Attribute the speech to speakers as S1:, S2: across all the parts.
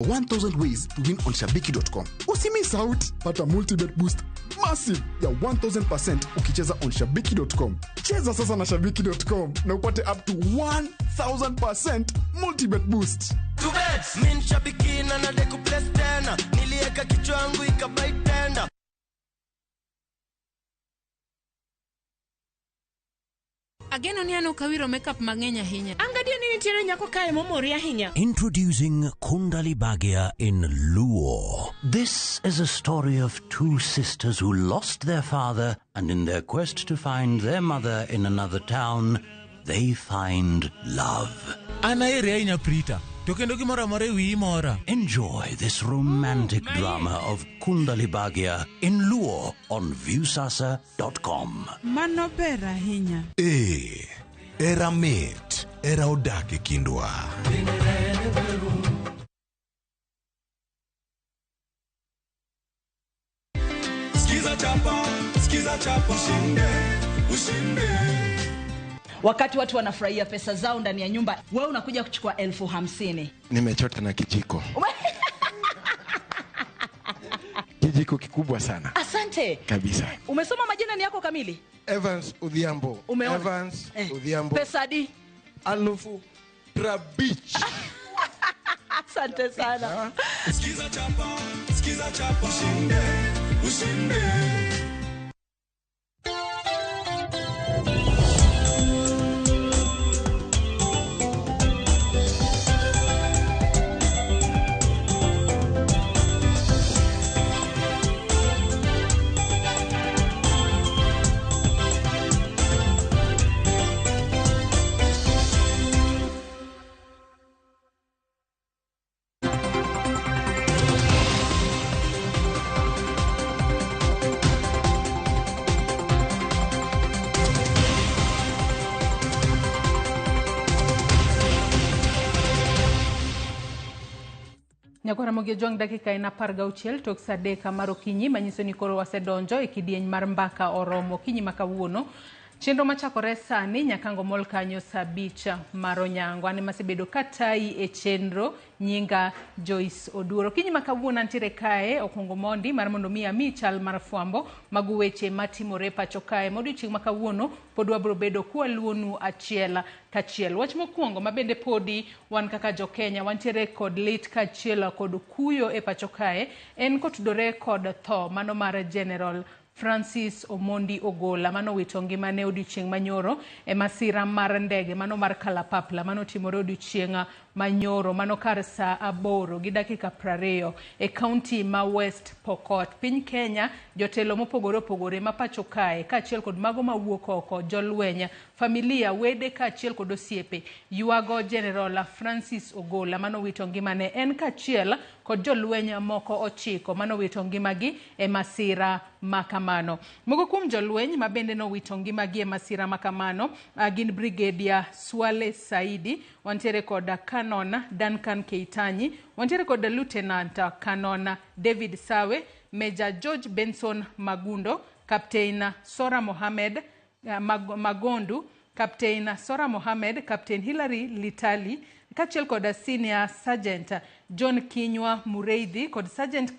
S1: 1000 ways to win on shabiki.com. Usimiss out, pata multibet boost massive ya 1000% ukicheza on shabiki.com. Cheza sasa na shabiki.com na upate up to 1000% multibet boost.
S2: Mi nshabiki na nade kuplace tena, nilieka kichwa yangu ikabai tenda.
S3: Ageno ni an ok awiro makeup mang'eny ahinya.
S4: An gadier ni nitiere nyako kae momori ahinya.
S5: Introducing Kundali Bhagya in Luo. This is a story of two sisters who lost their father, and in their quest to find their mother in another town, they find love.
S6: An aheri ahinya Prita, to kendo gimoro amora e wiyi mora.
S5: Enjoy this romantic drama of Kundali Bhagya in Luo on Viusasa.com.
S7: Mano ber ahinya.
S8: Ee, era mit, era odak e kindwa.
S9: Skiza chapa, skiza chapa, ushinde, ushinde.
S10: Wakati watu wanafurahia pesa zao ndani ya nyumba, wewe unakuja kuchukua 50,000.
S11: Nimechota na kijiko. Kijiko kikubwa sana.
S10: Asante
S11: kabisa.
S10: Umesoma majina ni yako kamili?
S11: Evans Odhiambo.
S10: Umeona?
S11: Evans Odhiambo.
S10: Pesa di?
S11: Alufu Trabich.
S10: Asante sana.
S9: Skiza chapa, skiza chapa, ushinde, ushinde.
S3: Nyakwara Ramogi Ojwang' dakika en 16 tok saa 3 mar okinyi manyiso ni koro wasedonjo e kidieny mar mbaka oromo okinyi ma kawuono. Chenro machakore sani nyakango mol kanyo saa 5 mar onyango. An ema asebedo katayi e chenro, nyinga Joyce Oduor. Okinyi ma kawuono antiere kae okwongo mondi mar mondo mi ami chal mar fwambo mag weche matimore pacho kae. Ma odiochieng' ma kawuono pod wabro bedo kwaluonu achiel kachiel. Wach mokwongo ma bende podi wan kaka jo-Kenya wantiere kod lit kaachiel kod kuyo e pacho kae en kotudore kod tho mano mar General Francis Omondi Ogola mano wito ngimane odiochieng' manyoro e masira mar ndege mano mar Kalapapla mano timore odiochieng' manyoro mano kar saa 8:20 e kaunti ma West Pokot. Piny Kenya jotelo mopogore opogore ma pacho kae kaachiel kod mago mawuok oko, jolweny, familia, wede kaachiel kod osiepe ywago General Francis Ogola mano wito ngimane en kaachiel kod jolweny moko 9 mano wito ngimagi e masira ma kamano. Moko kuom jolweny ma bende nowito ngimagi e masira ma kamano gin Brigadier Swale Saidi, wantiere kod Canon Duncan Keitanyi, wantiere kod Lieutenant Canon David Sawe, Major George Benson Magundo, Captain Sora Mohamed Magondu, Captain Sora Mohamed, Captain Hilary Litali, kaachiel kod Senior Sergeant John Kinywa Mureithi kod Sergeant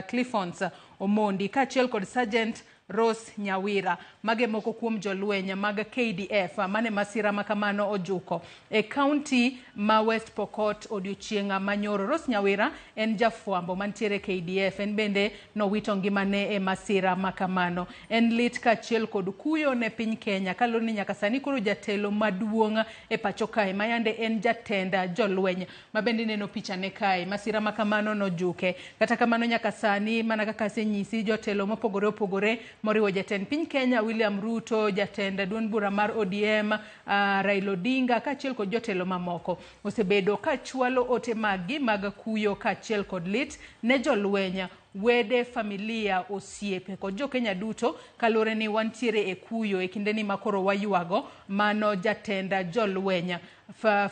S3: Cliffons Omondi kaachiel kod Sergeant Rose Nyawira. Mage moko kuom jolweny mag KDF mane masira makamano ojuko e kaunti ma West Pokot odiochieng' manyoro. Rose Nyawira en jafwambo mantiere KDF, en bende nowito ngimane e masira makamano. En lit kaachiel kod kuyo ne piny Kenya kaluwore ni nyaka sani koro jatelo maduong' e pacho kae mayande en jatend jolweny ma bende ineno pichane kae, masira makamano nojuke. Kata kamano nyaka sani mana kaka asenyisi, jotelo mopogore opogore moriwo jatend piny Kenya William Ruto, jatend duond bura mar ODM Raila Odinga kaachiel kod jotelo mamoko osebedo kachwalo ote maggi mag kuyo kaachiel kod lit ne jolweny, wede, familia, osiepe kod jo-Kenya duto kaluwore ni wantiere e kuyo e kindeni ma koro waywago mano jatend jolweny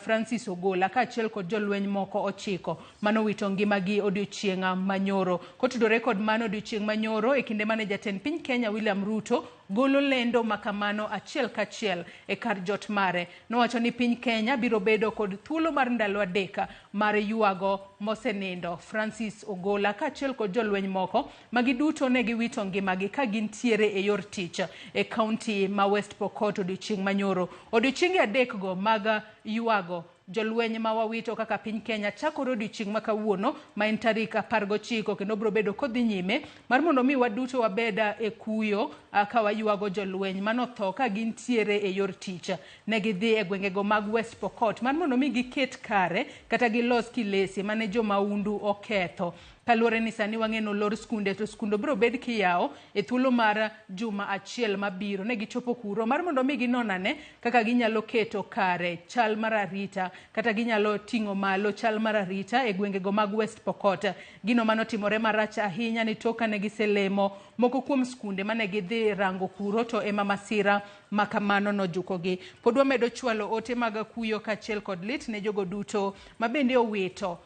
S3: Francis Ogola kaachiel kod jolweny moko 9 mano wito ngimagi odiochieng' manyoro. Kotudore kod mano odiochieng' manyoro e kinde mane jatend piny Kenya William Ruto golo lendo makamano achiel kachiel e kar jot mare, nowacho ni piny Kenya biro bedo kod thuolo mar ndalo 3 mar ywago mosenindo Francis Ogola kaachiel kod jolweny moko ma giduto ne giwito ngimagi ka gintiere e yor tich e kaunti ma West Pokot odiochieng' manyoro. Odiochienge adekgo mag ywago jolweny ma wawito kaka piny Kenya chakore odiochieng' ma kawuono ma en tarik 19 kendo biro bedo kodhi nyime mar mondo mi waduto wabed e kuyo ka waywago jolweny manotho ka gintiere e yor tich. Ne gidhi e gwengego mag West Pokot mar mondo mi giket kare kata gilos kilese mane jomaundu oketho. Kaluwore ni sani wang'e ni olor skunde to skunde biro bed kiyawo e thuolo mar juma achiel mabiro. Ne gichopo kuro mar mondo mi ginon ane kaka ginyalo keto kare chal mar arita kata ginyalo ting'o malo chal mar arita e gwengego mag West Pokot. Gino manotimore marach ahinya ni tok kane giselemo moko kuom skunde mane gidhi rango kuro to ema masira makamano nojukogi. Pod wamedo chwalo ote mag kuyo kaachiel kod lit ne jogo duto mabende owito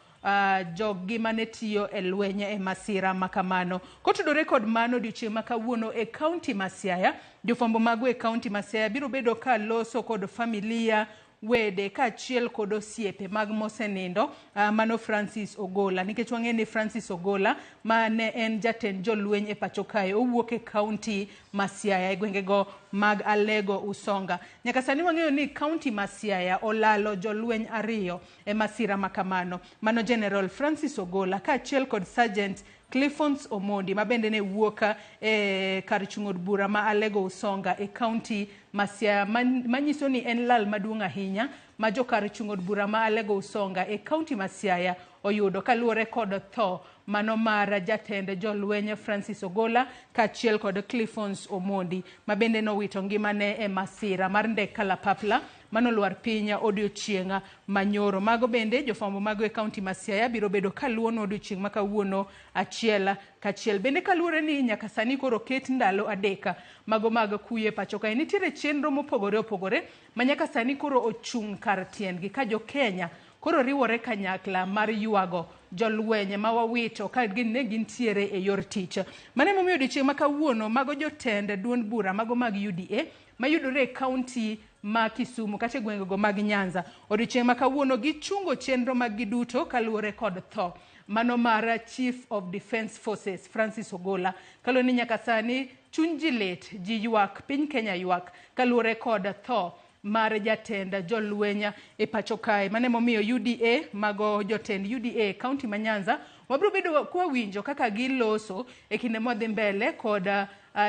S3: joggi mane tiyo e lweny e masira makamano. Kotudore kod mano odiochieng' ma kawuono e kaunti ma Siaya, jofwambo mago e kaunti ma Siaya biro bedo ka loso kod familia, wede kaachiel kod osiepe mag mosenindo mano Francis Ogola. Nikech wang'e ni Francis Ogola ma ne en jatend jolweny e pacho kae owuok e kaunti ma Siaya e gwengego mag Alego Usonga. Nyaka sani wang'eyo ni kaunti ma Siaya olalo jolweny ariyo e masira makamano. Mano General Francis Ogola kaachiel kod Sergeant Cliffons Omondi ma bende ne wuok e kar chung' od bura ma Alego Usonga e kaunti ma Siaya, manyiso ni en lal maduong' ahinya ma jokar chung' od bura ma Alego Usonga e kaunti ma Siaya oyudo kaluwore kod tho mano mar jatend jolweny Francis Ogola kaachiel kod Cliffons Omondi ma bende nowito ngimane e masira mar ndek kalapapla manolwar piny odiochieng' manyoro. Mago bende jofwambo mago e kaunti ma Siaya biro bedo kaluwono odiochieng' ma kawuono achiel kachiel. Bende kaluwore ni nyaka sani koro ket ndalo 3 mago mag kuyo e pacho kae, nitiere chenro mopogore opogore ma nyaka sani koro ochung' kar tiendgi ka jo Kenya koro riwore kanyakla mar ywago jolweny ma wawito ka ne gintiere e yor tich. Mano emomiyo odiochieng' ma kawuono mago jotend duond bura mago mag UDA mayudore e kaunti ma Kisumu kata e gwengego mag Nyanza odiochieng' ma kawuono gichungo chenro mag giduto kaluwore kod tho mano mar Chief of Defence Forces Francis Ogola. Kaluwore ni nyaka sani chuny ji lit, ji ywak, piny Kenya ywak kaluwore kod tho mar jatend jolweny e pacho kae. Mano emomiyo UDA mago jotend UDA e kaunti ma Nyanza wabiro bedo kwawinjo kaka giloso e kinde mwadhi mbele kod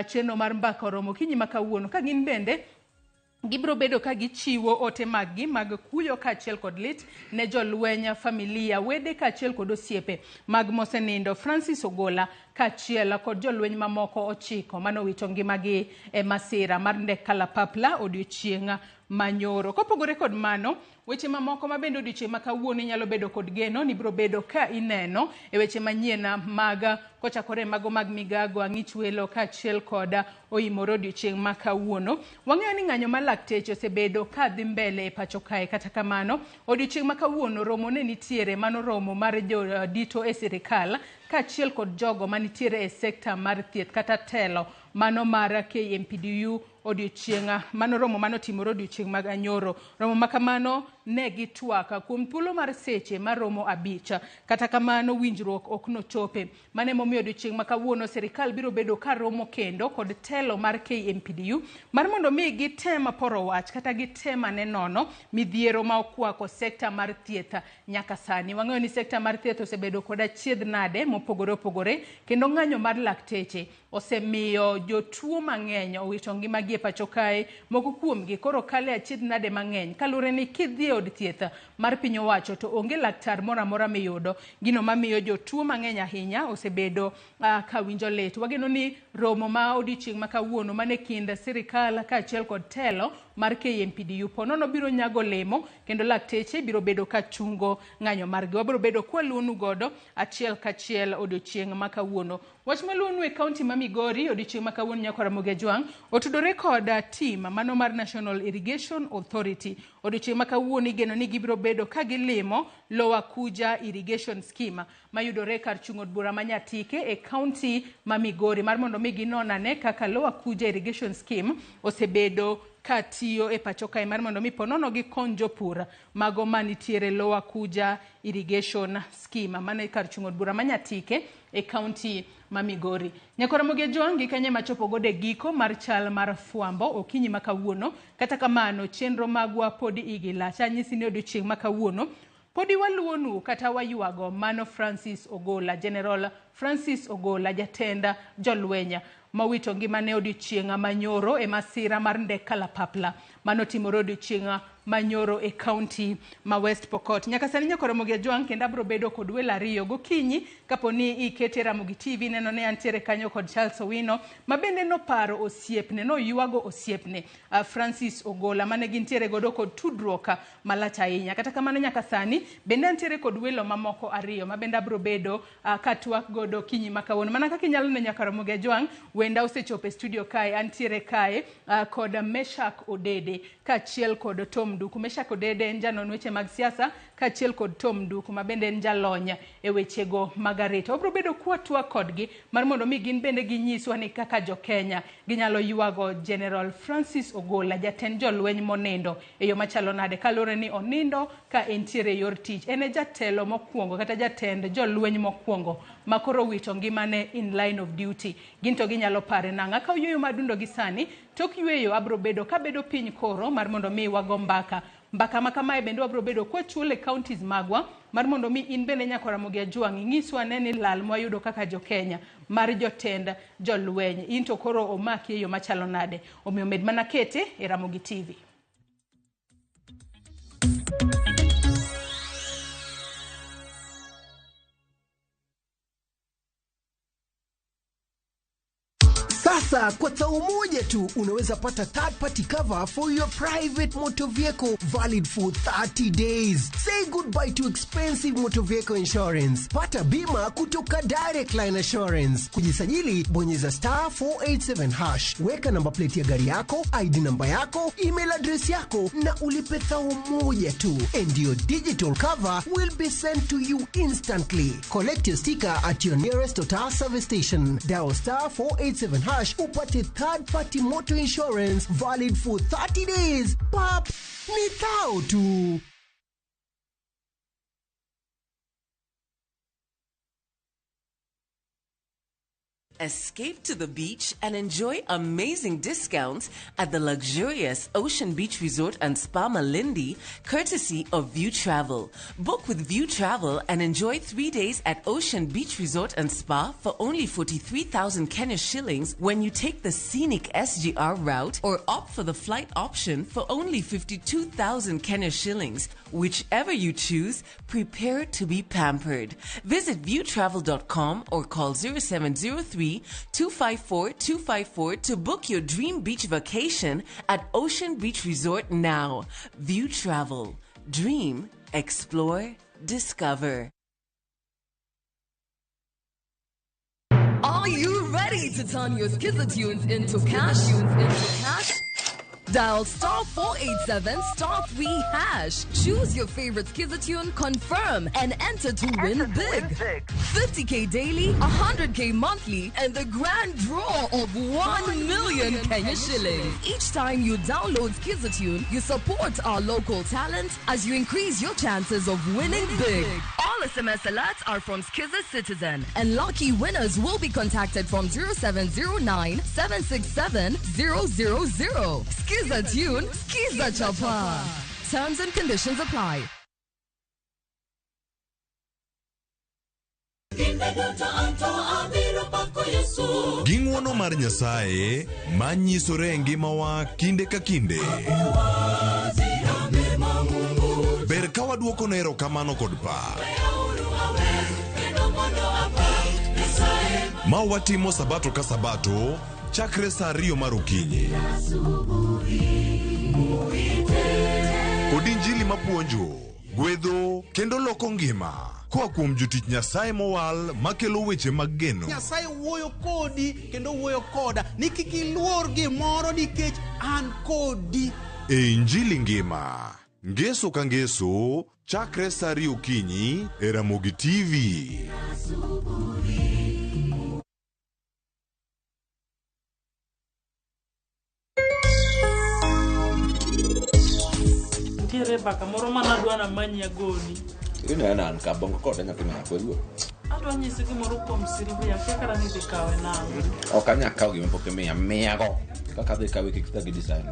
S3: chenro mar mbaka oromo okinyi ma kawuono ka gin bende gibiro bedo ka gichiwo ote maggi mag kuyo kaachiel kod lit ne jolweny, familia, wede kaachiel kod osiepe mag mosenindo Francis Ogola kaachiel kod jolweny mamoko 9 manowito ngimagi e masira mar ndek kalapapla odiochieng' manyoro. Kopogore kod mano, weche mamoko ma bende odiochieng' ma kawuono inyalo bedo kod geno ni biro bedo ka ineno e weche manyien mag kochakore mago mag migago, ang'ich welo kaachiel kod oimore odiochieng' ma kawuono. Wang'eyo ni ng'anyo mar lakteche osebedo ka dhi mbele e pacho kae. Kata kamano, odiochieng' ma kawuono romo ne nitiere mano romo mar jodito e sirikal kaachiel kod jogo manitiere e sekta mar thieth kata telo mano mar KMPDU odiochieng' mano romo manotimore odiochieng' mag anyoro. Romo makamano ne gitwak kuom thuolo mar seche maromo 5. Kata kamano winjruok ok nochope. Mano emomiyo odiochieng' ma kawuono sirikal biro bedo ka romo kendo kod telo mar KMPDU mar mondo mi gitem poro wach kata gitem ane nono midhiero ma okwako sekta mar thieth nyaka sani. Wang'eyo ni sekta mar thieth osebedo kod achiedh nade mopogore opogore kendo ng'anyo mar lakteche osemiyo jotuo mang'eny owito ngimagi e pacho kae. Moko kuomgi koro kale achiedh nade mang'eny kaluwore ni kidhi e od thieth mar piny owacho to onge laktar moro amora miyudo. Gino mamiyo jotuo mang'eny ahinya osebedo ka winjo lit. Wageno ni romo ma odiochieng' ma kawuono mane kind sirikal kaachiel kod telo mar KMPDU ponono biro nyago lemo kendo lakteche biro bedo ka chungo ng'anyo margi. Wabiro bedo kwaluonu godo achiel kachiel odiochieng' ma kawuono. Wach maluonu e kaunti ma Migori odiochieng' ma kawuono nyakwar Ramogi Ajwang' otudore kod tim mano mar National Irrigation Authority. Odiochieng' ma kawuono igeno ni gibiro bedo ka gilimo Lower Kuja Irrigation Scheme mayudore kar chung' od bura ma Nyatike e kaunti ma Migori mar mondo mi ginon ane kaka Lower Kuja Irrigation Scheme osebedo ka tiyo e pacho kae mar mondo mi ponono gikony jopur mago manitiere Lower Kuja Irrigation Scheme mane kar chung' od bura ma Nyatike e kaunti ma Migori. Nyakora Ramogi Ajwang' gi kanye machopo godo e giko mar chal mar fwambo okinyi ma kawuono. Kata kamano chenro magwa pod igi lach. Anyisi ni odiochieng' ma kawuono podi waluwonu kata waywago mano Francis Ogola, General Francis Ogola, jatend jolweny mowito ngimane odiochieng' manyoro e masira mar ndek kalapapla manotimore odiochieng' manyoro e kaunti ma West Pokot. Nyaka sani Nyakora Ramogi Ajwang' kendo abro bedo kod welo ariyo gokinyi kaponi ikete Ramogi TV neno ne antiere kanyo kod Charles Owino ma bende noparo osiepne, noywago osiepne Francis Ogola mane gintiere godo kod tudruok malach ahinya. Kata kamano nyaka sani bende antiere kod welo mamoko ariyo ma bende abro bedo katwak godo kinyi ma kawuono. Mana kaka inyalo neno Nyakora Ramogi Ajwang', wenda osechopo e studio kae, antiere kae kod Meshak Odede kaachiel kod Tom Nduku. Meshak Odede en janon weche mag siasa kaachiel kod Tom Nduku ma bende en jalony e wechego mag arita. Wabro bedo kwatwak kodgi mar mondo mi gin bende ginyiswa ni kaka jo-Kenya ginyalo ywago General Francis Ogola, jatend jolweny monindo e yo machalo nade kaluwore ni onindo ka entiere e yor tich. En e jatelo mokwongo kata jatend jolweny mokwongo ma koro wito ngimane in line of duty. Gin to ginyalo pare nang'a. Ka oyueyo madundo gi sani, tok yueyo abro bedo kabedo piny koro mar mondo mi wago mbaka. Mbaka ma kamae bende wabro bedo kwachuol e counties magwa mar mondo mi in bende Nyakora Ramogi Ajwang' ing'iswa ane ni lal mwayudo kaka jo-Kenya mar jotend jolweny. In to koro omaki e yo machalo nade. Omiyo med mana kete e Ramogi TV.
S12: Sasa kwa tao moja tu unaweza pata third party cover for your private motor vehicle valid for 30 days. Say goodbye to expensive motor vehicle insurance. Pata bima kutoka Direct Line Assurance. Kujisajili, bonyeza star 487 hash. Weka namba plate ya gari yako, ID namba yako, email address yako na ulipe thao moja tu. And your digital cover will be sent to you instantly. Collect your sticker at your nearest Total service station. Dial star 487 hash upate third party motor insurance valid for 30 days. Pap, ni thao tu.
S13: Escape to the beach and enjoy amazing discounts at the luxurious Ocean Beach Resort and Spa Malindi, courtesy of View Travel. Book with View Travel and enjoy 3 days at Ocean Beach Resort and Spa for only 43,000 Kenya shillings when you take the scenic SGR route or opt for the flight option for only 52,000 Kenya shillings. Whichever you choose, prepare to be pampered. Visit viewtravel.com or call 0703 254 254 to book your dream beach vacation at Ocean Beach Resort now. View Travel. Dream, explore, discover.
S14: Are you ready to turn your Skiza tunes into cash? Dial star 487 star 3 hash. Choose your favorite Skiza tune, confirm, and enter to win big. 50K daily, 100K monthly, and the grand draw of 1 million Kenya shillings. Each time you download Skiza tune, you support our local talent as you increase your chances of winning big. All SMS alerts are from Skiza Citizen, and lucky winners will be contacted from 0709 767 000. Skiza tune, Skiza Chapa. Terms and conditions apply.
S8: Gi ng'uono mar Nyasaye manyisore e ngimawa kinde ka kinde. Ber ka waduoko ne erokamano kod pak. Ma watimo sabato ka sabato chakre saa 2 mar okinyi. Kod injili mapuonjo, gwedho kendo loko ngima koa kuom jotich Nyasaye mowal makelo weche mag geno.
S15: Nyasaye wuoyo kodi kendo wuoyo koda ni kik iluor gimoro nikech an kodi.
S8: E injili ngima, ngeso ka ngeso chakre saa 2 okinyi e Ramogi TV.
S16: Nitiere mbaka moro manadwa namanyi agoni.
S17: Ineno an ka bongo kode nyathi ma nyakweruo.
S16: Adwa nyisi gimoro kuom Sylvia, akia kata ni idhi kawe nang'o.
S17: Ok anyal kawo gima pok imiya, miyago. Kaka adhi kawe kik thagi design.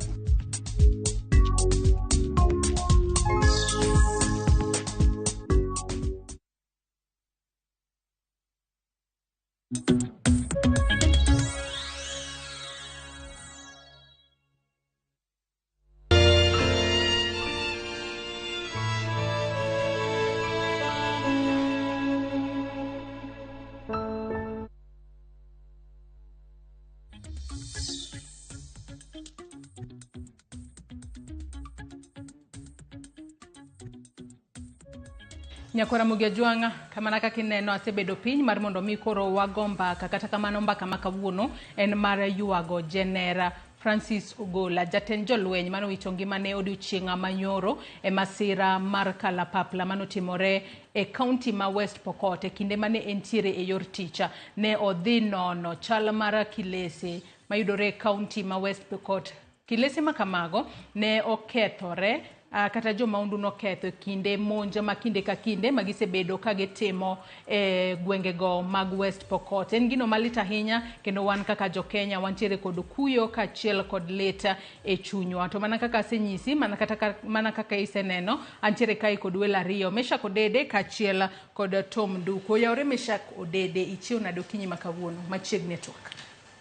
S3: Nyakora Mugia Jwang'a, kamana kaka ineno asebedo piny mar mondo mi koro wago mbaka, kata kamano mbaka ma kawuono en mar ywago Jenera Francis Ogola, jatend jolweny manowito ngimane odiochieng' manyoro e masira mar kalapapla manotimore e kaunti ma West Pokot e kinde mane entiere e yor tich. Ne odhi nono chal mar kilese mayudore e kaunti ma West Pokot. Kilese ma kamago ne okethore kata jo maundu noketho e kinde monj ma kinde ka kinde ma gisebedo ka gitimo e gwengego mag West Pokot. En gino malit ahinya kendo wan kaka jo Kenya wantiere kod kuyo kaachiel kod lit e chunywa. To mana kaka asenyisi, mana kaka iseneno, antiere kae kod welo ariyo, Meshak Odede kaachiel kod Tom Nduku. Oyawore Meshak Odede, ichiew nade okinyi ma kawuono machiegni e twak?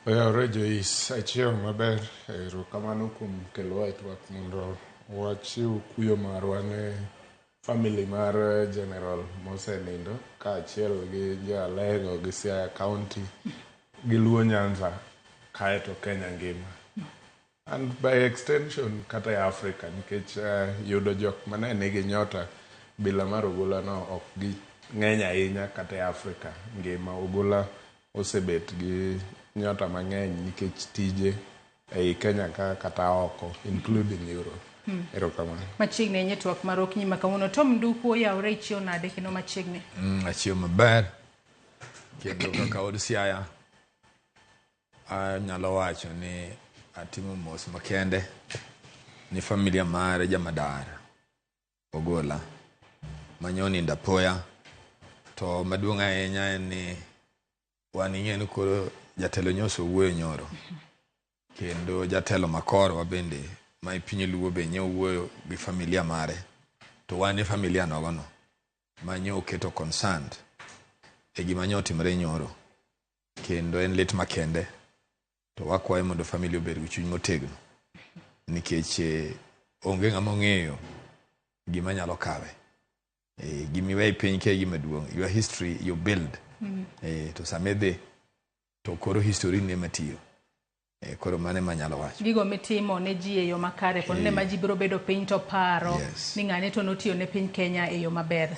S18: Oyawore Joyce, achiew maber. Erokamano kuom kelowa e twak mondo wachiw kuyo marwa ne family mar General mosenindo kaachiel gi jo Alego gi Siaya County gi Luo Nyanza kaeto Kenya ngima. And by extension kata e Africa nikech yudo jok mane nigi nyota bila mar Ogola no ok gi ng'eny ahinya kata e Africa ngima. Ogola osebet gi nyota mang'eny nikech tije ei Kenya ka kata oko including Europe. Erokamano.
S3: Machiegni ahinya e twak mar okinyi ma kawuono. Tom Nduku, oyawore ichiew nade kendo machiegni?
S19: Achiew maber kendo kaka od Siaya anyalo wacho ni atimo mos makende ni familia mare Jamadar Ogola manyonindo apoya. To maduong' ahinya en ni wan ing'e ni koro jatelo nyoso owuoyo nyoro kendo jatelo makorwa bende ma e piny Luo be nye owuoyo gi familia mare to wan e familia nogono ma nyo oketo concerned e gima nyo otimore nyoro kendo en lit makende to wakwayo mondo familia obed gi chuny motegno nikech onge ng'ama ong'eyo gima nyalo kawe. Gimiweyo e piny ka e gima duong', your history you build. To sama idhi to koro history ni ema tiyo. Koro mano ema anyalo wacho.
S3: Gigo mitimo ne ji e yo makare pod ne ma ji biro bedo piny to paro ni ng'ane to notiyo ne piny Kenya e yo maber.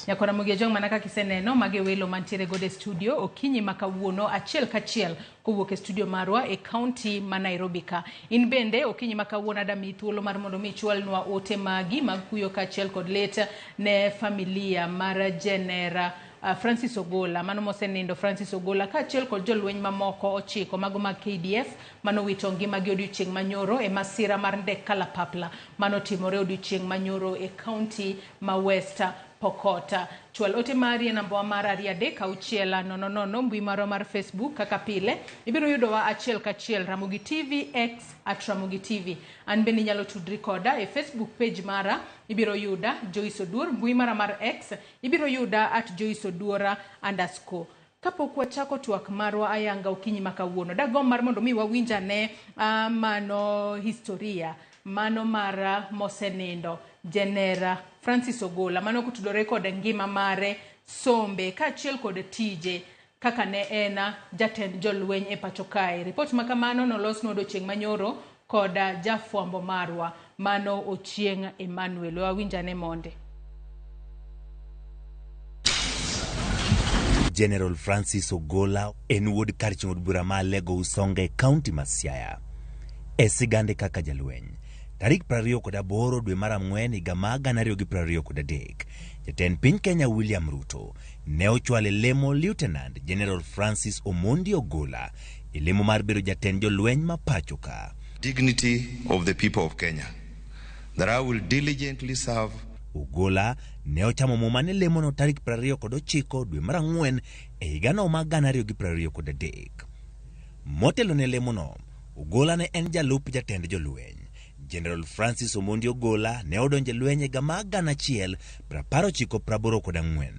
S3: Nyakora Mugia Jong, mana kaka iseneno, magi welo mantiere godo e studio okinyi ma kawuono achiel kachiel kowuok e studio marwa e kaunti ma Nairobi ka. In bende okinyi ma kawuono adamiyi thuolo mar mondo mi ichwalnwa ote magi mag kuyo kaachiel kod lit ne familia mar Jenera Francis Ogola, mano mosenindo Francis Ogola kaachiel kod jolweny mamoko 9 mago mag KDF manowito ngimagi odiochieng' manyoro e masira mar ndek kalapapla manotimore odiochieng' manyoro e kaunti ma West Pokot. Chwal ote mari e namba mar 2 3 6 0 0, mbui marwa mar Facebook kaka pile ibiro yudowa achiel kachiel Ramogi TV X at Ramogi TV. An bende inyalo tudri koda e Facebook page mara, ibiro yuda Joyce Oduor, mbui mara mar X ibiro yuda at Joyce Oduor _. Kapok wachako twak marwa ayanga okinyi ma kawuono, dagomb mar mondo mi wawinj ane mano historia mano mar mosenindo Jenera Francis Ogola, mano kotudore kod ngima mare, sombe kaachiel kod tije kaka ne en jatend jolweny e pacho kae. Ripot ma kamano nolosnwa odiochieng' manyoro kod jafwambo marwa mano Ochieng' Emmanuel. Wawinj ane monde.
S20: General Francis Ogola en wuod kar chung' od bura ma Alego Usonga e kaunti ma Siaya. E sigande kaka jalweny, tarik 28 dwe mar 4 higa mar 2023, jatend piny Kenya William Ruto ne ochwalo lemo Lieutenant General Francis Omondi Ogola e lemo mar bedo jatend jolweny ma pacho ka.
S21: Dignity of the people of Kenya. that I will diligently serve
S20: Ogola ne ochamo muma ne lemono tarik 29 dwe mar ang'wen e higano mar 2023. Motelo ne lemono, Ogola ne en jalup jatend jolweny. General Francis Omondi Ogola ne odonjo e lweny e higa mar 1984.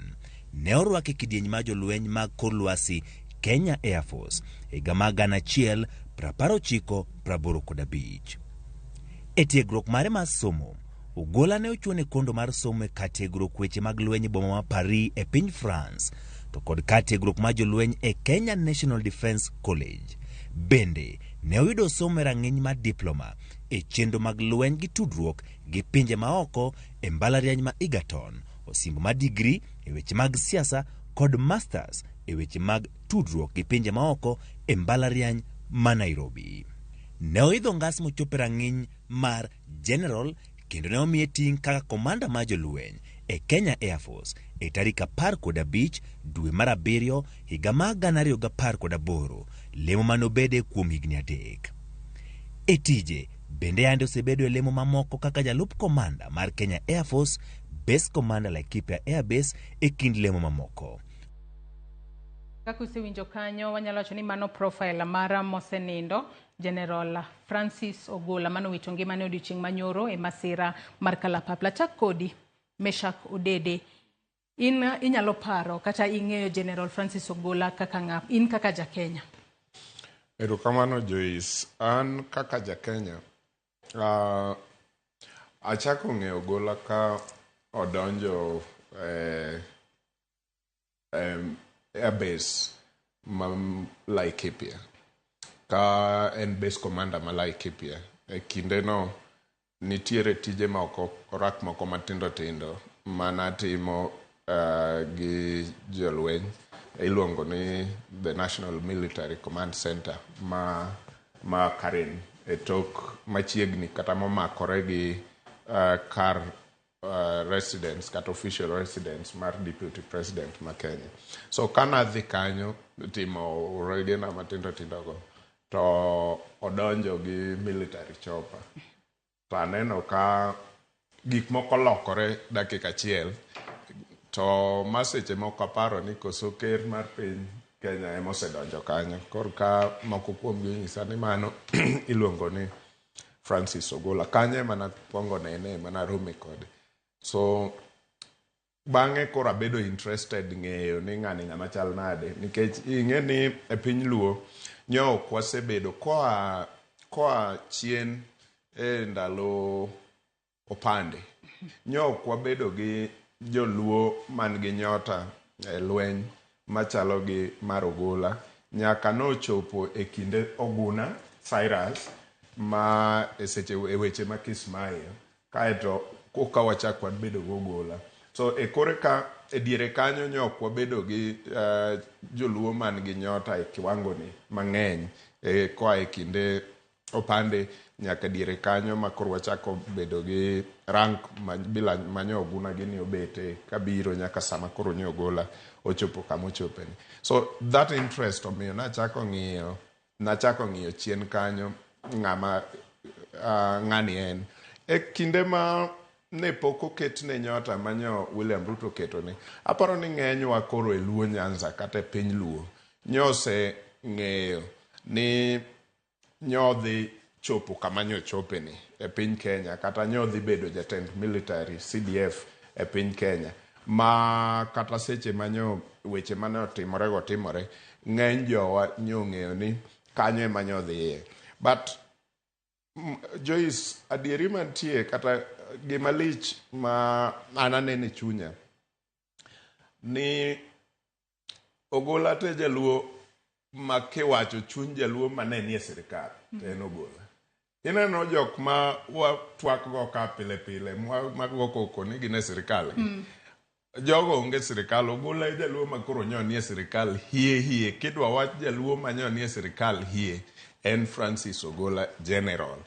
S20: Ne orwake e kidieny mar jolweny mag kor lwasi Kenya Air Force e higa mar 1985. E tiegruok mare mar somo, Ogola ne ochuone kondo mar somo e kar tiegruok weche mag lweny e boma ma Paris e piny France, to kod kar tiegruok mar jolweny e Kenya National Defence College. Bende, ne oyudo somo e rang'iny mar diploma e chenro mag lweny gi tudruok gi pinje maoko e mbalariany ma Egerton, osimbo mar digri e weche mag siasa kod masters e weche mag tudruok gi pinje maoko e mbalariany ma Nairobi. Ne oidho ngas mochopo e rang'iny mar General kendo ne omiye ting' kaka komanda mar jolweny e Kenya Air Force e tarik 15 dwe mar abiriyo higa mar 2018, lemo mane obede kuom higni adek. E tije bende yande osebedo e lemo mamoko kaka jalup komanda mar Kenya Air Force, Base Commander Laikipia Air Base e kind lemo mamoko.
S3: Kaka usewinjo kanyo, wanyalo wacho ni mano profile mara mosenindo General Francis Ogola manowito ngimane odiochieng' manyoro e masira mar kalapapla. Chak kodi Meshak Odede, in inyalo paro kata ing'eyo General Francis Ogola kaka ng'a, in kaka ja Kenya?
S18: Erokamano Joyce. An kaka ja Kenya, achako ng'eyo Ogola ka odonjo airbase ma Laikipia ka en base commander ma Laikipia. E kindeno nitiere tije moko orak moko matindo tindo manatimo gi jolweny iluongo ni the National Military Command Center ma Karen e tok machiegni kata momakore gi kar residence kata official residence mar deputy president ma Kenya. So kanadhi kanyo timo regena matindo tindo go to odonjo gi military chopper. To aneno ka gik moko lokore dakika achiel to ma seche moko aparo ni koso ker mar piny Kenya ema osedonjo kanyo. Koro ka moko kuomgi onyisa ni mano iluongo ni Francis Ogola. Kanyo ema nakwongo nene ema narome kode. So bang'e koro abedo interested ng'eyo ni ng'ani ng'ama chal nade nikech ing'e ni e piny Luo nyo ok wasebedo koa chien e ndalo Opande. Nyo ok wabedo gi joluo man gi nyota e lweny machalo gi mar Ogola nyaka nochopo e kinde Oguna Cyrus ma e seche e weche ma Kismayo kaeto koka wachak wabedo gi Ogola. So e kore ka e diere kanyo nyo ok wabedo gi joluo man gi nyota e kiwango ni mang'eny koa e kinde Opande nyaka diere kanyo ma koro wachako bedo gi rank ma bila manyo Oguna gini obete kabiro nyaka sama koro nyo Ogola ochopo kama ochope ni. So that interest omiyo nachako ng'iyo chien kanyo ng'ama ng'ani en. E kinde ma ne pok oketne nyota manyo William Ruto oketone, aparo ni ng'enywa koro e Luo Nyanza kata e piny Luo nyose ng'eyo ni nyodhi chopo kama nyochope ni e piny Kenya kata nyodhi bedo jatend military CDF e piny Kenya ma kata seche manyo weche mane otimore go timore ng'eny jowa nyong'eyo ni kanyo ema nyodhiye. But Joyce, adieri mantie kata gima lich ma an aneno e chunya ni Ogola to e jaluo ma kiwacho chuny jaluo mane nie sirikal to en Ogola. Ineno jok ma watwak go ka pile pile mago koko ni gin e sirikal. Jogo onge sirikal. Ogola e jaluo ma koro nyo nie sirikal hie hie. Kidwa wach jaluo ma nyo nie sirikal hie en Francis Ogola General.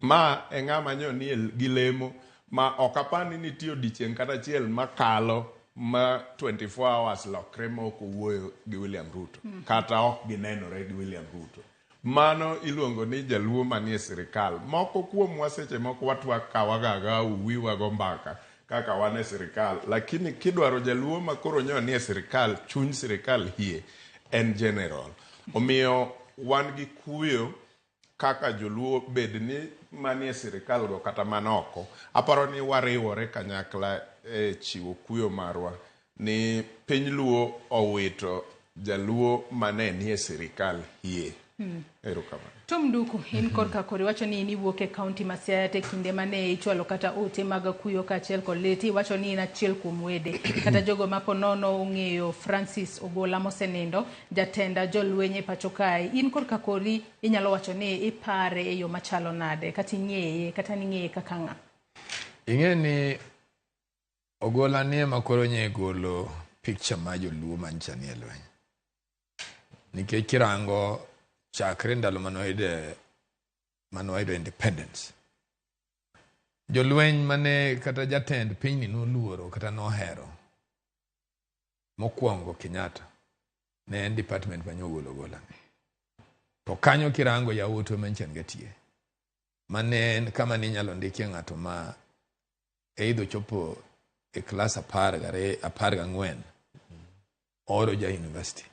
S18: Ma e ng'ama nyo nie gi lemo ma ok apar ni nitie odiochieng' kata achiel makalo ma 24 hours lokre ma ok owuoyo gi William Ruto. Kata ok ginenore gi William Ruto. Mano iluongo ni jaluo manie sirikal. Moko kuomwa seche moko watwak ka wagaga wiwa go mbaka kaka wan e sirikal, lakini kidwaro jaluo ma koro nyo nie sirikal, chuny sirikal hie, en general. Omiyo wan gi kuyo kaka joluo bed ni manie sirikal go kata man oko. Aparo ni wariwore kanyakla e chiwo kuyo marwa ni piny luo owito jaluo mane nie sirikal hie. Erokamano.
S3: Tom Nduku, in korka kori wacho ni in iwuok e kaunti ma Siaya te kinde mane ichwalo kata ote mag kuyo kaachiel kod lit, iwacho ni in achiel kuom wede kata jogo ma po nono ong'eyo Francis Ogola mosenindo, jatend jolweny e pacho kae. In korka kori inyalo wacho ni ipare e yo machalo nade, kata ing'eye, kata ning'eye kaka ng'a?
S19: Ing'e ni Ogola ni ema koro nye golo picture ma joluo mancha nie lweny. Nikech kirango chakre ndalo mane wayudo independence, jolweny mane kata jatend pinyni noluoro kata nohero mokwongo Kenyatta ne en department mane ogolo Ogola ni. To kanyo kirango yawuotwa manchien gatiye, mane en kama ninyalo ndikie ng'ato ma either chopo e klas 14 oro ja university.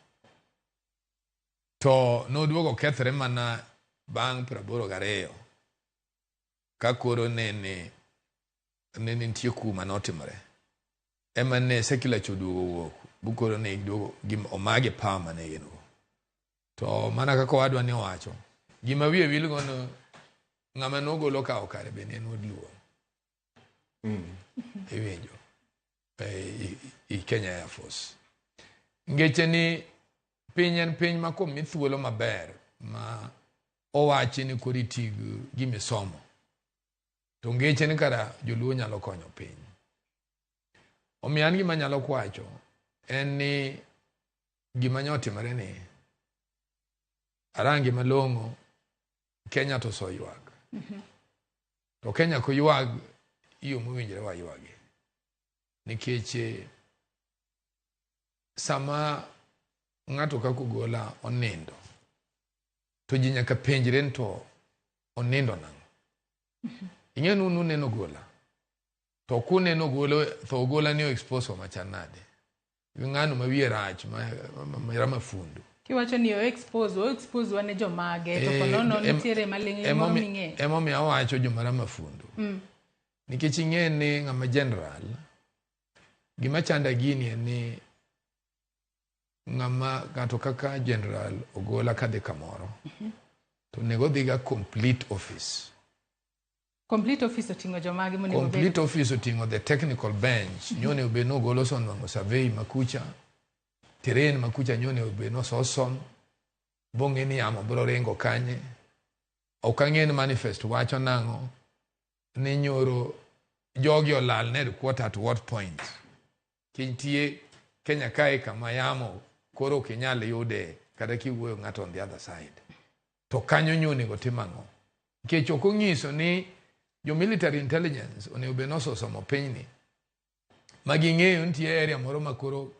S19: To noduogo kethre mana bang' 82 ka koro nene nitie kuma notimore. Ema ne secular oduogo wuok, bu koro ne giduogo omagi power mane gin go. To mana kaka owadwa ni owacho, gima wiye wil go no ng'ama nogolo kawo kare bende en wuod Luo. Iwinjo i Kenya Air Force. Ngeche ni piny en piny ma komi thuolo maber ma owachi ni koro iti gi gimisomo, to ngeche ni kara joluo nyalo konyo piny. Omiyo an gima anyalo kwacho en ni gima nyotimore ni arangi malong'o, Kenya to oseywak. To Kenya koywag yo mowinjore waywagi. Nikech sama ng'ato kaka Ogola onindo, to ji nyaka penjre ni to onindo nang'o. Ing'e ni un uneno Ogola, to kuneno Ogola, to Ogola ni o expose machal nade. Ng'ano ma wiye rach, ma ramafundu.
S3: Kiwacho ni o expose wane jomage, to ponono nitiere maling'ling moro ming'eyo.
S19: Emomiyo awacho joma ramafundu. Nikech ing'e ni ng'ama general, gima chanda gini en ni ng'ama ng'ato kaka General Ogola kadhi kamoro, to onego odhi ga complete office.
S3: Complete office oting'o jomage monego bed?
S19: Complete office oting'o the technical bench. Nyo onego bed ni Ogola osenwang'o survey makucha, terrain makucha nyo onego bed ni osesom, bong'e ni yamo biro ringo kanye. Ok ang'e ni manifest wacho nang'o, ni nyoro jogi olal ne headquarter at what point. Kintie Kenya kae kama yamo koro ok inyal yude kata kiwuoyo ng'ato on the other side. To kanyo nyo onego tim ang'o? Nikech ok onyiso ni jo military intelligence onego bed ni osesomo pinyni ma ging'eyo nitie area moro ma koro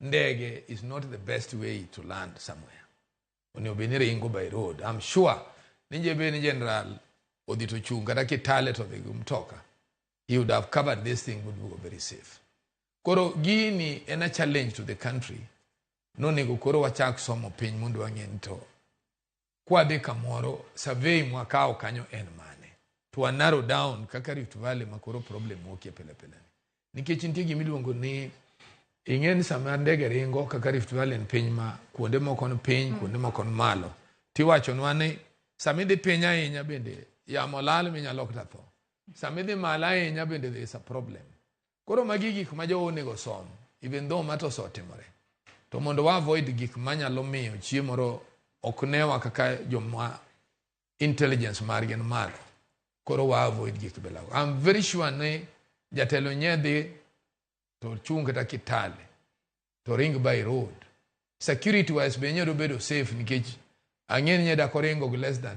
S19: ndege is not the best way to land somewhere. Onego bed ni ringo by road. I'm sure ni jebe ni general odhi to chung' kata Kitale to dhi gi mtoka. He would have covered this thing would go very safe. Koro gini en a challenge to the country. Nonego koro wachak somo piny mondo wang'e ni to kwadhi kamoro survey mwakawo kanyo en mane. To wa narrow down kaka Rift Valley ma koro problem wuokie pile pile. Nikech nitie gima iluongo ni ing'e ni sama ndege ringo kaka Rift Valley en piny ma kuonde moko ni piny, kuonde moko ni malo. Tiwachonwa ni sama idhi piny ahinya bende yamo lal minyalo kata tho. Sama idhi malo ahinya bende there is a problem. Koro magi gik ma jowa onego som, even though ma to osetimore. To mondo wa avoid gik manyalo miyo chieng' moro ok newa kaka joma intelligence margi ni malo. Koro wa avoid gik bilago. I'm very sure ni jatelo nye dhi to chung' kata Kitale to ring by road. Security wise be nyalo bedo safe nikech ang'e ni nyeda koringo gi less than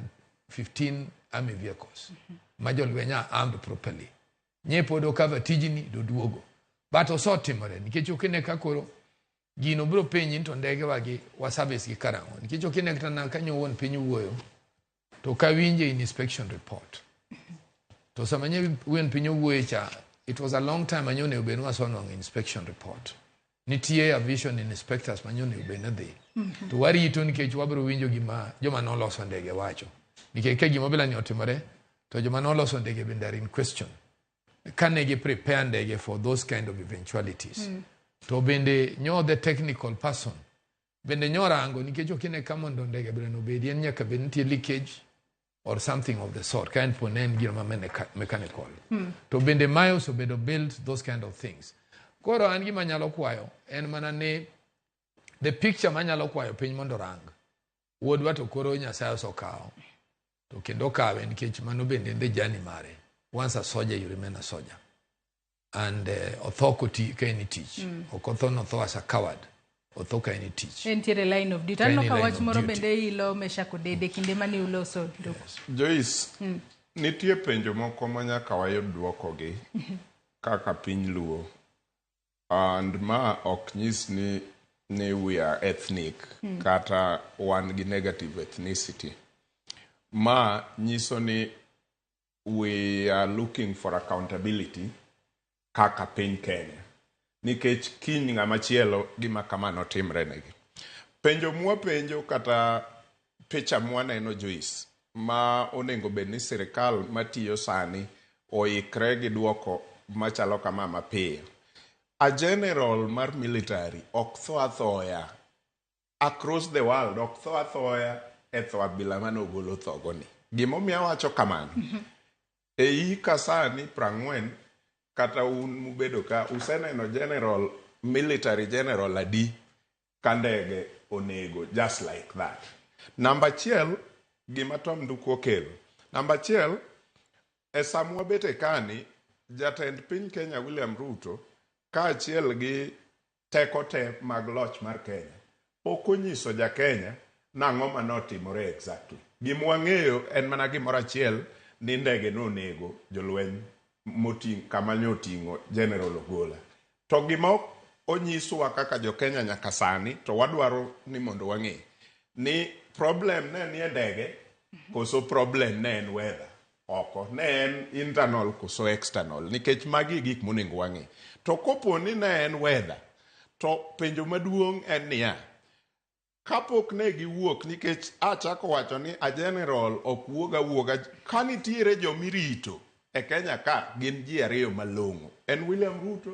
S19: 15 army vehicles ma jolweny are armed properly. Nye pod okava tijni doduogo. But osetimore nikech ok ine ka koro Gino biro penji ni to ndege wa gi wa service gi karang'o. Nikech ok ine kata na kanyo wuon piny wuoyo to ok awinje in inspection report. To sama nye wuon piny owuoye cha, it was a long time manyo onego bed ni wasenwang'o inspection report. Nitie aviation inspectors manyo onego bed ni dhi. To warito nikech wabiro winjo gima joma noloso ndege wacho. Nikech ka gima bila ni otimore, to joma noloso ndege bende are in question. Kane gi prepare ndege for those kind of eventualities. To bende nyo the technical person bende nyo rango nikech ok ine ka mondo ndege bende obedi en nyaka bed nitie leakage or something of the sort ka en po ne en gima mechanical. To bende mae osebedo built those kind of things. Koro an gima anyalo kwayo en mana ni the picture manyalo kwayo piny mondo orang. Wuodwa to koro Nyasaye osekawo. To kendo okawe nikech mano bende en the journey mare. Once a soldier you remain a soldier. And otho koti ka en e tich. Ok otho notho as a coward. Otho ka en e tich.
S3: Entiere line of duty.
S19: Ka en
S3: Aneno
S19: e
S3: ka
S19: line
S3: wach
S19: of
S3: moro
S19: duty.
S3: bende ilo Meshack Odede kinde mane uloso.
S18: Joyce, nitie penjo moko ma nyaka wayud dwokogi kaka piny Luo. And ma ok nyis ni we are ethnic kata wan gi negative ethnicity. Ma nyiso ni we are looking for accountability kaka piny Kenya. Nikech kiny ng'ama chielo gima kama notimre negi. Penjo mwapenjo kata picha mwaneno Joyce, ma onego bed ni sirikal matiyo sani oikre gi duoko machalo kama mapiyo. A general mar military ok tho athoya across the world, ok tho athoya e tho abila mane ogolo thogoni. Gimomiyo awacho kamano, e hika sani 40 kata un mubedo ka useneno general, military general adi ka ndege onego just like that. Namba achiel, gima Tom Nduku okelo. Namba achiel, e sama wabete kani, jatend piny Kenya William Ruto kaachiel gi teko te mag loch mar Kenya pok onyiso ja Kenya nang'o manotimore exactly. Gima wang'eyo en mana gimoro achiel ni ndege nonego jolweny kama nyoting'o General Ogola. To gima ok onyiswa kaka jo Kenya nyaka sani to wadwaro ni mondo wang'e ni problem ne nie ndege koso problem ne en weather oko, ne en internal koso external, nikech magi e gik monego wang'e. To kopo ni ne en weather, to penjo maduong' en niya, kapok ne giwuok, nikech achako wacho ni a general ok wuog awuoga, ka nitiere jomirito e Kenya ka gin ji ariyo malong'o, en William Ruto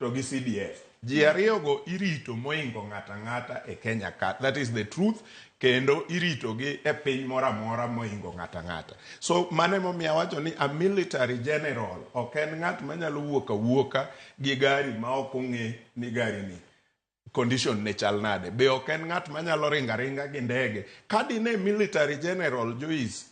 S18: to gi CDF. Ji ariyogo irito moingo ng'ato ang'ata e Kenya ka. That is the truth. Kendo irito gi e piny moro amora moingo ng'ato ang'ata. So mano emomiyo awacho ni a military general ok en ng'at manyalo wuok awuoka gi gari ma ok ong'e ni gari ni condition ne chal nade. Be ok en ng'at manyalo ringo aringa gi ndege. Ka dine military general Joyce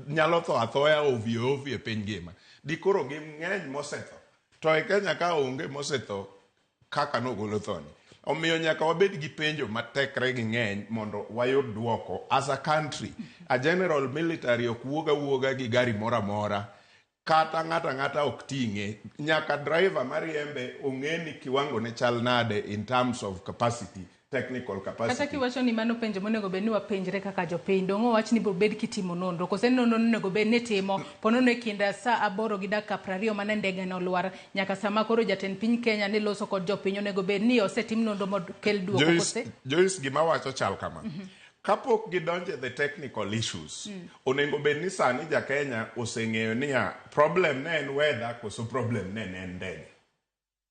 S18: nyalo tho athoya ovyo ovyo e piny ngima, dikoro gi ng'eny mosetho. To e Kenya ka onge mosetho kaka nogolo thoni. Omiyo nyaka wabed gi penjo matekre gi ng'eny mondo wayud duoko as a country. A general military ok wuog awuoga gi gari moro amora, kata ng'ato ang'ata ok ting'e. Nyaka driver mariembe ong'e ni kiwango ne chal nade in terms of capacity, technical capacity.
S3: Kata kiwacho ni mano penjo monego bed ni wapenjre kaka jopiny, dong' owach ni biro bed kitimo nonro, kose nonro onego bed ni itimo ponono e kind saa 8:20 mane ndege no olwar nyaka sama koro jatend piny Kenya ne loso kod jopiny, onego bed ni osetim nonro mondo kel duoko
S18: Joyce,
S3: kose?
S18: Joyce, gima wacho chal kama. Kapok gidonje the technical issues, onego bed ni sani ja Kenya oseng'eyo niya problem ne en weather koso problem ne en ndege.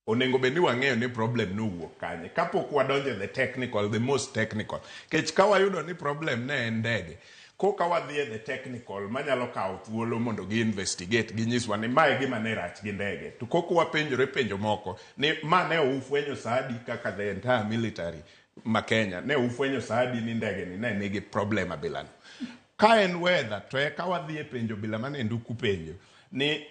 S18: Onego bed ni wang'eyo ni problem nowuok kanye kapok wadonje the technical, the most technical. Kech ka wayudo ni problem ne en ndege, koka wadhi e the technical manyalo kawo thuolo mondo gi investigate ginyiswa ni mae gima ne rach gi ndege. To koka wapenjore penjo moko ni ma ne ufwenyo saa adi kaka the entire military ma Kenya ne ufwenyo saa adi ni ndege ni ne nigi problem abilano. Ka en weather to eka wadhi e penjo bila mane Nduku penjo ni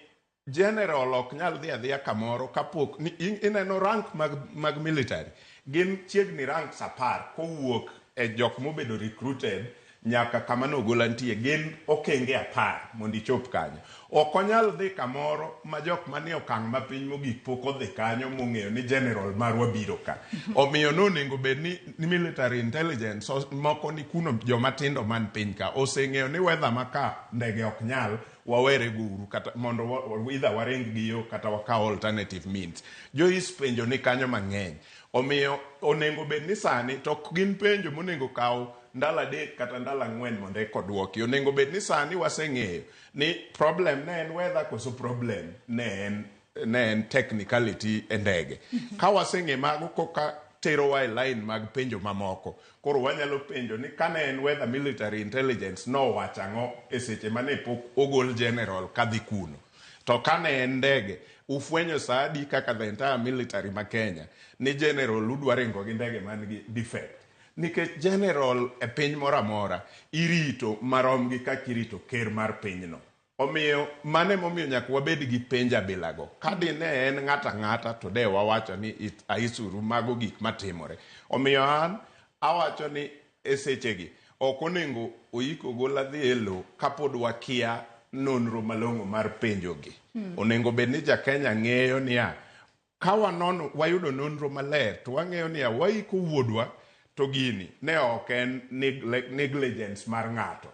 S18: general ok nyal dhi adhiya kamoro kapok ni ineno rank mag military gin chiegni ranks 10 kowuok e jok mobedo recruited Nyaka kama ne Ogola nitie gin okenge 10 mondo ichop kanyo. Ok onyal dhi kamoro ma jok manie okang' mapiny mogik pok odhi kanyo mong'eyo ni general marwa biro ka. Omiyo nonego bed ni military intelligence moko ni kuno, joma tindo man piny ka oseng'eyo ni weather ma ka ndege ok nyal wawere gouru kata mondo either waring gi yo kata wakaw alternative means. Joyce, penjo ni kanyo mang'eny. Omiyo onego bed ni sani to ok gin penjo monego kaw ndalo 3 kata ndalo 4 mondo eka oduoki. Onego bed ni sani waseng'eyo ni problem ne en weather koso problem ne en technicality e ndege. Ka waseng'e mago, koka terowa e line mag penjo mamoko. Koro wanyalo penjo ni kane en weather, military intelligence nowacho ang'o e seche mane pok ogol general kadhi kuno? To kane en ndege, ufwenyo saa adi kaka the entire military ma Kenya ni general udwa ringo gi ndege man gi defect? Nikech general e piny moro amora irito marom gi kaka irito ker mar pinyno. Omiyo mano emomiyo nyaka wabed gi penjo abilago. Ka dine en ng'ato ang'ata to de wawacho ni aisuru mago gik matimore. Omiyo an awacho ni e sechegi ok onego oik Ogola dhi e lo kapod wakia nonro malong'o mar penjogi. Onego bed ni ja Kenya ng'eyo niya, ka wanono wayudo nonro maler to wang'eyo niya, waiko wuodwa to gini ne ok en negligence mar ng'ato.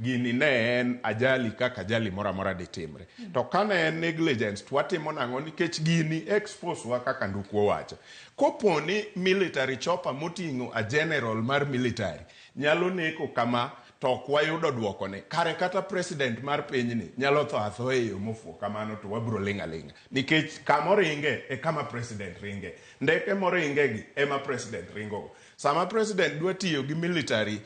S18: Gini ne en ajali kaka ajali moro amora ditimre. To ka ne en negligence to watimo nang'o? Nikech gini expose wa kaka Nduku owacho. Kopo ni military chopper moting'o a general mar military nyalo neko kama to ok wayudo duokone. Kare kata president mar pinyni nyalo tho athoa e yo mofuo kamano to wabiro ling' aling'a. Nikech kamoringe e kama president ringe. Ndeke moringe gi ema president ringo. Sama president dwa tiyo gi military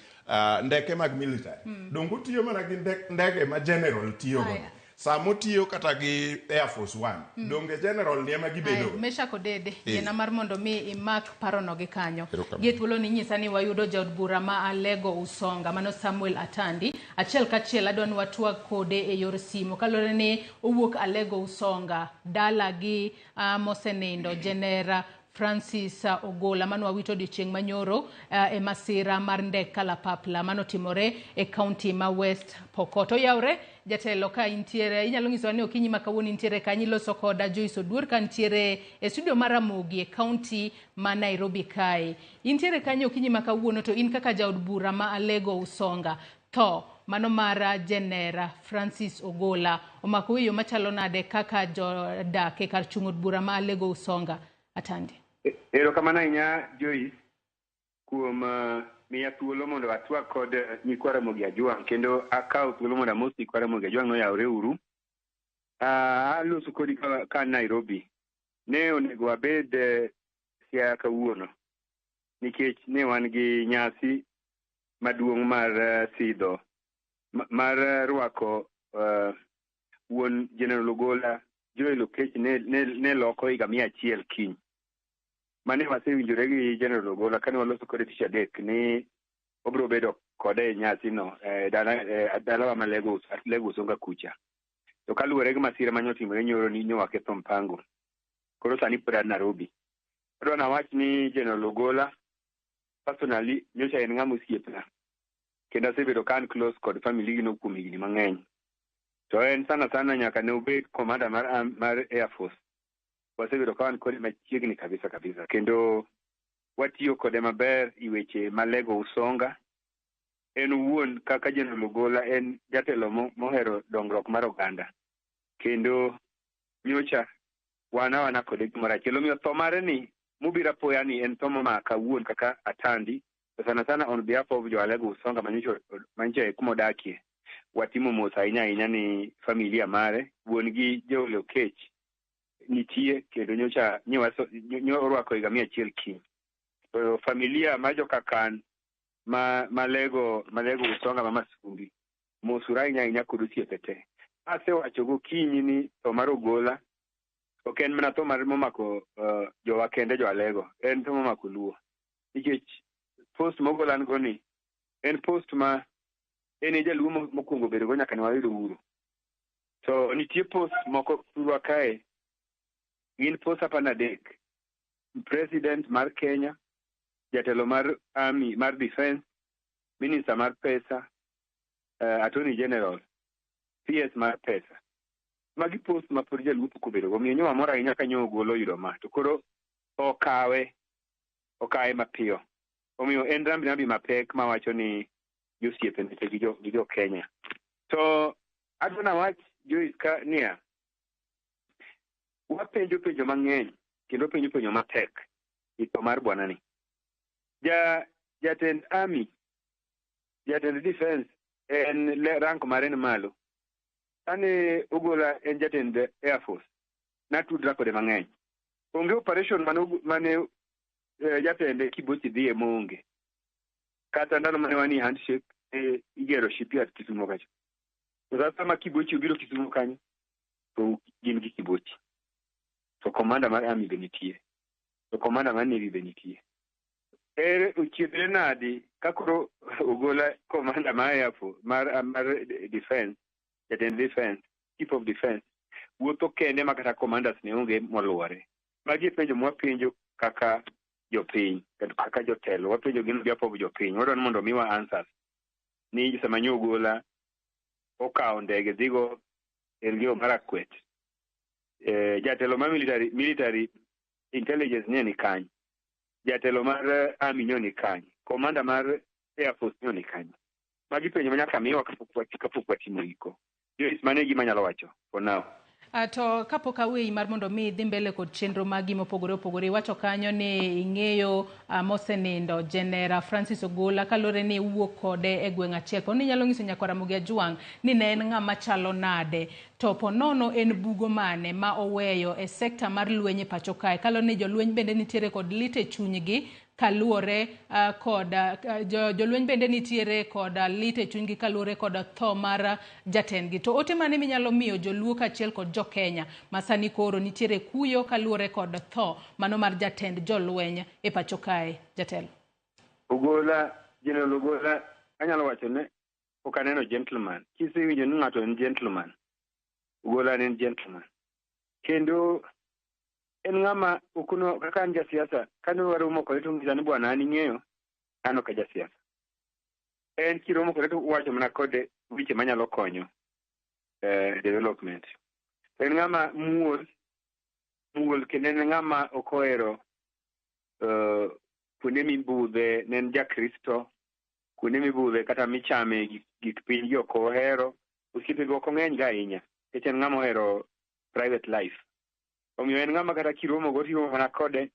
S18: ndeke mag military, donge otiyo mana gi ndege ma general tiyo go.
S3: Aya.
S18: Sama otiyo kata gi Air Force One, donge general ni ema gibedo go.
S3: Meshack Odede,
S18: Eh.
S3: yiena mar mondo mi imak parono gi kanyo.
S18: Erokamano.
S3: Gi e thuolo ni nyisa ni wayudo jaod bura ma Alego Usonga, mano Samuel Atandi. Achiel kachiel adwa ni watwag kode e yor simu kaluwore ni owuok Alego Usonga, dala gi mosenindo Jenera Francis Ogola mano wawito odiochieng' manyoro e masira mar ndek kalapapla manotimore e kaunti ma West Pokot. Oyawre jatelo, ka intiere inyalo nyisowa ni okinyi ma kawuono intiere kanye? Iloso koda Joyce Oduor ka ntiere e studio mar Ramogi e kaunti ma Nairobi kae. Intiere kanye okinyi ma kawuono, to in kaka jaod bura ma Alego Usonga, tho mano mar Jenera Francis Ogola omako e yo machalo nade kaka jodak e kar chung' od bura ma Alego Usonga? Atandi.
S1: Erokamano ahinya, Joyce, kuom miya thuolo mondo atwag kod nyikwa Ramogi Ajwang', kendo akawo thuolo mondo amos nyikwa Ramogi Ajwang' noyawre uru. Aloso kodi ka an Nairobi. Ne onego abed Siaya kawuono nikech ne wan gi nyasi maduong' mar sidho mar rwako wuon General Ogola Joel Okech ne loko higa 100 kiny. Mane wasewinjore gi General Ogola kane waloso kode tich adek ni obiro bedo kode e nyasi no e dala, e dalawa ma Lego Usonga kucha. To kaluwore gi masira mane otimore nyoro ni nyo waketho mpango. Koro sani pod an Nairobi. Adwa nawach ni General Ogola personally nyocha en ng'ama osiepna. Kendo asebedo ka an close kod family gi no kuom higni mang'eny. To en sana sana nyaka ne obed commander mar Air Force. Wasebedo ka wan kode machiegni kabisa kabisa. Kendo watiyo kode maber i weche malego Usonga. En owuon kaka General Ogola en jatelo mohero dongruok mar oganda. Kendo nyocha wan awana kode gimoro achiel. Omiyo tho mare ni mobiro apoya ni en tho momaka awuon kaka Atandi. To sana sana on behalf of jo Alego Usonga manyocha e kuma odakie. Watimo mos ahinya ahinya ni familia mare, wuon gi Joel Okech nitie kendo nyocha nyo orwako higa 100 kiny. To familia mar joka Kan ma Malego Usonga ma Masumbi mosuru ahinya ahinya kod osiepe te. Asewacho gokinyi ni tho mar Ogola ok en mana tho mar momako jowa kende jo Alego, en tho momako Luo. Nikech post mogola go ni en post ma en e jaluo mokwongo bedo go nyaka ne wayud uhuru. To nitie post moko thurwa kae, gin post 13. President mar Kenya, jatelo mar army mar defense. Minister mar pesa, Attorney General, PS mar pesa. Magi post ma pod jaluo pok obedo go. Omiyo nyo wamor ahinya ka nyo Ogola oyudo ma. To koro okawe mapiyo. Omiyo en rambi rambi mapek mawacho ni josiepene te gi jo Kenya. To adwa nawach Joyce ka niya, wapenjo penjo mang'eny kendo penjo penjo matek e tho mar bwanani. Jatend army, jatend defense en rank mare ni malo. Kane Ogola en jatend Air Force, natudra kode mang'eny. Onge operation mane jatende Kibochi dhiye moonge. Kata ndalo mane wanie handshake igero shipyard Kisumu kacha. To sasa ma Kibochi obiro Kisumu kanyo, to gin gi Kibochi. To commander mar army be nitie. To commander mar navy be nitie. Ere ochiedhre nadi ka koro Ogola commander mar Air Force, mar defense, jatend defense, chief of defense, wuotho kende ma kata commanders ne onge moluore. Magi e penjo mwapenjo kaka jopiny, kaka jotelo, wapenjo gin behalf of jopiny. Wadwaro mondo miwa answers. Ni sama nyo Ogola okawo ndege dhigo Elgeyo Marakwet, jatelo mar military intelligence ne ni kany, jatelo mar army nyo ni kany, commander mar Air Force nyo ni kany. Magi penjo ma nyaka miwa kapok watimo iko. Joyce, mano e gima anyalo wacho for now.
S3: To kapok aweyi mar mondo mi idhi mbele kod chenro magi mopogore opogore, iwacho kanyo ni ing'eyo mosenindo Jenera Francis Ogola kaluwore ni iwuok kode e gweng' achiel. Po ni inyalo nyiso nyakwar Ramogi Ajwang' ni ne en ng'ama chalo nade, to po nono en bugo mane ma oweyo e sekta mar lweny e pacho kae, kaluwore ni jolweny bende nitiere kod lit e chunygi kaluwore kod jolweny bende nitiere kod lit e chunygi kaluwore kod tho mar jatendgi. To ote mane minyalo miyo joluo kaachiel kod jo Kenya ma sani koro nitiere kuyo kaluwore kod tho mano mar jatend jolweny e pacho kae, jatelo?
S1: Ogola, General Ogola, anyalo wacho ne ok aneno gentleman. Kisewinjo ni ng'ato en gentleman, Ogola ne en gentleman. Kendo en ng'ama okuno kaka an jasiasa, kane waromo kode to onyisa ni bwana an ing'eyo, an ok ajasiasa. En kiromo kode to uwacho mana kode weche manyalo konyo development. En ng'ama muol kendo en ng'ama ok ohero kuonde mibudhe, ne en jakristo, kuonde mibudhe kata michame gik piny gi ok ohero. Osiepe be ok ong'eny ga ahinya, nikech en ng'ama ohero private life. Omiyo en ng'ama kata kiromo go tiromo mana kode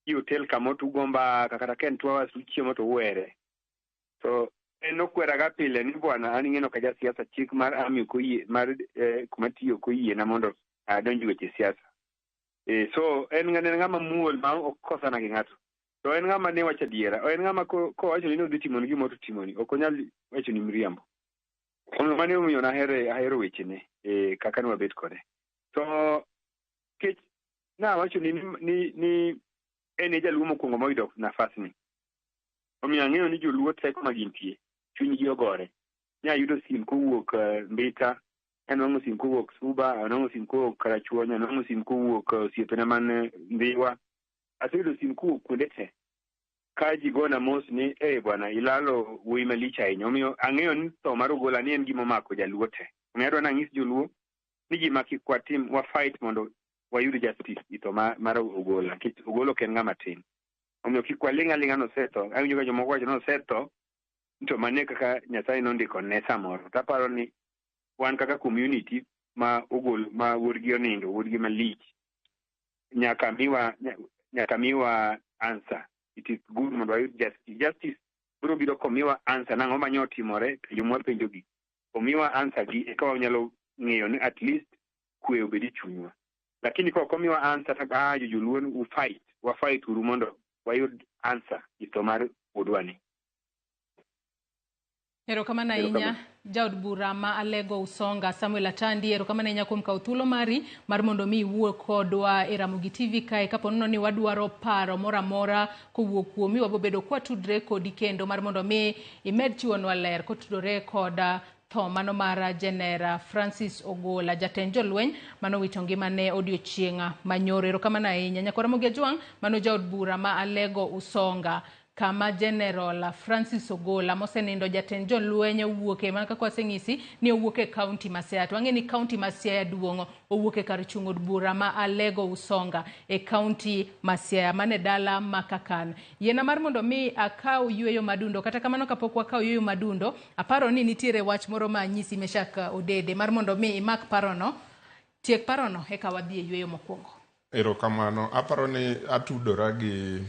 S1: i hotel kamoro to ugo mbaka, kata ka en 2 hours uchiemo to uwere. To en nokweraga pile ni bwana an ing'eno ka jasiasa, chik mar army ok oyie, mar kuma tiyo ok oyiena mondo adonj weche siasa. So en ng'ama muol ma ok kosana gi ng'ato. To en ng'ama ne wacho adiera. En ng'ama kowacho ni odhi timoni gimoro to timoni. Ok onyal wacho ni miriambo. Omiyo mano emomiyo ahero wechene kaka ne wabet kode. To nikech nawacho ni en e jaluo mokwongo moyudo nafasni. Omiyo ang'eyo ni joluo teko ma gintie, chunygi ogore. Ne ayudo sim kowuok Mbita, anwang'o sim kowuok Suba, anwang'o sim kowuok Karachuonyo, anwang'o sim kowuok osiepena man Ndhiwa. Aseyudo sim kowuok kuonde te. Ka ji gona mos ni, bwana, ilalo wuoyi malich ahinya. Omiyo ang'eyo ni tho mar Ogola ni en gima omako jaluo te. Omiyo adwa nang'is joluo ni gima kik watim, wa fight mondo wayud justice e tho mar Ogola. Nikech Ogola ok en ng'ama tin. Omiyo kik waling' aling'a nosetho. Awinjo ka jomoko wacho ni osetho, to mano e kaka Nyasaye nondiko ne samoro. To aparo ni wan kaka community ma ogol ma wuodgi onindo, wuodgi malich, nyaka miwa answer. It is good mondo wayud justice. Justice biro biro komiwa answer nang'o manyo otimore, penjo mwapenjo gi. Omiwa answer gi eka wanyalo ng'eyo ni at least kwe obed e chunywa. Lakini ka ok omiwa answer to joluo u fight, wa fight uru mondo wayud answer e tho mar wuodwani.
S3: Erokamano ahinya jaod bura ma Alego Usonga Samuel Atandi, erokamano ahinya kuom kawo thuolo mari mar mondo mi iwuo kodwa e Ramogi TV kae. Kapo nono ni wadwaro paro moro amora kowuok kuomi, wabobedo kwatudre kodi kendo mar mondo mi imed chiwonwa ler kotudore kod tho mano mar Jenera Francis Ogola, jatend jolweny manowito ngimane odiochieng' manyoro. Erokamano ahinya nyakwar Ramogi Ajwang', mano jaod bura ma Alego Usonga. Kama General Francis Ogola mosenindo jatend jolweny owuoke mana kaka waseng'isi ni owuok e kaunti ma Siaya. To wang'e ni kaunti ma Siaya duong', owuok e kar chung' od bura ma Alego Usonga e kaunti ma Siaya mane dala ma Kakan. Yiena mar mondo mi akaw yweyo madundo, kata kamano kapok wakaw yweyo madundo, aparo ni nitiere wach moro ma anyisi Meshak Odede mar mondo mi imak parono, tiek parono eka wadhi e yweyo mokwongo.
S18: Erokamano. Aparo ni atudora gi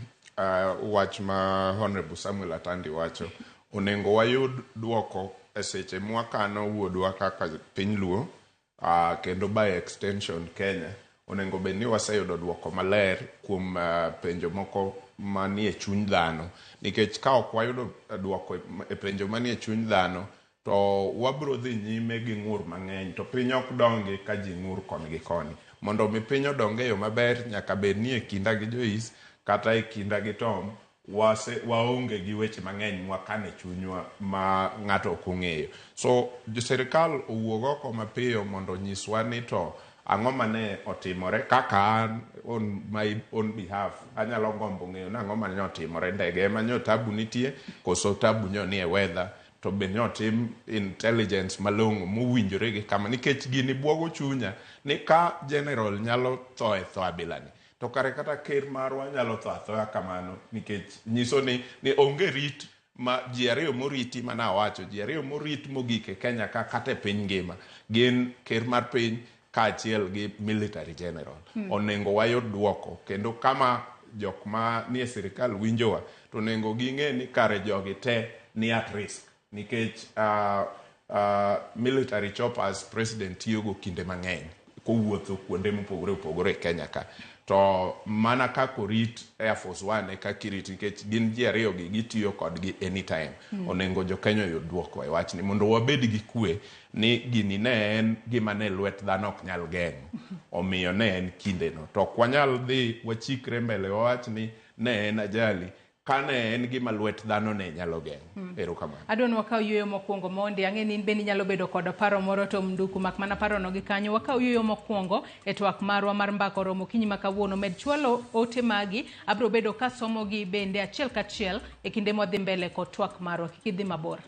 S18: wach ma Honorable Samuel Atandi wacho. Onego wayud duoko e seche mwakano wuodwa kaka piny Luo, kendo by extension Kenya. Onego bed ni waseyudo duoko maler kuom penjo moko manie chuny dhano. Nikech ka ok wayudo duoko e penjo manie chuny dhano, to wabro dhi nyime gi ng'ur mang'eny, to piny ok dongi ka ji ng'ur koni gi koni. Mondo mi piny odong e yo maber, nyaka bed ni e kinda gi Joyce kata e kinda gi Tom, waonge gi weche mang'eny mwakane chunywa ma ng'ato ok ong'eyo. So sirikal owuog oko mapiyo mondo onyiswa ni to ang'o mane otimore. Kaka an on my own behalf anyalo gombo ng'eyo ni ang'o mane otimore, ndege ema nyo tabu nitie koso tabu nyo nie weather, to be nyotim intelligence malong'o mowinjore gi kama, nikech gini buogo chunya ni ka general nyalo tho e tho abilani, to kare kata ker marwa nyalo tho athoya kamano, nikech nyiso ni onge rit ma ji ariyo moriti mana awacho, ji ariyo morit mogik e Kenya ka kata e piny ngima gin ker mar piny kaachiel gi military general. Onego wayud duoko, kendo kama jok ma nie sirikal winjowa to onego ging'e ni kare jogi te ni at risk, nikech military choppers president tiyogo kinde mang'eny kowuotho kuonde mopogore opogore e Kenya ka. To mana kaka orit Air Force One e kaka irit, nikech gin ji ariyo gi gitiyo kodgi anytime. Onego jo Kenya oyud duoko e wachni mondo wabed gi kwe ni gini ne en gima ne lwet dhano ok nyal geng'o. Omiyo ne en kindeno. To ok wanyal dhi wachikre mbele wawach ni ne en ajali ka ne en gima lwet dhano ne nyalo geng'o. Erokamano.
S3: Adwa ni wakaw yweyo mokwongo mondi. Ang'e ni in bende inyalo bedo kod paro moro to mnduku mak mana parono gi kanyo. Wakaw yweyo mokwongo e twak marwa mar mbaka oromo okinyi ma kawuono. Med chwalo ote magi, abiro bedo kasomogi bende achiel kachiel e kinde mwadhi mbele kod twak marwa. Kik idhi mabor.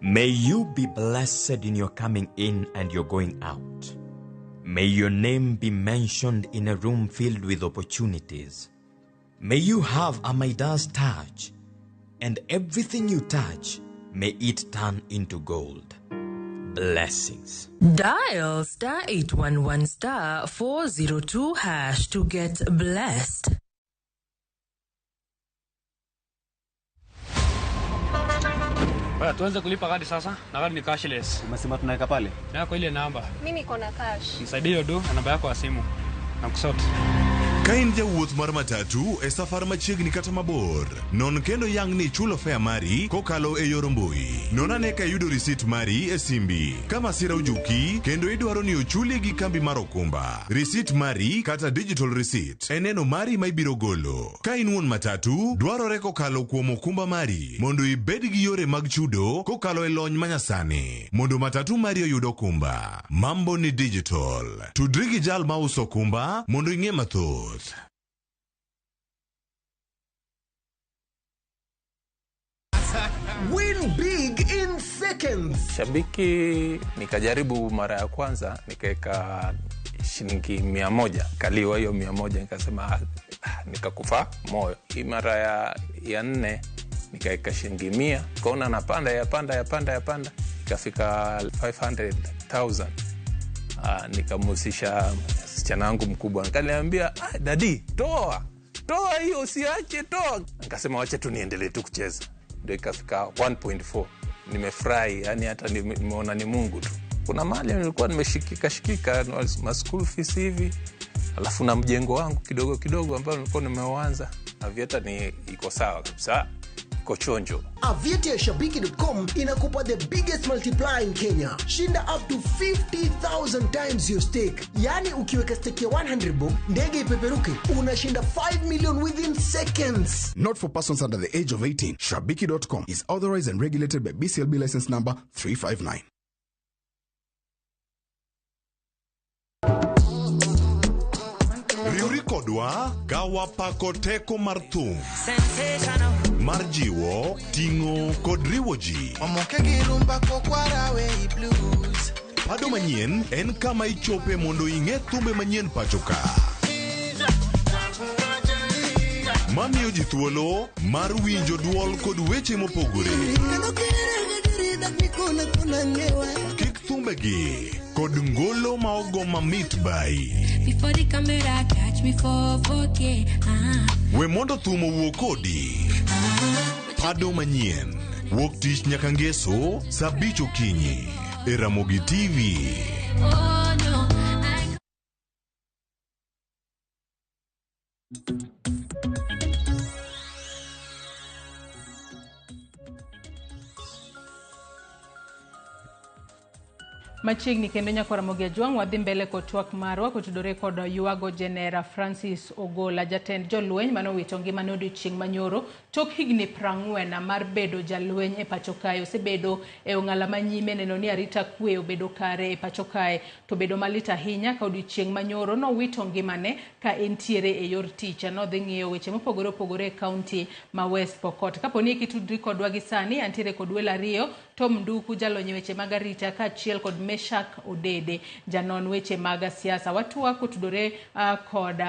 S2: May you be blessed in your coming in and your going out. May your name be mentioned in a room filled with opportunities. May you have a Midas touch, and everything you touch, may it turn into gold. Blessings.
S22: Dial star 811 star 402 hash to get blessed.
S23: Baya, tuanze kulipa kadi sasa, na kadi ni cashless.
S24: Umesema tunaweka pale?
S23: Yako ile namba.
S25: Mimi niko na cash.
S23: Nisaidie hiyo do na namba yako ya simu. Na kusort.
S8: Ka in jawuoth mar matatu e safar machiegni kata mabor, non kendo yang ni ichulo fare mari kokalo e yor mbui. Non ane ka iyudo risit mari e simbi. Ka masira ojuki kendo idwaro ni ochuli gi kambi mar okumba, risit mari kata digital receipt e neno mari ma ibiro golo. Ka in wuon matatu, dwarore kokalo kuom okumba mari mondo ibed gi yore mag chudo kokalo e lony manyasani mondo matatu mari oyud okumba. Mambo ni digital. Tudri gi jal mauso okumba mondo ing'e mathoth.
S12: Win big in seconds.
S26: Shabiki nikajaribu mara ya kwanza nikaweka shilingi 100, kaliwa hiyo 100, nikasema nikakufa moyo. Hii mara ya nne nikaweka shilingi 100, kaona napanda yapanda ikafika 500,000. Nikamhusisha msichana wangu mkubwa, nikaniambia dadi, toa hiyo, usiache, toa. Nikasema wacha tu niendelee tu kucheza, ndio ikafika 1.4. Nimefurahi, yani hata nimeona ni Mungu tu. Kuna mahali nilikuwa nimeshikika ma school fees hivi, alafu na mjengo wangu kidogo kidogo ambao nilikuwa nimeuanza. Aviator ni iko sawa kabisa, Kochonjo.
S12: Aviator ya Shabiki.com inakupa the biggest multiplier in Kenya. Shinda up to 50,000 times your stake. Yaani ukiweka stake ya 100 bob, ndege ipeperuke, unashinda 5 million within seconds.
S8: Not for persons under the age of 18. Shabiki.com is authorized and regulated by BCLB license number 359. Riwri kodwa ka wapako teko mar thum mar jiwo, ting'o kod riwo ji. Pado manyien en kama ichope mondo ing'e thumbe manyien pacho ka. Mamiyo ji thuolo mar winjo duol kod weche mopogore. Kik thumbegi kod ngolo ma ogo mamit bai.
S4: Before the camera catch me for 4K.
S8: We mondo thum owuo kodi. Pado manyien wuok tich nyaka ngeso saa 5 okinyi e Ramogi TV.
S4: Oh no, I
S3: Machiegni kendo nyakwa Ramogi Ajwang' wadhi mbele kod twak marwa kotudore kod ywago Jenera Francis Ogola, jatend jolweny manowito ngimane odiochieng' manyoro tok higni 40 mar bedo jalweny e pacho kae. Osebedo e ong'ala manyime neno ni arita kwe obedo kare e pacho kae, to bedo malit ahinya ka odiochieng' manyoro nowito ngimane ka entiere e yor tich. Nodhi ng'iyo weche mopogore opogore e kaunti ma West Pokot. Kapo ni kitudri kodwa gi sani, antiere kod welo ariyo, Tom Nduku jalony e weche mag arita kaachiel kod Meshak Odede janon weche mag siasa. Watwa kotudore kod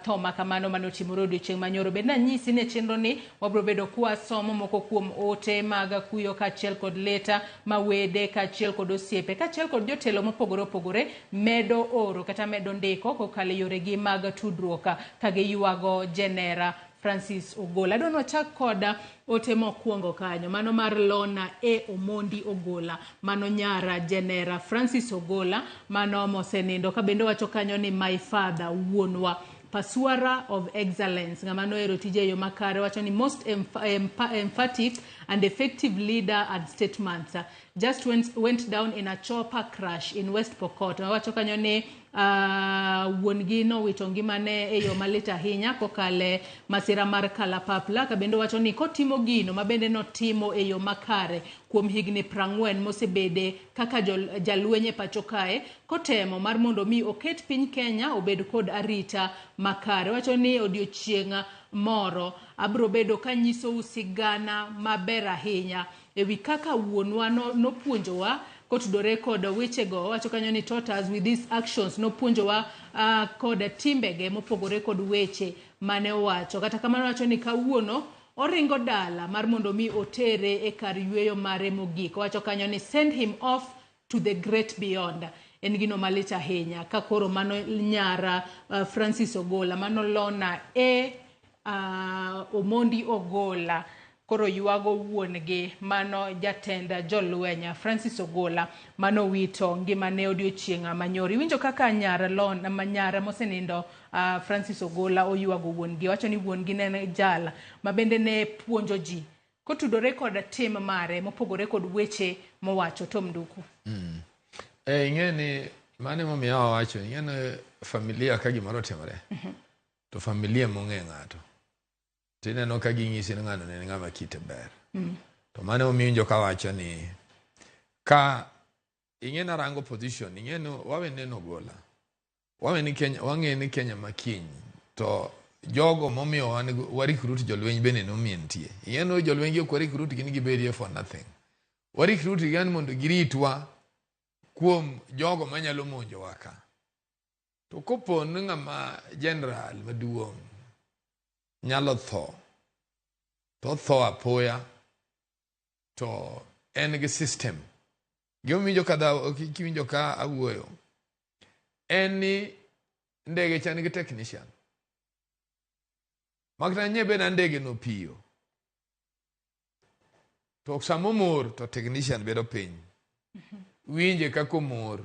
S3: tho ma kamano manotimore odiochieng' manyoro. Bed nanyisi ni chenro ni wabro bedo kwasomo moko kuom ote mag kuyo kaachiel kod leta ma wede kaachiel kod osiepe kaachiel kod jotelo mopogore opogore medo oro kata medo ndiko kokalo e yoregi mag tudruok ka giywago Jenera Francis Ogola. Adwa ni wachak kod ote mokwongo kanyo, mano mar Lona A Omondi Ogola, mano nyara Jenera Francis Ogola, mano mosenindo. Ka bende wacho kanyo ni my father, wuonwa, pursuer of excellence, ng'ama nohero tije e yo makare. Wacho ni most emphatic and effective leader and statements, just went down in a chopper crash in West Pokot. Wacho kanyo ni wuon gi nowito ngimane e yo malit ahinya kokale masira mar kalapapla. Ka bende wacho ni kotimo gino ma bende notimo e yo makare kuom higni 40 mosebede kaka jalweny e pacho kae, kotemo mar mondo mi oket piny Kenya obed kod arita makare. Wacho ni odiochieng' moro abro bedo kanyisou sigana maber ahinya ewi kaka wuonwa nopuonjowa kotudore kod wechego. Wacho kanyo ni taught us with these actions, nopuonjowa kod timbege mopogore kod weche mane owacho. Kata kamano wacho ni kawuono oringo dala mar mondo mi otere e kar yweyo mare mogik. Wacho kanyo ni send him off to the great beyond. En gino malit ahinya ka koro mano nyara Francis Ogola, mano Lona A Omondi Ogola koro ywago wuon-gi, mano jatend jolweny Francis Ogola mano wito ngimane odiochieng' manyoro. Iwinjo kaka nyara Lona manyara mosenindo Francis Ogola oywago wuon-gi. Owacho ni wuon-gi ne en jal ma bende ne puonjo ji kotudore kod tim mare mopogore kod weche mowacho. Tom Nduku.
S19: Ing'e ni mano emomiyo awacho, ing'e ni familia ka gimoro otimore, to familia mong'e ng'ato tineno ka ging'isi ni ng'ano ne en ng'ama kite ber. To mano emomiyo iwinjo kawacho ni ka ing'e narango position, ing'e ni wawe neno Ogola, wawe ni Kenya, wang'e ni Kenya makiny to jogo momiyo wan wa recruit jolweny bende nomiyo nitie. Ing'e ni jolweny gi ok wa recruit gi ni gibedie for nothing. Wa recruit gi ni mondo giritwa kuom jogo manyalo monjowa ka. To kopo ni ng'ama general maduong' nyalo tho, to tho apoya, to en gi system. Gimomiyo kiwinjo ka awuoyo, en ni ndege cha nigi technician. Makata nye bed na ndege no piyo, to sama omor to technician bedo piny. Winje kaka omor,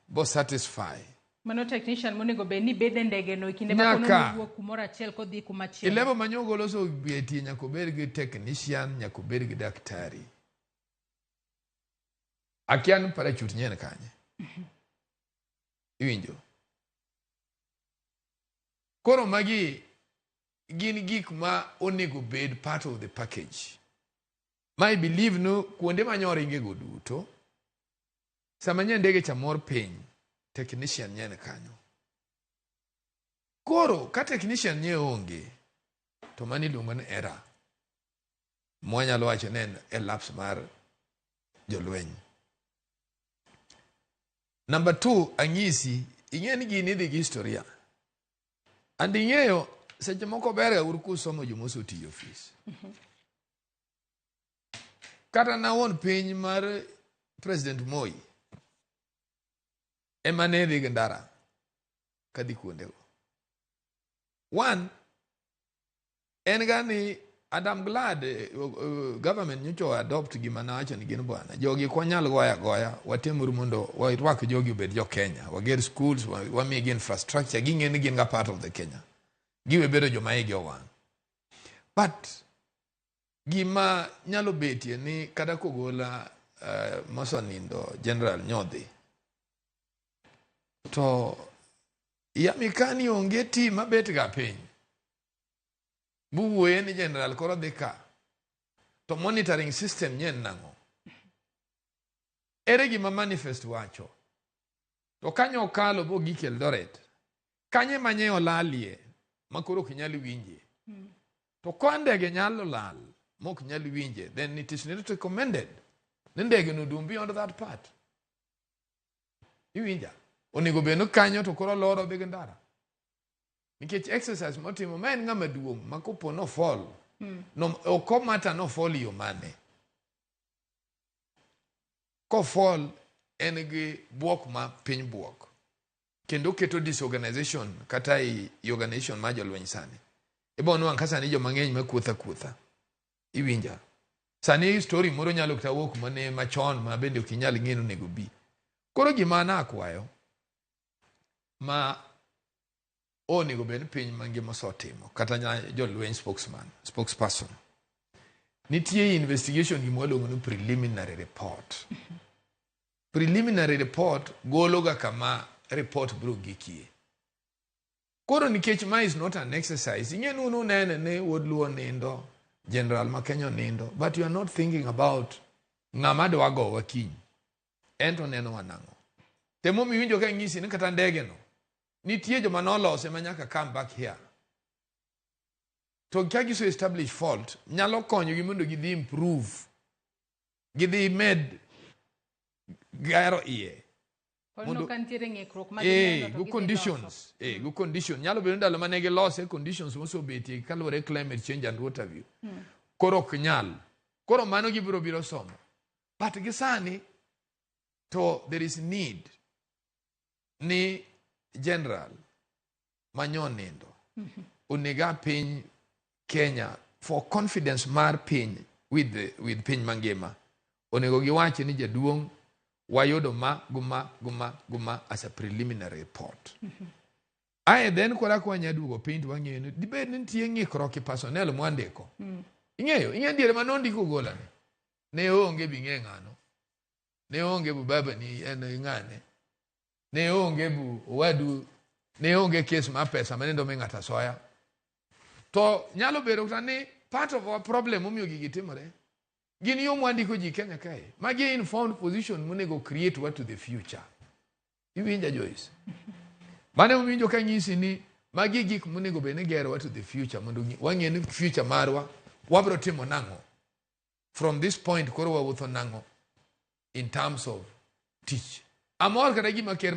S19: bo satisfy.
S3: Mano technician monego bed ni bede ndege no e kinde ma kono
S19: Nyaka.
S3: nowuok kumoro achiel kodhi kumachielo.
S19: E level ma nyogo loso betie nyaka obed gi technician, nyaka obed gi daktari. Akia ni parachute nyien kanye. Iwinjo? Koro magi gin gik ma onego bed part of the package. Ma I believe no kuonde ma nyoringe go duto, sama nye ndege cha mor piny, technician nyien kanyo. Koro ka technician nye onge, to mano iluongo ni error. Mwanyalo wacho ni en e lapse mar jolweny. Number 2, anyisi, ing'e ni gini idhi gi historia. And ing'eyo, seche moko ber ga uru kusomo joma osetiyo ofis. Kata na wuon piny mar President Moi, ema ne dhi gi ndara kadhi kuondego. One, en ga ni and I'm glad government nyocha adopt gima nawacho ni gin bwana. Jogi ok wanyal goyo agoya, watemuru mondo warwak jogi obed jo Kenya, wager schools, wamigi infrastructure, ging'e ni gin ga part of the Kenya. Giwe bedo joma igi owang'. But gima nyalo betie ni kata kogola mosenindo General Nyodhi, to yamikani onge team mabet ga piny. Buwuoye ni general koro dhi ka. To monitoring system nyen nang'o? Ere gima manifest wacho? To kanyo okalo bogik Eldoret. Kanye manye olalie ma koro ok nyal winje. To ka ndege nyalo lal mok nyal winje, then it is not recommended ni ndege no dum beyond that part. Iwinja? Onego bed ni kanyo to koro loro dhi gi ndara. Nikech exercise motimo ma en ng'ama duong' ma kopo no fall, no, ok omata no fall yo mane. Ko fall en gi buok ma piny buok. Kendo keto disorganization kata i organization ma jolweny sani. Ibo nwang' ka sani joma ng'eny ma kuotha kuotha. Iwinja? Sani story moro nyalo kata wuok mane machon ma bende ok inyal ng'e ni onego bi. Koro gima nakwayo ma onego bed ni piny mangima osetimo kata jolweny spokesperson. Nitie investigation gima waluongo ni preliminary report. Preliminary report golo ga kama report biro gikie. Koro nikech ma is not an exercise, ing'e ni un unene ni wuod Luo nindo, general ma Kenya nindo, but you are not thinking about ng'ama dwa gowa kiny. En to nenowa nang'o? Temo miwinjo ka ng'isi ni kata ndege no, nitie joma nolose ma nyaka come back here. To ka giso establish fault, nyalo konyogi mondo gidhi improve, gidhi med gero iye.
S3: Mondo ka nitiere ng'ikruok ma gineno to
S19: go
S3: gidhi
S19: conditions, go condition. Nyalo bedo ndalo mane gilose conditions mosebetie kaluwore climate change and what have you. Koro ok nyal. Koro mano gibiro biro somo. But gi sani to there is need ni general manyo nindo onego piny Kenya for confidence mar piny with piny mangima. Onego giwach ni jaduong' wayudo ma guma guma guma as a preliminary report. Ae then kora kwa nyaduogo piny to wang'eyo ni dibed ni nitie ng'ikruok e personnel mwandiko. Ing'eyo, ing'e diere ma nondiko Ogola ni. Ne onge bing'e ng'ano. Ne onge bu baba ni en ng'ane. Ne onge bu owadu, ne onge kes mar pesa mane mi ng'ato asoya. To nyalo bedo kata ni part of our problem momiyo gigi timore gin yo mwandiko ji Kenya kae. Magi informed position monego create what to the future. Iwinja Joyce? Mane uwinjo ka nyisi ni magi gik monego bed ni gerowa to the future mondo wang'e ni future marwa wabiro timo nang'o. From this point koro wawuotho nang'o in terms of tich. Amor kata gima ker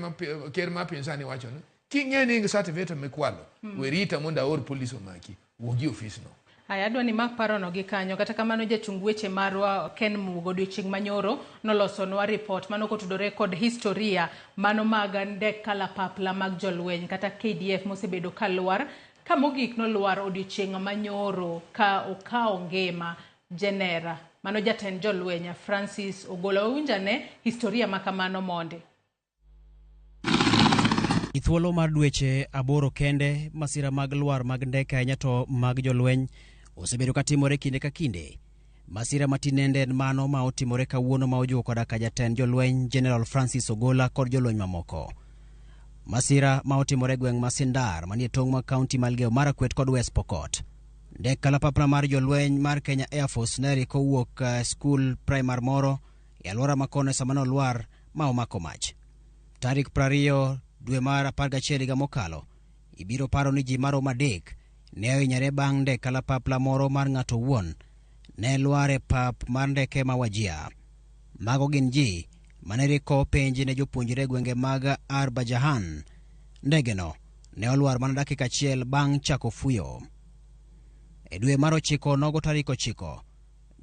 S19: ma piny sani wacho ni king'e ni in gi certificate mikwalo, werita mondo aor polis omaki, wuogi e ofis no.
S3: Aya, adwa ni mak parono gi kanyo. Kata kamano jachung weche marwa Ken Mugo odiochieng' manyoro nolosonwa report mano kotudore kod historia mano mag ndek kalapapla mag jolweny kata KDF mosebedo kalwar ka mogik nolwar odiochieng' manyoro ka okawo ngima jenera mano jatend jolweny Francis Ogola. Wawinj ane historia ma kamano mondi.
S5: E thuolo mar dweche 8 kende, masira mag lwar mag ndeke ahinya to mag jolweny osebedo katimore kinde ka kinde. Masira matinende en mano ma otimore kawuono ma ojuko koda ka jatend jolweny General Francis Ogola kod jolweny mamoko. Masira ma otimore e gweng' ma Sindar manie tong' mag kaunti ma Elgeyo Marakwet kod West Pokot. Ndek kalapapla mar jolweny mar Kenya Air Force ne rik owuok skul primar moro e alwora ma kono sama nolwar ma omako mach. Tarik 20 dwe mar 11 higa mokalo, ibiro paro ni ji maromo 3 ne ohinyore bang' ndek kalapapla moro mar ng'ato owuon ne lwar e pap mar ndeke ma Wajir. Mago gin ji mane riko penj ne jopuonjre e gwenge mag Arbajahan. Ndegeno ne olwar mana dakika achiel bang' chako fuyo. E dwe mar 9 nogo tarik 9,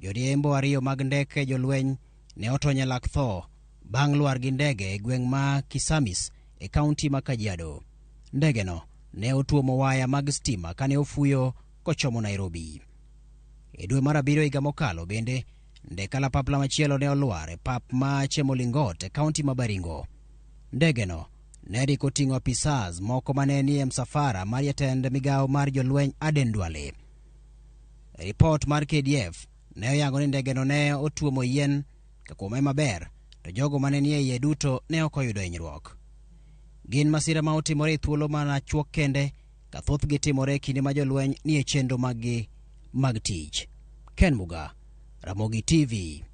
S5: joriembo 2 mag ndeke jolweny ne otony e lak tho bang' lwar gi ndege e gweng' ma Kisamis e kaunti ma Kajiado. Ndegeno ne otuomo waya mag stima kane ofuyo kochomo Nairobi. E dwe mar 7 higa mokalo bende, ndek kalapapla machielo ne olwar e pap ma Chemolingot e kaunti ma Baringo. Ndegeno ne rik oting'o apisas moko mane nie msafara mar jatend migawo mar jolweny Aden Duale. Ripot mar KDF ne oyango ni ndegeno ne otuomo yien ka kuome maber, to jogo mane nie iye duto ne ok oyudo hinyruok. Gin masira ma otimore e thuolo mana chuok kende, ka thothgi timore e kinde ma jolweny nie chenro maggi mag tich. Ken Muga, Ramogi TV.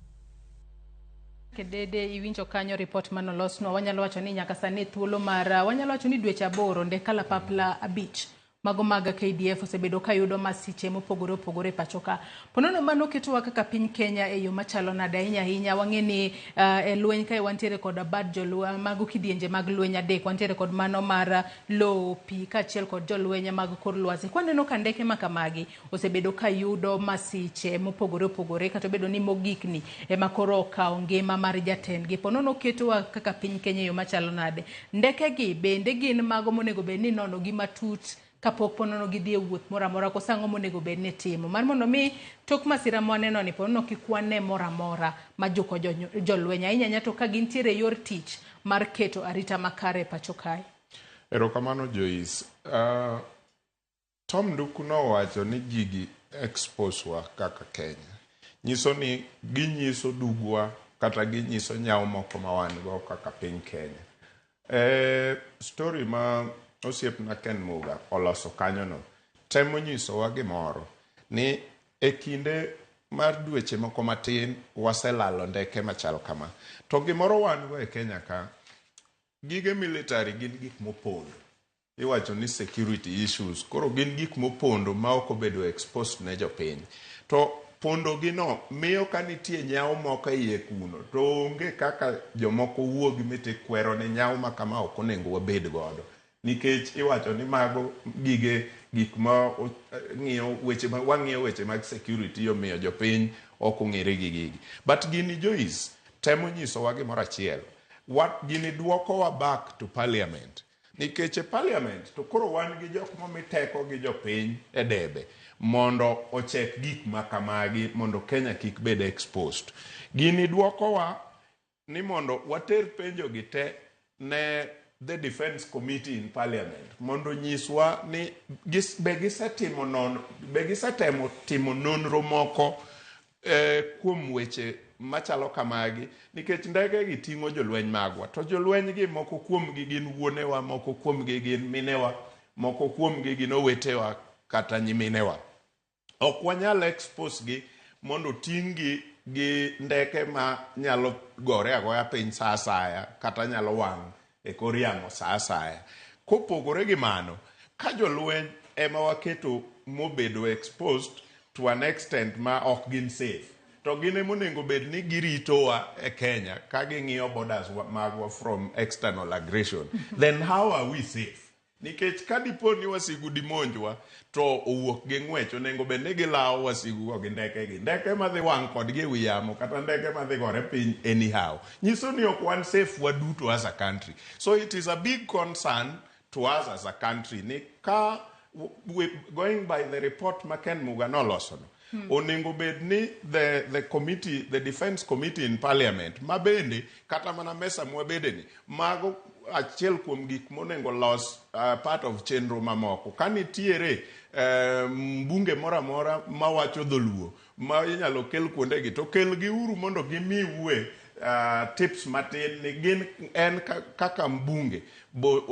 S3: Kedede iwinjo kanyo report manolosnwa, wanyalo wacho ni nyaka sani thuolo mar wanyalo wacho ni dweche 8 ndek kalapapla 5 mago mag KDF osebedo kayudo masiche mopogore opogore e pacho ka. Ponono mano ketowa kaka piny Kenya e yo machalo nade ahinya ahinya, wang'e ni e lweny kae wantiere kod bad jolweny mago kidienje mag lweny 3, wantiere kod mano mar lowo, pi kaachiel kod jolweny mag kor lwasi. Kwaneno ka ndeke ma kamagi osebedo kayudo masiche mopogore opogore, kata obedo ni mogikni ema koro okawo ngima mar jatendgi. Ponono ketowa kaka piny Kenya e yo machalo nade. Ndekegi bende gin mago monego bed ni inonogi matut kapok ponono gidhi e wuoth moro amora, koso ang'o monego bed ni timo mar mondo mi tok masira mwaneno ni ponono kik wane moro amora majuko jolweny ahinya ahinya to ka gintiere e yor tich mar keto arita makare e pacho kae.
S18: Erokamano Joyce. Tom Nduku nowacho ni gigi expose wa kaka Kenya. Nyiso ni ginyiso dugwa kata ginyiso nyawo moko ma wan go kaka piny Kenya. Story ma osiepna Ken Muga oloso kanyono temo nyisowa gimoro ni e kinde mar dweche moko matin waselalo ndeke machal kama. To gimoro wan go e Kenya ka, gige military gin gik mopondo. Iwacho ni security issues, koro gin gik mopondo ma ok obedo exposed ne jopiny. To pondo gino miyo ka nitie nyawo moko e iye kuno to onge kaka jomoko wuogi miti kwero ni nyawo ma kama ok onego wabed godo. Nikech iwacho ni mago gige gik ma ng'iyo weche ma wang'iyo weche mag security omiyo jopiny ok ong'ere gi gigi. But gini Joyce temo nyisowa gimoro achiel. Gini duokowa back to parliament. Nikech e parliament to koro wan gi jok momi teko gi jopiny e debe mondo ochek gik ma kamagi mondo Kenya kik bed exposed. Gini duokowa ni mondo water penjo gi te ne the Defence Committee in Parliament mondo nyiswa ni be gisetimo non, be gisetemo timo nonro moko kuom weche machalo kamagi, nikech ndege gi ting'o jolweny magwa to jolweny gi moko kuomgi gin wuonewa, moko kuomgi gin minewa, moko kuomgi gin owetewa kata nyiminewa. Ok wanyal expose gi mondo ting' gi gi ndeke ma nyalo gore agoya piny sa asaya kata nyalo wang' e kor yamo sa asaya. Kopogore gi mano, ka jolweny ema waketo mobedo exposed to an extent ma ok gin safe, to gin ema onego bed ni giritowa e Kenya ka ging'iyo borders magwa from external aggression. Then how are we safe? Nikech ka dipo ni wasigu dimonjwa to owuok gi ng'wech, onego bed ni gilawo wasigu go gi ndeke gi. Ndeke madhi wang' kodgi e wi yamo kata ndeke madhi gore piny anyhow. Nyiso ni ok wan safe waduto as a country. So it is a big concern to us as a country ni ka we, going by the report ma Ken Muga nolosono, Onego bed ni the committee, the defense committee in parliament, ma bende kata mana mesa mwabede ni, mago achiel kuom gik monego los part of chenro mamoko. Ka nitiere mbunge moro amora mawacho dholuo ma inyalo kel kuondegi to kelgiuru mondo gimiue tips matin ni gin en kaka mbunge bo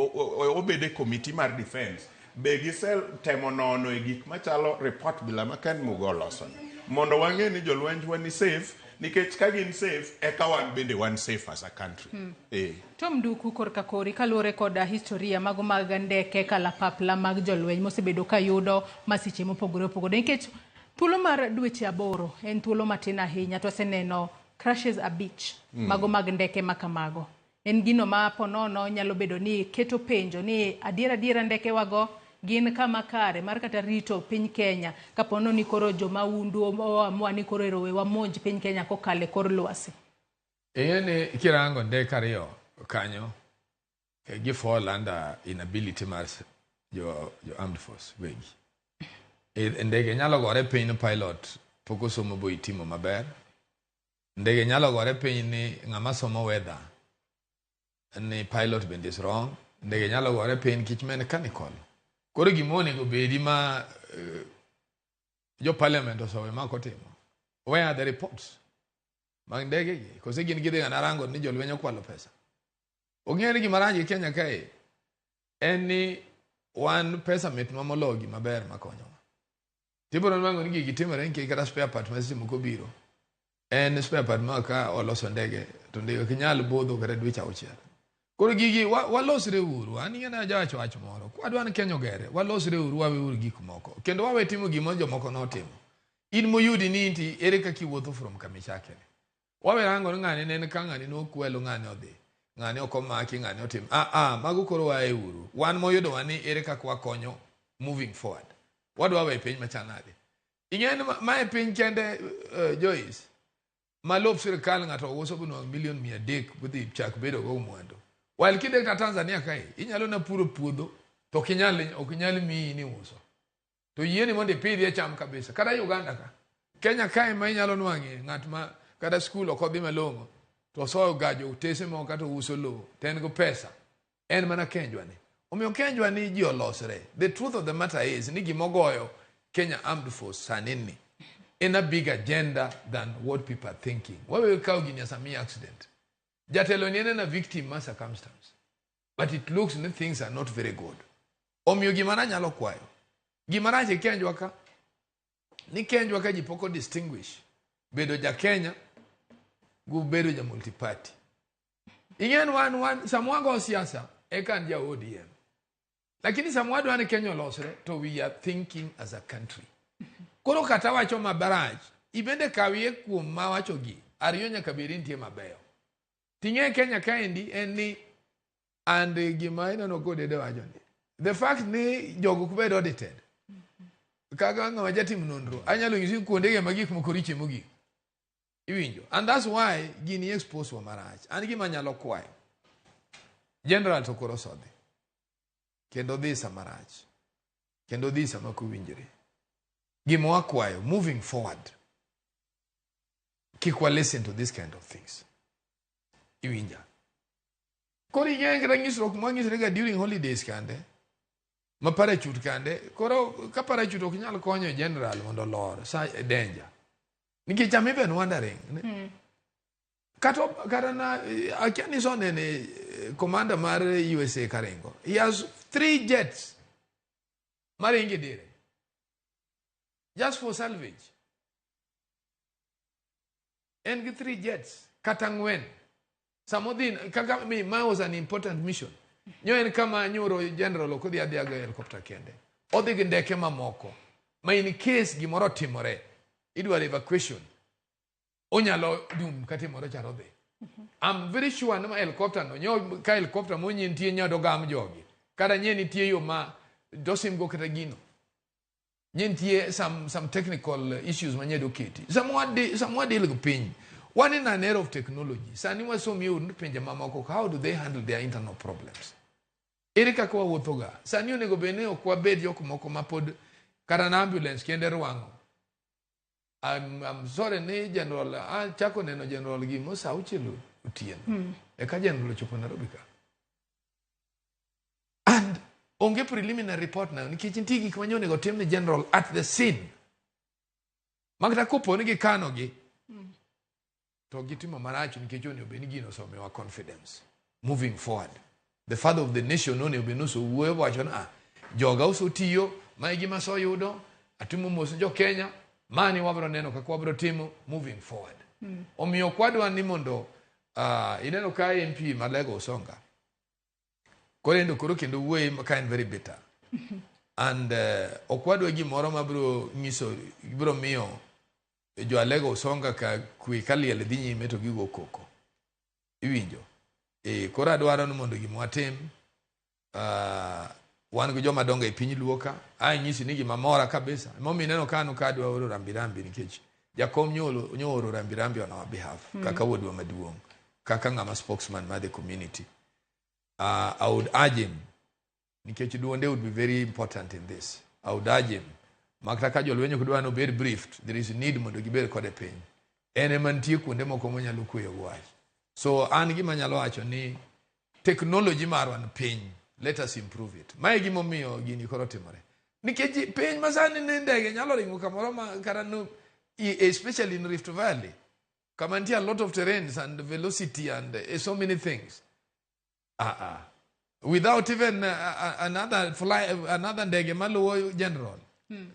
S18: obede committee mar defense be gisetemo nono e gik machalo report bila ma Ken Mugo oloso ni mondo wang'e ni jolwenjwa ni safe, nikech ka gin safe eka wan bende wan safe as a country.
S3: Tom Nduku, korka kori kaluwore koda historia mago mag ndeke kalapapla mag jolweny mosebedo ka yudo masiche mopogore opogore, nikech thuolo mar dweche 8 en thuolo matin ahinya to waseneno crashes 5 mago mag ndeke makamago. En gino ma ponono nyalo bedo ni keto penjo ni adiera ndeke wago gin kama kare mar kata rito piny Kenya kapono ni koro jomahundu oamua ni koro ero we wamonj piny Kenya kokalo e kor lwasi.
S19: Ing'e ni kirango ndeke 2 kanyo gi fall under inability mar jo armed force wegi. Ndege nyalo gore piny ni pilot pok osomo bo itimo maber. Ndege nyalo gore piny ni ng'ama somo weather ni pilot bende is wrong. Ndege nyalo gore piny nikech mechanical. Koro gima onego bedi ma jo parliament osowe ma ok otimo. Where are the reports mag ndege gi? Kose gin gidhi ng'ana rango ni jolweny okwalo pesa. Ong'eyo ni gima rach gi Kenya kae en ni wan pesa mitnwa moloyo gima ber makonyowa. Tibiro nwang'o ni gigi timore nikech kata spare part ma seche moko biro en spare part ma ka oloso ndege to ndege ok nyal budho kata dweche 6. Koro gigi walosre uru. An ing'e ni ajawacho wach moro. Kwadwa ni Kenya ogere, walosre uru, wawe uru gik moko. Kendo wawe timo gima jomoko notimo. In moyudi ni inti ere kaka iwuotho from kamichake ni. Wawe rango ni ng'ani ne en ka ng'ani nokwelo, ng'ani odhi. Ng'ani ok omaki, ng'ani otim. Mago koro wae uru. Wan moyudowa ni ere kaka wakonyo moving forward. Wadwa we piny machal nade. Ing'e ni mae piny kende, Joyce, ma lop sirikal ng'ato uso bonwang' milion 300 bodhi chak bedo go mwandu. While kidhi kata Tanzania kae, inyalo na puro puodho to ok inyal miyi ni uso. To yieni mondo ipidhie cham kabisa. Kata Uganda ka. Kenya kae ma inyalo nwang'e ng'at ma kata skul ok odhi malong'o to osoyo gajo otese moko kata ouso lowo to en go pesa. En mana Kenjwa ni. Omiyo Kenjwa ni ji olosre. The truth of the matter is ni gimogoyo Kenya Armed Force sani ni en a big agenda than what people are thinking. Wawe kawo gini as a mere accident. Jatelo ni en a victim ma circumstance. But it looks ni things are not very good. Omiyo gima nanyalo kwayo. Gima rach e Kenjwa ka, ni Kenjwa ka ji pok o distinguish bedo ja Kenya gu bedo ja multiparty. Ing'e ni wan sama wago siasa eka an ja ODM. Lakini sama wadwa ni Kenya olosre to we are thinking as a country. Koro kata wacho mabarach, ibende kawie kuom mawacho gi, ariyo nyaka bed ni nitie mabeyo. Ting'e Kenya kaendi en ni and gima ineno kodede wacho ni the fact ni jogo ok bed audited. Kaka ng'ama jatim nonro, anyalo nyisi kuondege ma gik moko riche mogik. Iwinjo. And that's why gini expose wa marach. An gima anyalo kwayo. General to koro osodhi. Kendo dhi sama rach. Kendo dhi sama ok owinjore. Gima wakwayo, moving forward, kik wa listen to this kind of things. Iwinja. Koro ing'e kata nyisruok mwanyisre ga during holidays kande, ma parachute kande, koro ka parachute ok nyal konyo general mondo olor sa danger. Nikech I'm even wondering. Kata na, akia ni sonene commander mar USA Karengo. He has 3 jets maringe dire. Just for salvage. En gi 3 jets kata 4. Samodhi kaka mi ma was an important mission. Nyo en kama nyoro general ok odhi adhiya gi helicopter kende. Odhi gi ndeke mamoko. Ma in case gimoro timore, idwaro evacuation, onyalo dum katimore charo dhi. I'm very sure ni helicopter no, nyo ka helicopter monyi nitie nyado gam jogi. Kata nye nitie yo ma dosim go kata gino. Nye nitie some technical issues ma nyedo keti. Samwa deal gi piny. Wan in an era of technology. Sani wasomi uru pinje mamoko, how do they handle their internal problems? Ere kaka wawuotho ga? Sani onego bed ni ok wabed jok moko ma pod kata na ambulance kende rwang'o. I'm sorry ni General, achako neno General gimo sa 6 otieno. Eka General ochopo Nairobi ka. And onge preliminary report na nikech nitie gik manye onego tim ne General at the scene. Makata kopo ni gikano gi, to gitimo marach nikech onego bed ni gino osemiyowa confidence moving forward. The father of the nation onego bed ni osewuoyo wacho ni ah, joga osetiyo, ma e gima aseyudo, atimo mos ne jo Kenya, mani wabiro neno kaka wabiro timo moving forward. Omiyo ok wadwa ni mondo ineno ka MP Malego Usonga koro endo koro kendo wuoye ka en very bitter and ok wadwa gimoro mabiro nyiso biro miyo jo Alego Usonga ka kwe ka liel dhi nyime to gigo koko iwinjo koro adwaro ni mondo gima watim wan gi joma dongo e piny Luo ka anyisi ni gima mora kabisa emomiyo ineno ka an ka adwa oro rambirambi nikech jakom nyooro rambirambi on our behalf kaka wuodwa maduong' kaka ng'ama spokesman mar the community. I would urge him nikech duonde would be very important in this. I would urge him makata ka jolweny ok dwa ni obed briefed, there is need mondo gibed kode piny. En ema nitie kuonde moko monyalo kweyo go wach. So an gima anyalo wacho ni technology marwa ni piny, let us improve it. Mae gimomiyo gini koro timore. Nikech piny masani ni ndege nyalo ringo kamoro ma kata no, especially in Rift Valley, kama nitie a lot of terrains and velocity and so many things. Without even another fly, another ndege maluwo General.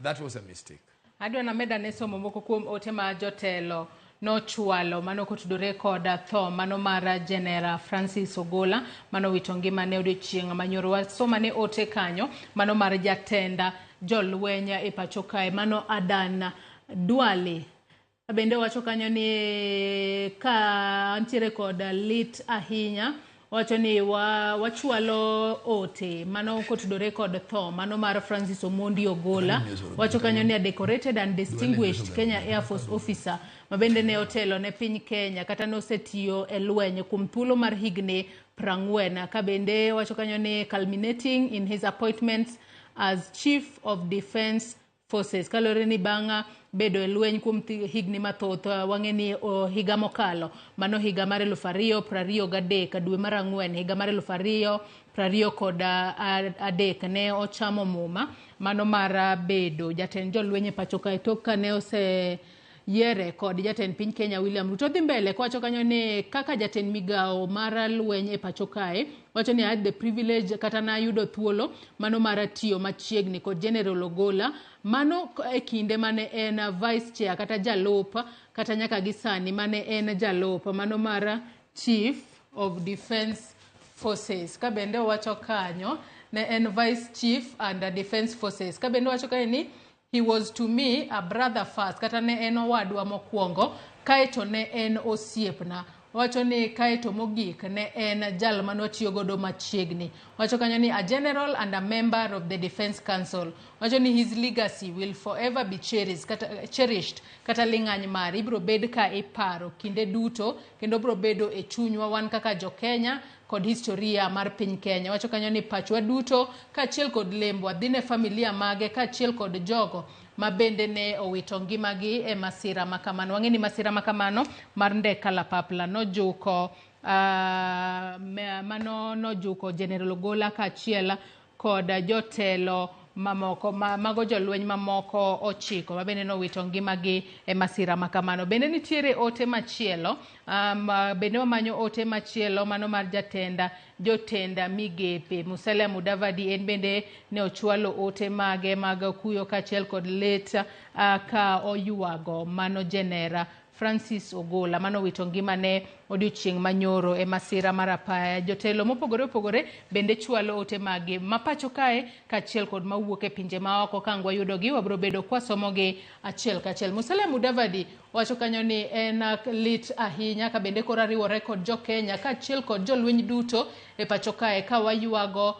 S19: That was a mistake.
S3: Adwa nameda ne somo moko kuom ote ma jotelo nochwalo mano kotudore kod tho mano mar General Francis Ogola mano wito ngimane odiochieng' manyoro. Wasoma ne ote kanyo mano mar jatenda jolweny e pacho kae mano Adan Duale. Bende wacho kanyo ni ka ntiere kod lit ahinya, wacho ni wachwalo ote mano kotudore kod tho mano mar Francis Omondi Ogola. Wacho kanyo ni a decorated and distinguished Kenya Air Force officer ma bende ne otelo ne piny Kenya kata nosetiyo e lweny kuom thuolo mar higni 40 ka bende wacho kanyo ni culminating in his appointments as Chief of Defence Forces. Kaluwore ni bang' bedo e lweny kuom higni mathoth, wang'e ni higa mokalo mano higa mar 2023 dwe mar 4 higa mar 2023 ne ochamo muma mano mar bedo jatend jolweny e pacho kae tok ka ne ose yiere kod jatend piny Kenya William Ruto. Dhi mbele kowacho kanyo ni kaka jatend migawo mar lweny e pacho kae, wacho ni I had the privilege kata nayudo thuolo mano mar tiyo machiegni kod General Ogola mano e kinde mane en vice chair kata jalup kata nyaka gi sani mane en jalup mano mar Chief of Defence Forces. Ka bende owacho kanyo ne en vice chief and Defence Forces. Ka bende owacho kanyo ni he was to me a brother first, kata ne en owadwa mokwongo, kaeto ne en osiepna. Wacho ni kaeto mogik ne en jal mane godo machiegni. Wacho kanyo ni a general and a member of the Defence Council. Wacho ni his legacy will forever be cherished, kata, cherished, kata ling'any mare ibiro bed ka iparo kinde duto kendo biro bedo e chunywa wan kaka jo Kenya kod historia mar piny Kenya. Wacho kanyo ni pachwa duto kaachiel kod lembwa dhi ne familia mage kaachiel kod jogo ma bende ne owito ngimagi e masira makamano. Wang'e ni masira makamano mar ndek kalapapla nojuko mano nojuko General Ogola kaachiel kod jotelo mamoko mago jolweny mamoko 9 ma bende nowito ngimagi e masira makamano. Bende nitiere ote machielo, bende wamanyo ote machielo mano mar jotenda migepe Musalia Mudavadi. En bende ne ochwalo ote mage mag kuyo kaachiel kod lit ka oywago mano General Francis Ogola mano wito ngimane odiochieng' manyoro e masira mar apaya. Jotelo mopogore opogore bende chwalo ote mage mapacho kae kaachiel kod mawuok e pinje maoko. Ka ang' wayudogi wabiro bedo kwasomogi achiel kachiel. Musalia Mudavadi wacho kanyo ni en lit ahinya ka bende koro ariwore kod jo Kenya kaachiel kod jolweny duto e pacho kae ka waywago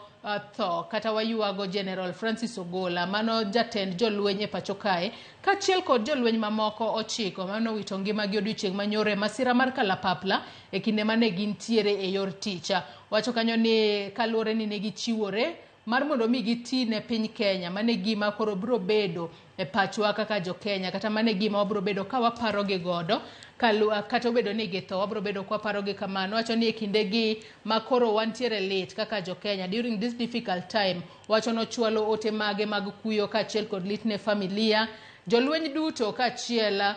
S3: tho kata waywago General Francis Ogola mano jatend jolweny e pacho kae kaachiel kod jolweny mamoko 9 mano wito ngimagi odiochieng' manyoro e masira mar kalapapla e kinde mane gintiere e yor tich. Wacho kanyo ni kaluwore ni ne gichiwore mar mondo mi giti ne piny Kenya. Mano e gima koro biro bedo e pachwa kaka jo Kenya, kata mano e gima wabiro bedo ka waparogi godo kata obedo ni githo, wabiro bedo ka waparogi kamano. Wacho ni e kindegi ma koro wantiere lit kaka jo Kenya, during this difficult time, wacho nochwalo ote mage mag kuyo kaachiel kod lit ne familia jolweny duto kaachiel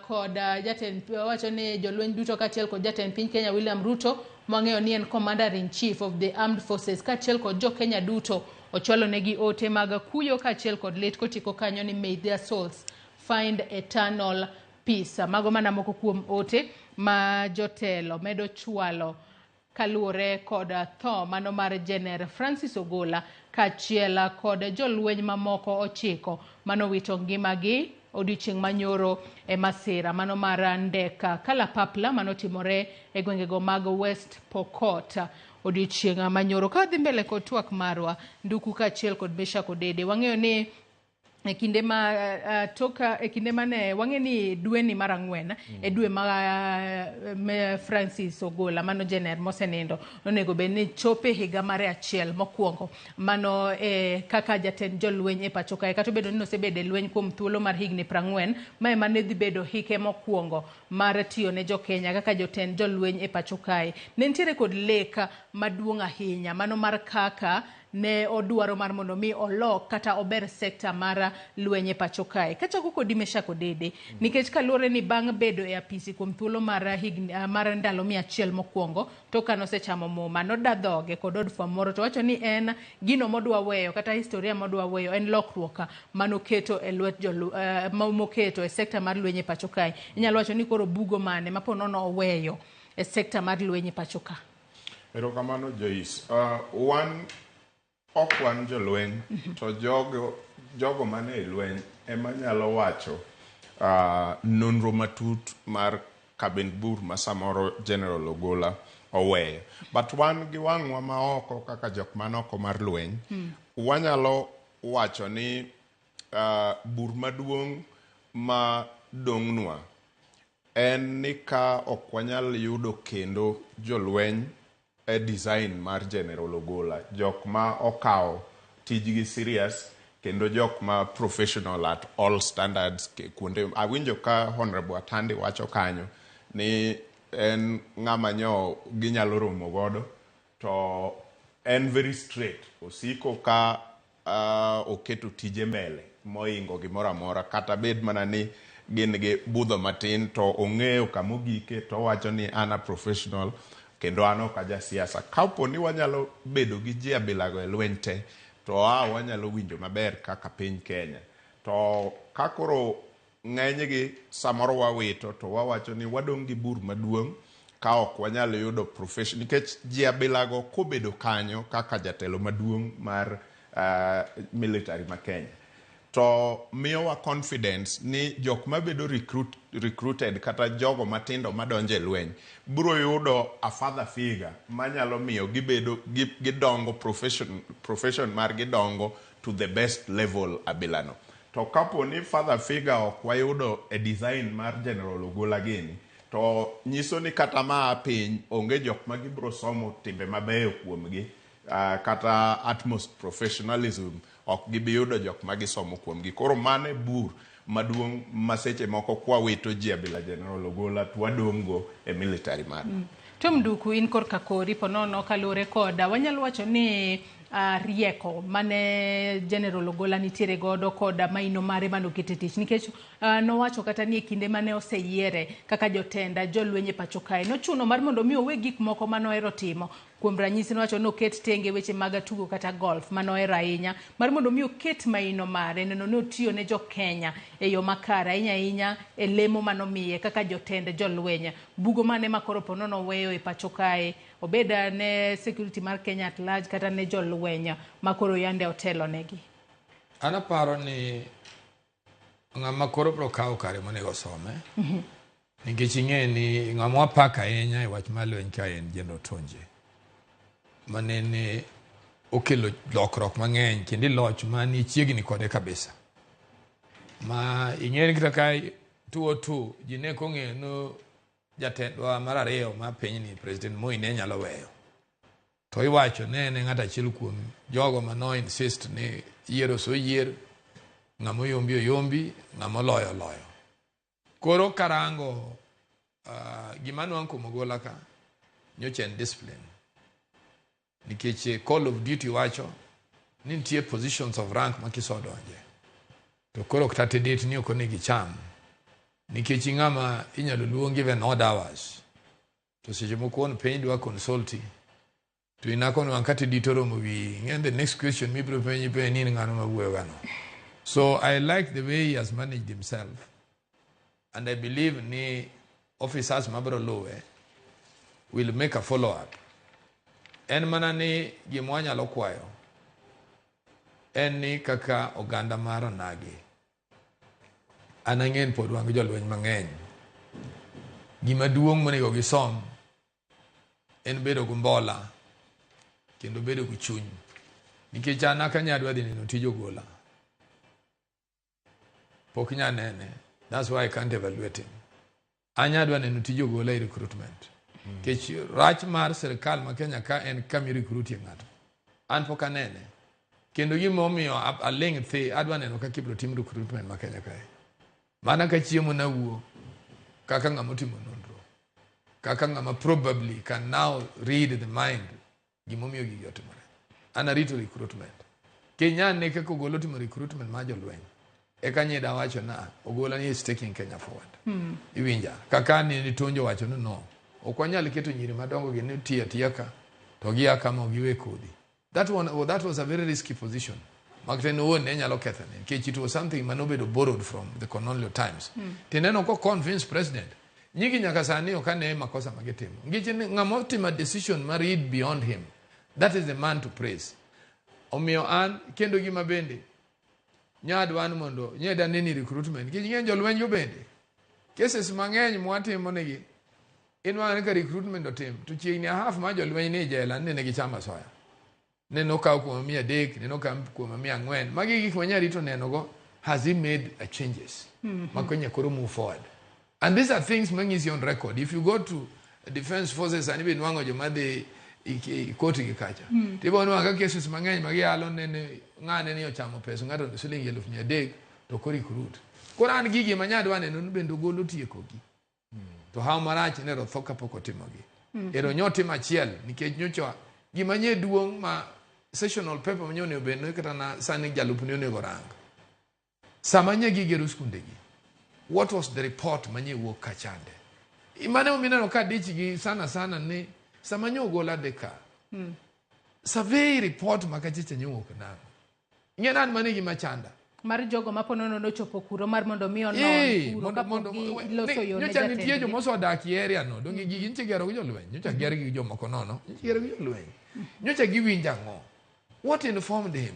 S3: kod jatend, wacho ni jolweny duto kaachiel kod jatend piny Kenya William Ruto, mwang'eyo ni en Commander in Chief of the Armed Forces, kaachiel kod jo Kenya duto, ochwalo negi ote mag kuyo kaachiel kod lit, kotieko kanyo ni may their souls find eternal peace. Mago mana moko kuom ote ma jotelo medo chwalo kaluwore kod tho mano mar Jener Francis Ogola kaachiel kod jolweny mamoko 9 manowito ngimagi odiochieng' manyoro e masira mano mar ndeka kalapapla manotimore e gwengego mag West Pokot odiochieng' manyoro. Ka wadhi mbele kod twak marwa, Nduku kaachiel kod Meshack Odede, wang'eyo ni e kinde ma toka e kinde mane wang'e ni dweni mar 4 e dwe ma Francis Ogola mano jener mosenindo onego bed ni chope higa mare achiel mokwongo mano kaka jatend jolweny e pacho kae, kata obedo ni nosebedo e lweny kuom thuolo mar higni 40, mae mane dhi bedo hike mokwongo mar tiyo ne jokenya kaka jotend jolweny e pacho kae. Ne nitiere kod lek maduong' ahinya mano mar kaka ne odwaro mar mondo mi olok kata ober sekta mar lweny e pacho kae. Kachako kodi Meshack Odede, nikech kaluwore ni bang' bedo e apisi kuom thuolo mar higni mar ndalo 100 mokwongo, to ka nosechamo muma noda dhoge kod od fwambo moro to wacho ni en gino modwa weyo kata historia modwa weyo en lokruok manoketo e lwet moketo e sekta mar lweny e pacho kae. Inyalo wacho ni koro bugo mane ma po nono oweyo e sekta mar lweny e pacho ka?
S18: Erokamano Joyce. Wan ok wan jolweny, to jogo mane e lweny ema nyalo wacho nonro matut mar kabind bur ma samoro General Ogola oweyo. But wan gi wang'wa ma oko kaka jok man oko mar lweny, wanyalo wacho ni bur maduong' ma dong'nwa en ni ka ok wanyal yudo kendo jolweny e design mar General Ogola, jok ma okawo tijgi serious kendo jok ma professional at all standards. Kuonde awinjo ka Honorable Atandi wacho kanyo ni en ng'ama nyo ginyalo romo godo, to en very straight, osiko ka oketo tije mbele moingo gimoro amora, kata bed mana ni gin gi budho matin to ong'eyo kamogike to owacho ni an a professional kendo an ok aja siasa. Kapo ni wanyalo bedo gi ji abilago e lweny te, to wanyalo winjo maber kaka piny Kenya. To ka koro ng'enygi samoro wawito to wawacho ni wadong' gi bur maduong' ka ok wanyal yudo profession, nikech ji abilago kobedo kanyo kaka jatelo maduong' mar military ma Kenya, to miyowa confidence ni jok mabedo recruited kata jogo matindo madonjo e lweny biro yudo a father figure manyalo miyo gibedo gidongo profession margi dongo to the best level abilano. To kapo ni father figure ok wayudo e design mar General Ogola gini, to nyiso ni kata maa piny onge jok ma gibiro somo timbe mabeyo kuomgi, kata utmost professionalism ok gibi yudo jok ma gisomo kuomgi. Koro mano e bur maduong' ma seche moko kwawito ji abila General Ogola to wadong' go e military mar.
S3: Tom Nduku, in korka kori ponono kaluwore koda wanyalo wacho ni rieko mane General Ogola nitiere godo koda maino mare manokete tich, nikech nowacho kata ni e kinde mane oseyiere kaka jotenda jolweny e pacho kae nochuno mar mondo mi owe gik moko manohero timo. Kuom ranyisi nowacho ni oket tenge weche mag tugo kata golf manohero ahinya mar mondo mi oket maino mare neno ni otiyo ne jokenya e yo makare ahinya ahinya e lemo manomiye kaka jotend jolweny. Bugo mane ma koro po nono oweyo e pacho kae, obed ne security mar Kenya at large kata ne jolweny ma koro yande otelo negi?
S19: An aparo ni ng'ama koro biro kawo kare monego osome, nikech ing'e ni ng'ama wapako ahinya e wach mar lweny ka en General Tonje, manene okelo lokruok mang'eny kendo loch mani chiegni kode kabisa. Ma ing'e ni kata ka 202 ji ne kong'eyo ni jatendwa mar ariyo mar pinyni President Moi ne nyalo weyo. To iwacho ne en ng'at achiel kuom jogo ma no insist ni yiero oseyier, ng'ama oyombi oyombi, ng'ama oloyo oloyo. Koro karango gima nwang' kuom Ogola ka nyocha en discipline. Nikech call of duty wacho ni nitie positions of rank ma kisodonje to koro kata det ni ok onego icham nikech ing'ama inyalo luong even odd hours to seche moko wuon piny dwa consulti to inako nwang' ka tidit oromo wiyi ing'e the next question mibiro penji penji ni in ng'ano mawuoyo gano. So I like the way he has managed himself and I believe ni officers mabiro luwe will make a follow up. En mana ni gima wanyalo kwayo en ni kaka oganda mar onagi an ang'e ni pod wan gi jolweny mang'eny. Gima duong' monego gisom en bedo gi mbola kendo bedo gi chuny. Nikech an aka nyadwa dhi neno tij Ogola. Pok nya nene. That's why I can't evaluate him. An nyadwa neno tij Ogola e recruitment. Nikech rach mar sirkal ma Kenya ka en kama i recruitie ng'ato. An pok anene. Kendo gima omiyo aling' thi adwa neno kaka ibiro tim recruitment ma Kenya kae. Mana ka chiemo nawuo kaka ng'ama otimo nonro. Kaka ng'ama probably can now read the mind gimomiyo gigi otimore. An arito recruitment. Kinyane kaka Ogola otimo recruitment mar jolweny. Eka nyida wacho na Ogola ni is taking Kenya forward. Iwinja. Kaka ni Tonjo wacho ni no. Ok wanyal keto nyiri madongo gi ni tiyo atiya ka to gia kama ok giwe kodhi. That one, oh, that was a very risky position. Makata en owuon ne nyalo kethone nikech it was something manobedo borrowed from the colonial times. Tineno ko convince president. Nyigi nyaka sani ok ane makosa magitimo. Nikech ng'ama otimo a decision ma read beyond him. That is the man to praise. Omiyo an kendo gima bende nyadwa ni mondo nyeda neni recruitment nikech ing'e jolweny go bende cases mang'eny mwatimo negi inwang'o ni ka recruitment otim to chiegni half mar jolweny ni e jela ni ne gichamo asoya. Neno okaw kuom 300, neno okaw kuom 400. Magi gik ma nyarito neno go has he made a changes ma Kenya koro move forward. And these are things mang'isi on record. If you go to defense forces sani be nwang'o joma dhi i court gi kacha. Tibo nwang'o ka cases mang'eny ma giyalo nene ng'ane ni ochamo pesa ng'ato siling 300,000 to koro recruit. Koro an gigi ma nyadwa neno ni bende Ogolo tiekogi. To haw marach ne otho kapok otimogi. Ero nyotimo achiel nikech nyocha gima nye duong' ma sessional paper ma onego bed ni kata na sani jalupni onego rang. Sama nye gigero skundegi, what was the report manye wuok kachande? Mane omineno ka dich gi sana sana ni sama nye Ogola dhi ka, survey report ma kachicha nye wuok nang'o? Ing'e ni an mano e gima chanda.
S3: Mar jogo ma ponono nochopo kuro mar mondo mi onon kuro kapok giloso yo ne
S19: nyocha nitie
S3: jatendgi.
S19: joma osedak e area no donge gigi nyocha igero gi jolweny nyocha ger gi jomoko nono nyocha igero gi jolweny nyocha giwinjo ang'o what informed him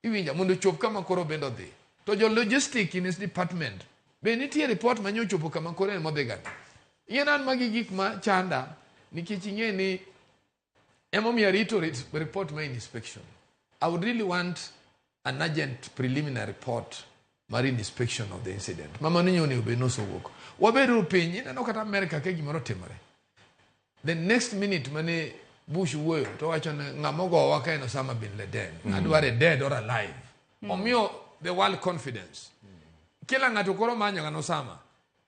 S19: iwinja mondo ochop kama koro bende odhi to jo logistic in his department be nitie report ma nyocha ochopo kama koro en modhi gani ing'e ni an magi gik ma chanda nikech ing'e ni emomiyo arito report ma inspection. I would really want an urgent preliminary report mar inspection of the incident. Ma mano nyo onego bed ni osewuok. Wabeduru piny, ineno kata America ka gimoro otimore. The next minute mane Bush wuoyo to wacho ni ng'ama ogowa ka en Osama bin Laden. Adware dead or alive. Omiyo the world confidence. Kila ng'ato koro manyo ng'ano Osama.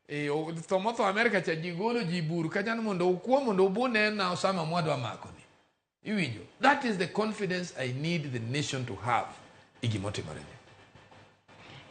S19: E, tho motho America cha ji golo ji bur kacha ni mondo ukwo mondo ubune na Osama mwadwa mako ni. Iwinjo? That is the confidence I need the nation to have e gimotimore ni.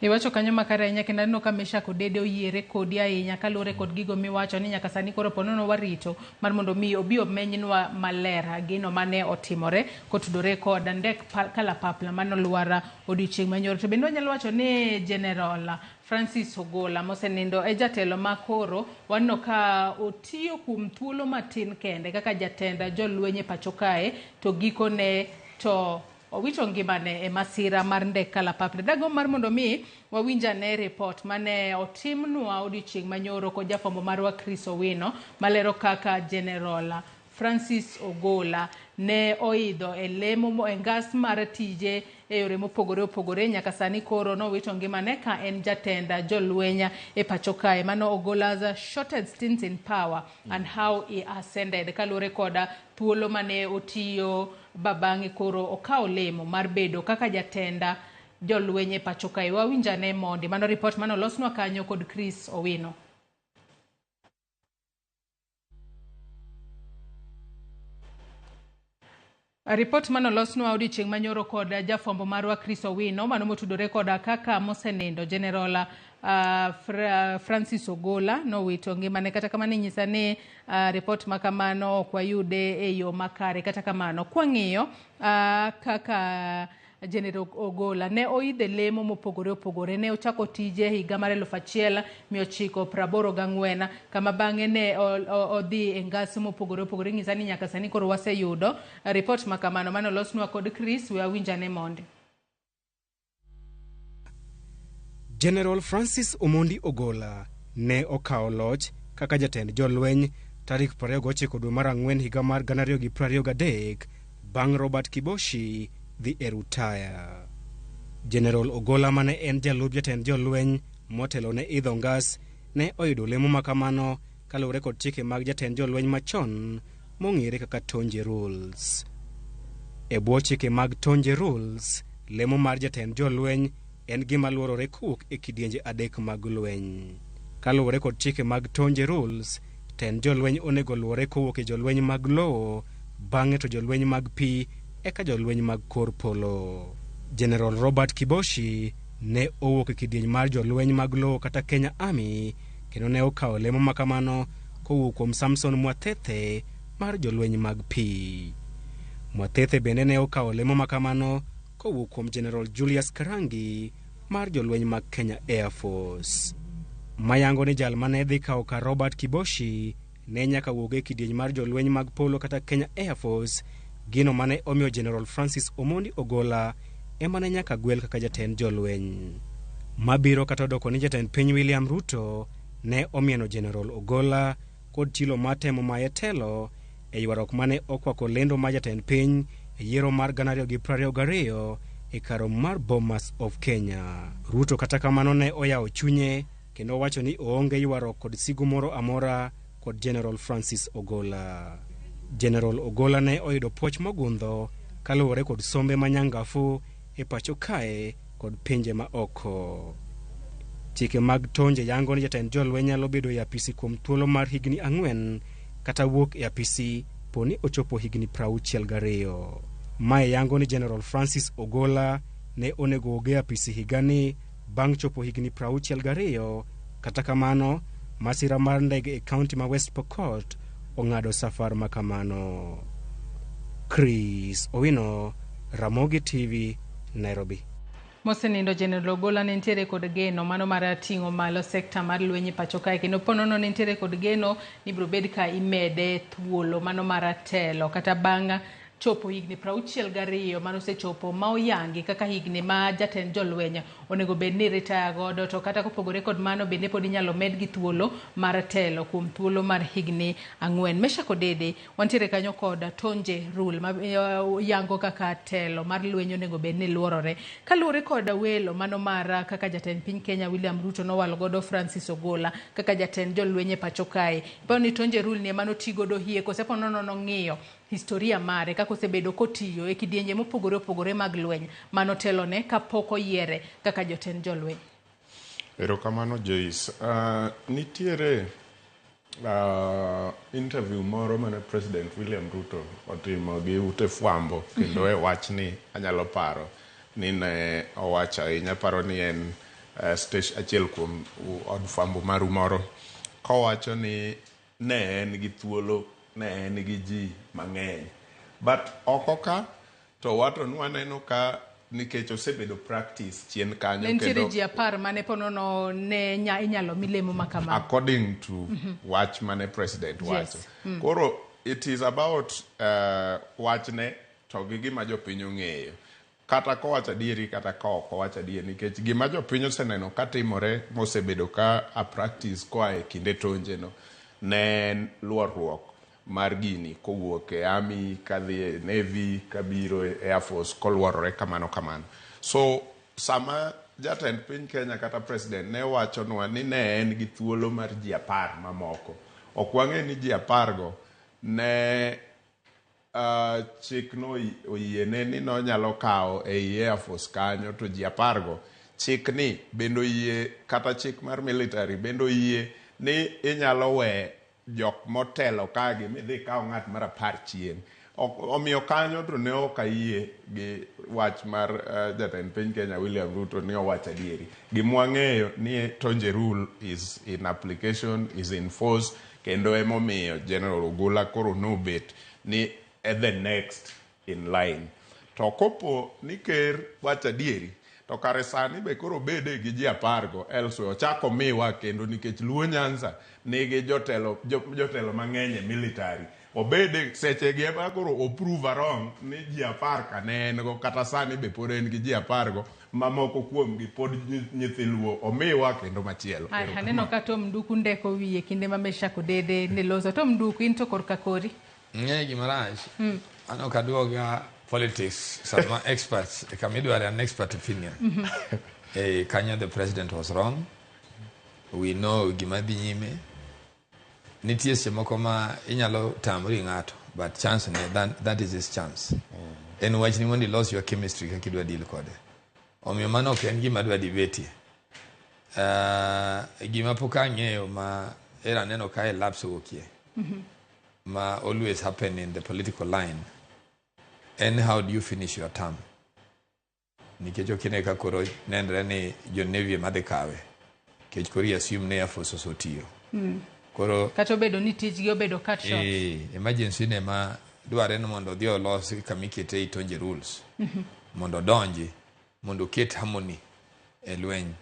S3: Iwacho kanyo makare ahinya kendo aneno ka Meshak Odede oyiere kodi ahinya kaluwore kod gigo miwacho ni nyaka sani koro ponono warito mar mondo mi obi omenynwa maler gino mane otimore kotudore kod ndek kalapapla manolwar odiochieng' manyoro. To bende wanyalo wacho ni General Francis Ogola mosenindo e jatelo ma koro waneno ka otiyo kuom thuolo matin kende kaka jatend jolweny e pacho kae to gikone to owito ngimane e masira mar ndek kalapapla. Dagomb mar mondo mi wawinj ane report mane otimnwa odiochieng' manyoro kod jafwambo marwa Chris Owino malero kaka General Francis Ogola ne oidho e lemo e ngas mar tije e yore mopogore opogore nyaka sani koro nowito ngimane ka en jatend jolweny e pacho kae. Mano Ogola's shortest stint in power and how he ascended, kaluwore koda thuolo mane otiyo babang'e koro okawo lemo mar bedo kaka jatenda jolweny e pacho kae. Wawinjane mondi. Mano report mano olosnwa kanyo kod Chris Owino. Ripot manolosnwa odiochieng' manyoro kod jafwambo marwa Chris Owino mano motudore koda kaka mosenindo General Francis Ogola nowito ngimane. Kata kamano inyisa ni ripot makamano ok wayude e yo makare. Kata kamano kwang'iyo kaka General Ogola ne oidhe lemo mopogore opogore, ne ochako tije higa mar 1984 kama bang'e ne odhi e ngas mopogore opogore. Nyisa ni nyaka sani koro waseyudo ripot makamano mane olosnwa kod Chris. We awinjane mondi.
S6: General Francis Omondi Ogola ne okawo loch kaka jatend jolweny tarik 29 dwe mar ang'wen higa mar 2023 bang' Robert Kiboshi dhi e rutaya. General Ogola mane en jalup jatend jolweny motelo ne idho ngas ne oyudo lemo makamano kaluwore kod chike mag jatend jolweny machon mong'ere kaka Tonje Rules. E bwo chike mag Tonje Rules, lemo mar jatend jolweny en gima luorore kowuok e kidienje adek mag lweny. Kaluwore kod chike mag Tonje Rules, tend jolweny onego luore kowuok e jolweny mag lowo, bang'e to jolweny mag pi, eka jolweny mag kor polo. General Robert Kiboshi ne owuok e kidieny mar jolweny mag lowo kata Kenya Army kendo ne okawo lemo makamano kowuok kuom Samson Mwathethe mar jolweny mag pi. Mwathethe bende ne okawo lemo makamano kowuok kuom General Julius Karangi mar jolweny mag Kenya Air Force. Mayango ni jal mane dhi kawo kar Robert Kiboshi ne nyaka wuog e kidieny mar jolweny mag polo kata Kenya Air Force, gino mane omiyo General Francis Omondi Ogola ema ne nyaka gwel kaka jatend jolweny. Mabiro kata odoko ni jatend piny William Ruto ne omieno General Ogola kod chilo mar temo maye telo e ywaruok mane okwako lendo mar jatend piny e yiero mar 2022 e kar mar Bomas of Kenya. Ruto kata kamano ne oyawo chunye kendo owacho ni oonge ywaruok kod sigu moro amora kod General Francis Ogola. General Ogola ne oyudo puoch mogundho kaluwore kod sombe manyangafu e pacho kae kod pinje ma oko. Chike mag Tonje yango ni jatend jolweny nyalo bedo e apisi kuom thuolo mar higni 4 kata wuok e apisi poni ochopo higni 62. Mae yango ni General Francis Ogola ne onego wuog e apisi higani bang' chopo higni 62. Kata kamano, masira mar ndege e kaunti ma West Pokot ong'ado safar makamano. Chris Owino, Ramogi TV, Nairobi.
S3: Mosenindo General Ogola ne nitiere kod geno mano mar ting'o malo sekta mar lweny e pacho kae, kendo ponono ne nitiere kod geno ni biro bed ka imede thuolo mano mar telo kata bang' chopo higni 62 mano osechopo ma oyangi kaka higni ma jatend jolweny onego bed ni retire godo. To kata kopogore kod mano bende pod inyalo med gi thuolo mar telo kuom thuolo mar higni 4. Meshack Odede wantiere kanyo kod Tonje Rule ma yango kaka telo mar lweny onego bed ni luorore kaluwore kod welo mano mar kaka jatend piny Kenya William Ruto nowalo godo Francis Ogola kaka jatend jolweny e pacho kae. Iparo ni Tonje Rule ni ema noti godo hie kose ponono nong'iyo historia mare kaka osebedo kotiyo e kidienje mopogore opogore mag lweny manotelone kapok oyiere kaka jotend jolweny?
S18: Erokamano Joyce. Nitiere interview moro mane President William Ruto otimo gi ute fwambo kendo e wachni anyalo paro ni ne owacho ahinya, paro ni en station achiel kuom od fwambo maru moro kowacho ni ne en gi thuolo, ne en gi ji mang'eny. But oko ka to wato nwaneno ka nikech osebedo practice chien kanyo.
S3: Ne nitiere ji 10 mane ponono ne inyalo mi lemo makamano.
S18: According to wach mane president wacho. Koro it is about wachne to gi gima jopiny ong'eyo. Kata kowacho adieri kata ka ok owacho adieri, nikech gima jopiny oseneno katimore mosebedo ka a practice koa e kinde Tonje no ne en luorruok mar gini kowuok e army kadhi e navy kabiro e air force koluorore kamano kamano. So sama jatend piny Kenya kata president ne wachonwa ni ne en gi thuolo mar ji 10 mamoko, ok wang'e ni ji 10 go ne chik no oyiene ni nonyalo kawo ei Air Force kanyo to ji 10 go chik ni bende oyie kata chik mar military bende oyie ni inyalo we jok motelo kagi midhi kaw ng'at mar 10 chien. Omiyo kanyo to ne ok ayie gi wach mar jatend piny Kenya William Ruto ni owacho adieri. Gimwang'eyo ni Tonje rule is in application, is in force, kendo emomiyo General Ogola koro nobet ni the next in line. To kopo ni ker wacho adieri, to kare sani be koro bede gi ji 10 go elsewhere ochako miwa kendo nikech Luo Nyanza nigi jotelo mang'eny e military. Obede seche gi ema koro oprove wrong ni ji 10 ka ne en go kata sani be pod en gi ji 10 go mamoko kuomgi pod nyithi Luo omiwa kendo machielo.
S3: Aneno ka Tom Nduku ndeko wiye kinde ma Meshack Odede ne loso. Tom Nduku in to korka kori.
S19: Ng'e gima rach. An ok aduoga politics sama experts kama idware an expert opinion. Kanyo the president was wrong. We know gima dhi nyime. Nitie seche moko ma inyalo tamri ng'ato but chance ne that is his chance. En wach ni mondo ilos your chemistry kaka idwa deal kode. Omiyo mano ok en gima dwa debate. Gima pok ang'eyo ma era aneno ka e lapse owuokie. Ma always happen in the political line. And how do you finish your term? Nikech ok ine ka koro nenre ni jo Navy ema dhi kawe. Nikech koro i assume ni Air Force osetiyo. Koro
S3: kata obedo ni tijgi obedo cut short.
S19: Emergency ne ma dware ni mondo odhi olos kama ikete i Tonje rules. Mondo odonji, mondo oket harmony e lweny.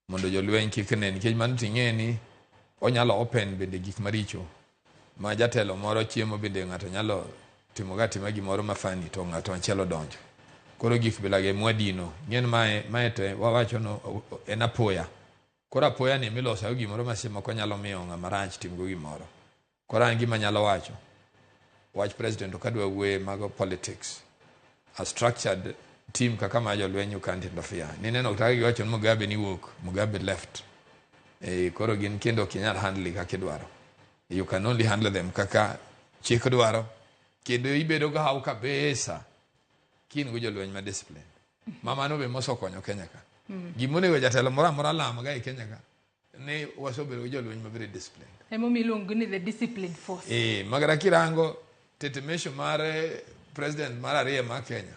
S19: Mondo jolweny kik ne nikech mano ting'e ni onyalo open bende gik maricho. Ma jatelo moro chiemo bende ng'ato nyalo timo ga gimoro mafani to ng'ato machielo donjo. Koro gik bilage mwadino. Ng'en mae to wawacho no en apoya. Koro apoya ni miloso gimoro ma seche moko nyalo miyo ng'ama rach timgo gimoro. Koro an gima nyalo wacho. Wach president ok adwa wuoye mago politics. A structured team kaka ma jolweny you can't interfere. Nineno kata giwacho ni Mugabe ni wuok, Mugabe left. Koro gin kendo ok inyal handle kaka idwaro. You can only handle them kaka chik dwaro. Kendo ibedo ga haw kabisa kin go jolweny ma discipline. Mama no be mosokonyo Kenya ka. Gimonego jatelo moro amora lamo ga e Kenya ka. Ne wasebedo gi jolweny ma very disciplined.
S3: Emomiyo iluongo ni the disciplined force.
S19: Magara kirango tetemesho mar president mar ariyo mar Kenya.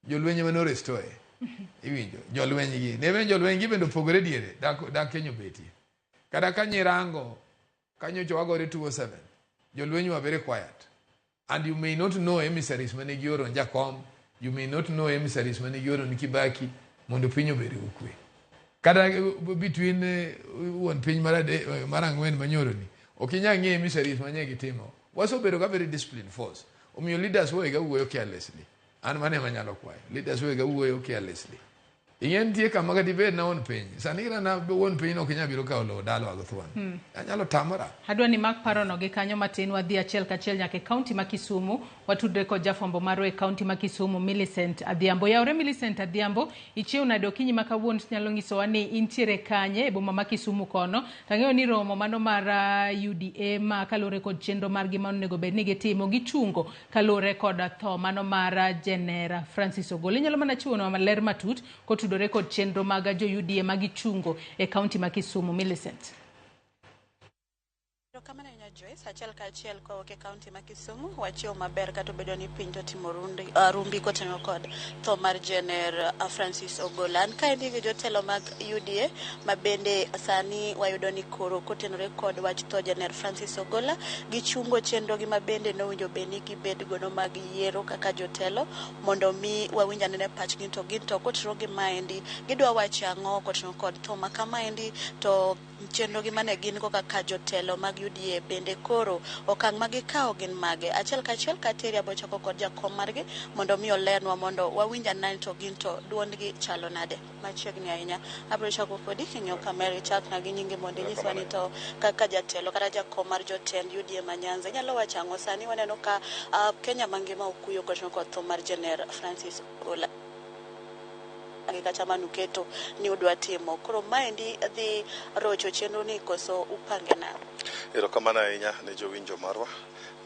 S19: Jolweny mane orestore. Iwinjo jolweny gi. Ne ben jolweny gi bende opogore diere dak Kenya obetie. Kata ka nyirango kanyo wagore 207. Jolweny were very quiet. And you may not know emissaries mane gioro Jakom, you may not know emissaries mane gioro Kibaki mondo piny obed gi kwe. Kata between wuon piny mar ang'wen manyoro ni, ok inyal ng'eyo emissaries mane gitimo. Wasebedo ga very disciplined force. Omiyo leaders wega wuoyo carelessly. An mane manyalo kwayo. Leaders wega wuoyo carelessly. Ing'e nitie kama kata ibed na wuon piny. Sani kata na wuon piny ok inyal biro kawo lowo dalawa go thuon. Anyalo tamora.
S3: Adwa ni mak parono gi kanyo matin wadhi achiel kachiel nyaka e kaunti ma Kisumu. Watudre kod jafwambo marwa e kaunti ma Kisumu Millicent Adhiambo. Yaore Millicent Adhiambo, ichiew nade okinyi ma kawuono tinyalo nyisowa ni intiere kanye e boma ma Kisumu kono. Tang'eyo ni romo mano mar UDA ma kaluwore kod chenro margi ma onego bed ni gitimo gichungo kaluwore kod tho mano mar Jenera Francis Ogola. Inyalo mana chiwonwa maler matut kotudore kod chenro mag jo UDA ma gichungo e kaunti ma Kisumu. Millicent.
S7: Erokamano ahinya Joyce, achiel kachiel kowuok e kaunti ma Kisumu, wachiew maber kata obedo ni piny to timo rumbi kotenore kod tho mar Jener Francis Ogola. An kaendi gi jotelo mag UDA ma bende sani wayudo ni koro kotenore kod wach tho Jener Francis Ogola, gichungo chenro gi ma bende nowinjo bed ni gibed godo mag yiero kaka jotelo mondo mi wawinj anene pachgi to gin to kotenore gi maendi gidwa wacho ang'o kotenore kod tho ma kamaendi to Chenro gi mane gin go kaka jotelo mag UDA bende koro okang' ma gikawo gin mage. Achiel kachiel kateri abochako kod jakom margi mondo mi olernwa mondo wawinj anane to gin to duondgi chalo nade. Machiegni ahinya. Abiro chako kodi king'iyo kamera ichakna gi nyingi mondo inyiswa ni to kaka jatelo kata jakom mar jotend UDA ma Nyanza inyalo wacho ang'o sani waneno ka Kenya mangima okuyo kod tho mar Jener Francis Ogola kata manuketo ni udwa timo koro maendi dhi rocho chenro ni koso upange nang'o?
S9: Erokamano ahinya ne jowinjo marwa.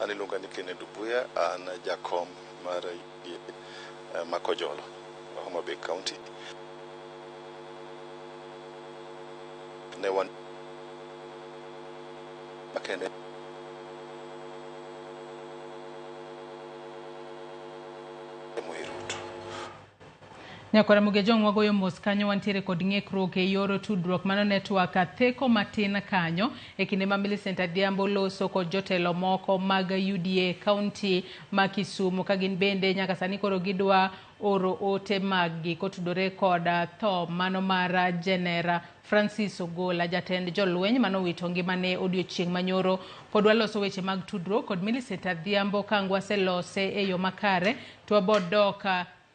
S9: An iluonga ni Kennedy Obuya, an jakom mar UDA ma Kojolo, Homa Bay County. Ne wan makende Ruto.
S3: Nyakwara Mugejong wagoyo mos kanyo wantiere kod ng'ikruok e yor tudruok mano network theko matin kanyo e kinde ma Millicent Adhiambo loso kod jotelo moko mag UDA county ma Kisumu ka gin bende nyaka sani koro gidwa oro ote maggi kotudore kod tho mano mar Jenera Francis Ogola jatend jolweny manowito ngimane odiochieng' manyoro. Pod waloso weche mag tudruok kod Millicent Adhiambo ka ang' waselose e yo makare to wabodok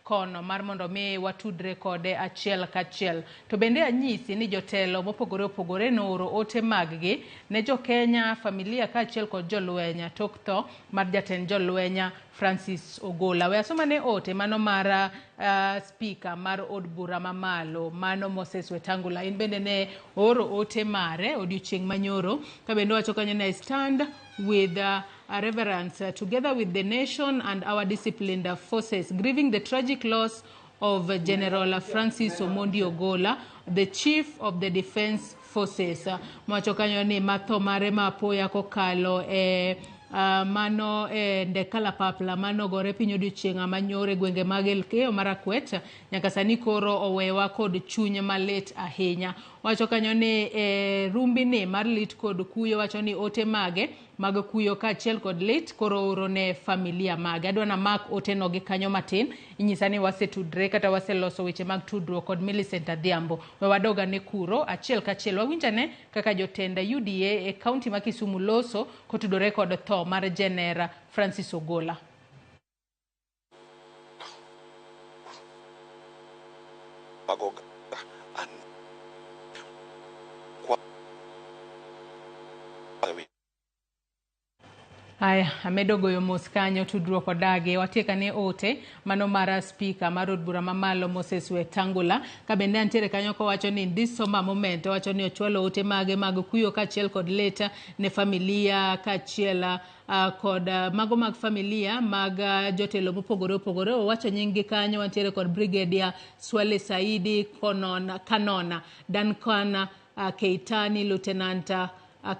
S3: kono mar mondo mi watudre kode achiel kachiel. To bende anyisi ni jotelo mopogore opogore nooro ote maggi ne jo-Kenya, familia kaachiel kod jolweny tok tho mar jatend jolweny Francis Ogola. We asomane ote mano mar speaker mar od bura mamalo mano Moses Wetangula. In bende ne ooro ote mare odiochieng' manyoro ka bende owacho kanyo ni I stand with reverence together with the nation and our disciplined forces grieving the tragic loss of General Francis Omondi Ogola, the Chief of the Defense Forces. Mwacho kanyo ni matho mare ma apoya kokalo e mano ndek kalapapla mano gore piny odiochieng' manyoro e gwenge mag Elgeyo Marakwet nyaka sani koro owewa kod chuny malit ahinya. Wacho kanyo ni rumbi ni mar lit kod kuyo, wacho ni ote mage mag kuyo kaachiel kod lit koro oro ne familia mage. Adwa na mak ote no gi kanyo matin, inyisa ni wasetudre kata waseloso weche mag tudruok kod Millicent Adhiambo. We wadoga ne kuro achiel kachiel wawinjane kaka jotend UDA e kaunti ma Kisumu loso kotudore kod tho mar Jenera Francis Ogola. Aya, amedo goyo mos kanyo tudruok odagi. Watieka ne ote mano mar speaker mar od bura mamalo Moses Wetangula ka bende antiere kanyo kowacho ni in this somber moment, owacho ni ochwalo ote mage mag kuyo kaachiel kod lit ne familia kaachiel kod mago mag familia mag jotelo mopogore opogore. Owacho nying gi kanyo wantiere kod Brigadier Swale Saidi Kanona, Duncan Keitani, Lieutenant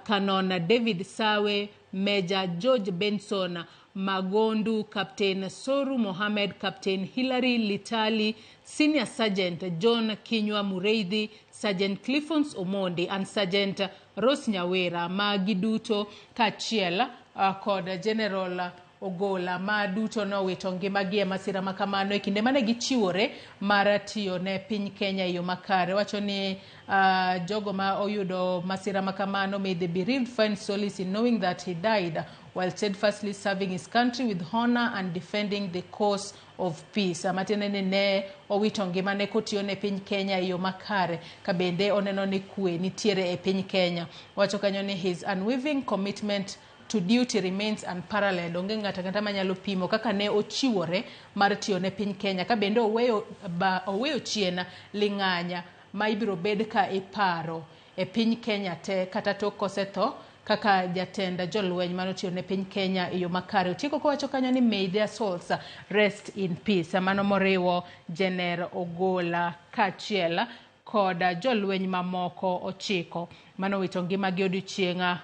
S3: Kanona David Sawe, Major George Benson Magondu, Captain Soru Mohammed, Captain Hilary Litali, Senior Sergeant John Kinywa Mureithi, Sergeant Cliffons Omondi and Sergeant Rose Nyawera ma giduto kaachiel kod General Ogola ma duto nowito ngimagi e masira ma kamano e kinde mane gichiwore mar tiyo ne piny Kenya e yo makare. Wacho ni jogo ma oyudo masira ma kamano, may the bereaved find solace in knowing that he died while steadfastly serving his country with honor and defending the cause of peace. Matiende ni ne owito ngimane kotiyo ne piny Kenya e yo makare ka bende oneno ni kwe nitiere e piny Kenya. Wacho kanyo ni his unwavering commitment to duty remains unparalleled. Onge ng'ato ang'ata manyalo pimo kaka ne ochiwore mar tiyo ne piny Kenya ka bende oweyo chien ling'anya ma ibiro bed ka iparo e piny Kenya te kata tok kosetho kaka jatend jolweny manotiyo ne piny Kenya e yo makare. Otieko kowacho kanyo ni may their souls rest in peace. Mano moriwo Jener Ogola kaachiel kod jolweny mamoko 9 manowito ngimagi odiochieng'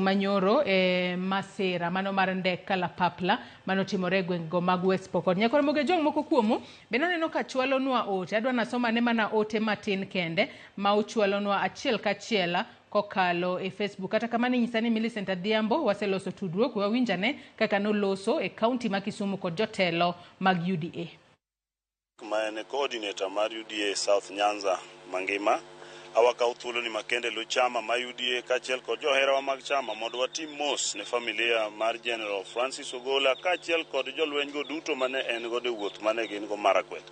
S3: manyoro e masira mano mar ndek kalapapla manotimore e gwengego mag West Pokot. Nyakoro Mogejong moko kuomu bende aneno ka chwalonwa ote. Adwa nasomane mana ote matin kende ma uchwalonwa achiel kachiel kokalo e Facebook. Kata kamano inyisa ni Millicent Adhiambo waseloso tudruok, wawinjane kaka noloso e kaunti ma Kisumu kod jotelo mag UDA.
S10: Ma en coordinator mar UDA South Nyanza mangima, Awakaw thuolo ni makende lo chama ma UDA kaachiel kod joherawa mag chama mondo watim mos ne familia mar General Francis Ogola kaachiel kod jolweny go duto mane en godo e wuoth mane gin go Marakwet.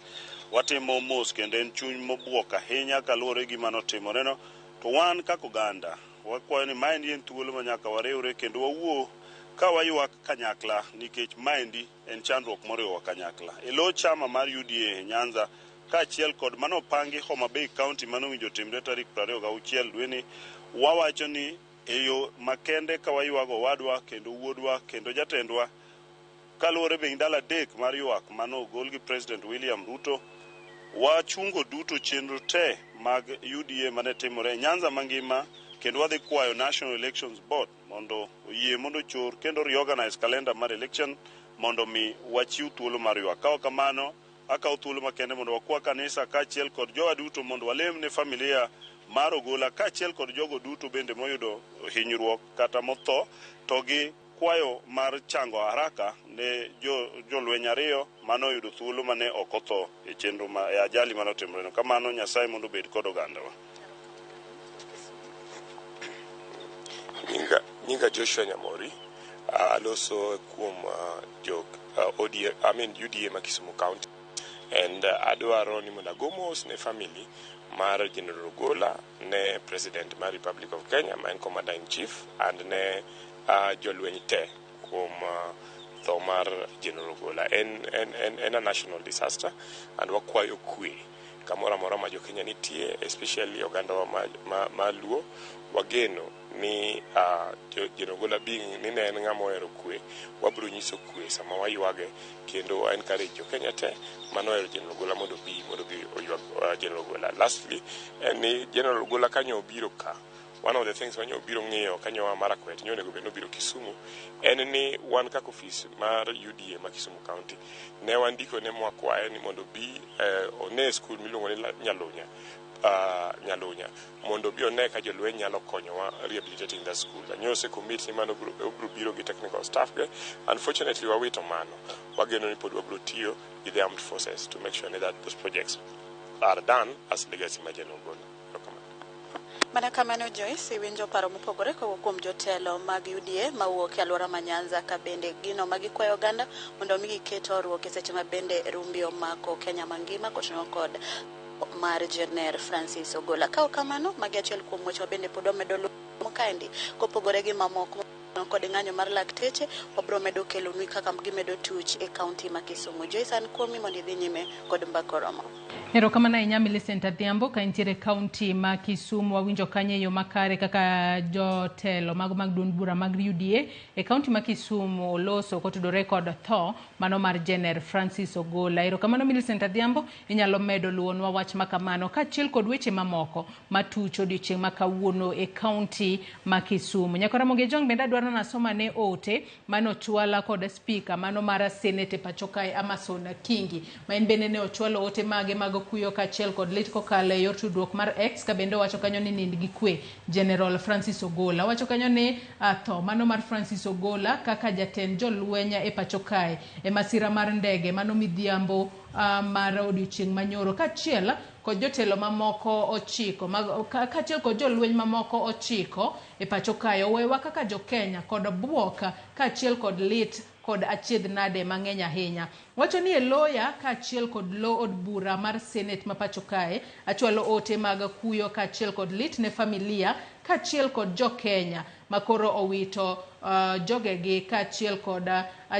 S10: Watimo mos kendo en chuny mobuok ahinya kaluwore gi gima notimoreno. To wan kaka oganda wakwayo ni maendi en thuolo ma nyaka wariwre kendo wawuo ka waywak kanyakla nikech maendi en chandruok moriwowa kanyakla. E lo chama mar UDA e Nyanza kaachiel kod manopangi Homa Bay County manowinjo timre tarik 26 dweni, wawacho ni e yo makende ka waywago owadwa kendo wuodwa kendo jatendwa kaluwore be gi ndalo 3 mar ywak manogol gi President William Ruto, wachungo duto chenro te mag UDA mane timore e Nyanza mangima kendo wadhi kwayo National Elections Board mondo oyie mondo ochor kendo reorganize calendar mar election mondo mi wachiw thuolo mar ywak. Ka ok kamano, akawo thuolo makende mondo wakwa kanisa kaachiel kod jowa duto mondo walem ne familia mar Ogola kaachiel kod jogo duto bende moyudo hinyruok kata motho to gi kwayo mar chango haraka ne jolweny 2 manoyudo thuolo mane ok otho e chenro ma e ajali manotimoreno. Kamano Nyasaye mondo obed kod ogandawa.
S11: Nyinga Joshua Nyamori, aloso kuom jo ODA, I mean UDA ma Kisumu County, and adwaro ni mondo ago mos ne family mar General Ogola, ne President mar Republic of Kenya ma en Commander in Chief, and ne jolweny te kuom tho mar General Ogola. En a national disaster, and wakwayo kwe kamoro amora ma jo-Kenya nitie, especially ogandawa ma Luo. Wageno ni General Ogola being ni ne en ng'ama ohero kwe, wabiro nyiso kwe sama waywage kendo encourage jo-Kenya te manohero General Ogola mondo obi oywag General Ogola. Lastly, en ni General Ogola kanyo obiro ka, one of the things manyo obiro ng'iyo kanyo wa Marakwet, nyo onego bed ni obiro Kisumu, en ni wan kaka ofis mar UDA ma Kisumu County ne wandiko ne mwakwaye ni mondo obi one skul miluongo ni Nyalunya mondo obi one ka jolweny nyalo konyowa rehabilitating the school. Nyo ose commit ni mano obiro biro gi technical staff ge. Unfortunately wawito mano. Wageno ni pod wabiro tiyo gi the armed forces to make sure that those projects are done as legacy mar General Ogola.
S7: Mana kamano Joyce, iwinjo paro mopogore kowuok kuom jotelo mag UDA mawuok e alwora ma Nyanza ka bende gino ma gikwayo oganda mondo mi giket horuok e seche ma bende rumbi omako Kenya mangima koting'o kod mar Jener Francis Ogola. Ka ok kamano, magi achiel kuom weche ma bende pod wamedo luwo kaendi kopogore gi mamoko kod ng'anyo mar lakteche, wabiro medo kelonu kaka gimedo tuch e kaunti ma Kisumu. Joyce, an kuomi mondo idhi nyime kod mbaka oromo.
S3: Erokamano ahinya Millicent Adhiambo ka intiere kaunti ma Kisumu. Wawinjo kanyo e yo makare kaka jotelo mago mag duond bura mag UDA e kaunti ma Kisumu oloso kotudore kod tho mano mar Jener Francis Ogola. Erokamano Millicent Adhiambo, inyalo medo luwonwa wach makamano kaachiel kod weche mamoko matuch odiochieng' ma kawuono e kaunti ma Kisumu. Nyakora Ramogi Ojwang' bende adwaro nasoma ne ote manochwala kod spika mano mar Senate e pacho kae Amason Kingi, ma en bende ne ochwalo ote mage mag kuyo kaachiel kod lit kokalo e yor tudruok mar X, ka bende owacho kanyo ni nind gi kwe General Francis Ogola. Owacho kanyo ni tho mano mar Francis Ogola kaka jatend jolweny e pacho kae e masira mar ndege mano midhiambo mar odiochieng' manyoro, kaachiel kod jotelo mamoko 9 kaachiel kod jolweny mamoko 9 e pacho kae owewa kaka jo-Kenya kod buok kaachiel kod lit kod achiedh nade mang'eny ahinya. Wacho ni e loya kaachiel kod lo od bura mar Senate ma pacho kae achwalo ote mag kuyo kaachiel kod lit ne familia kaachiel kod jo-Kenya makoro owito jogegi kaachiel kod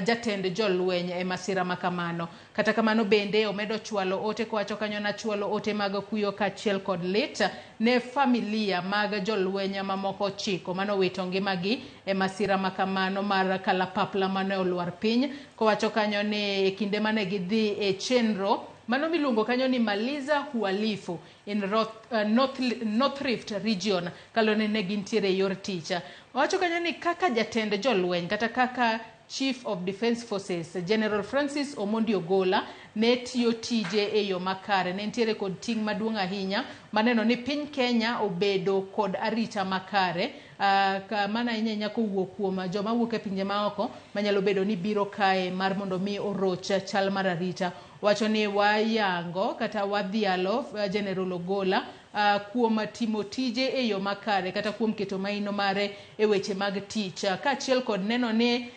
S3: jatend jolweny e masira makamano. Kata kamano bende omedo chwalo ote kowacho kanyo nachwalo ote mag kuyo kaachiel kod lit ne familia mag jolweny mamoko 9 manowito ngimagi e masira makamano mar kalapapla mane olwar piny, kowacho kanyo ni e kinde mane gidhi e chenro mano miluongo kanyo ni Maliza Uhalifu in North Rift region kaluwore ni ne gintiere e yor tich. Owacho kanyo ni kaka jatend jolweny kata kaka Chief of Defence Forces General Francis Omondi Ogola ne tiyo tije e yo makare, ne nitiere kod ting' maduong' ahinya maneno ni piny Kenya obedo kod arita makare, mana ahinya ahinya kowuok kuom joma wuok e pinje maoko manyalo bedo ni biro kae mar mondo mi oroch chal mar arita. Wacho ni wayango kata wadhialo General Ogola kuom timo tije e yo makare kata kuom keto maino mare e weche mag tich, kaachiel kod neno ni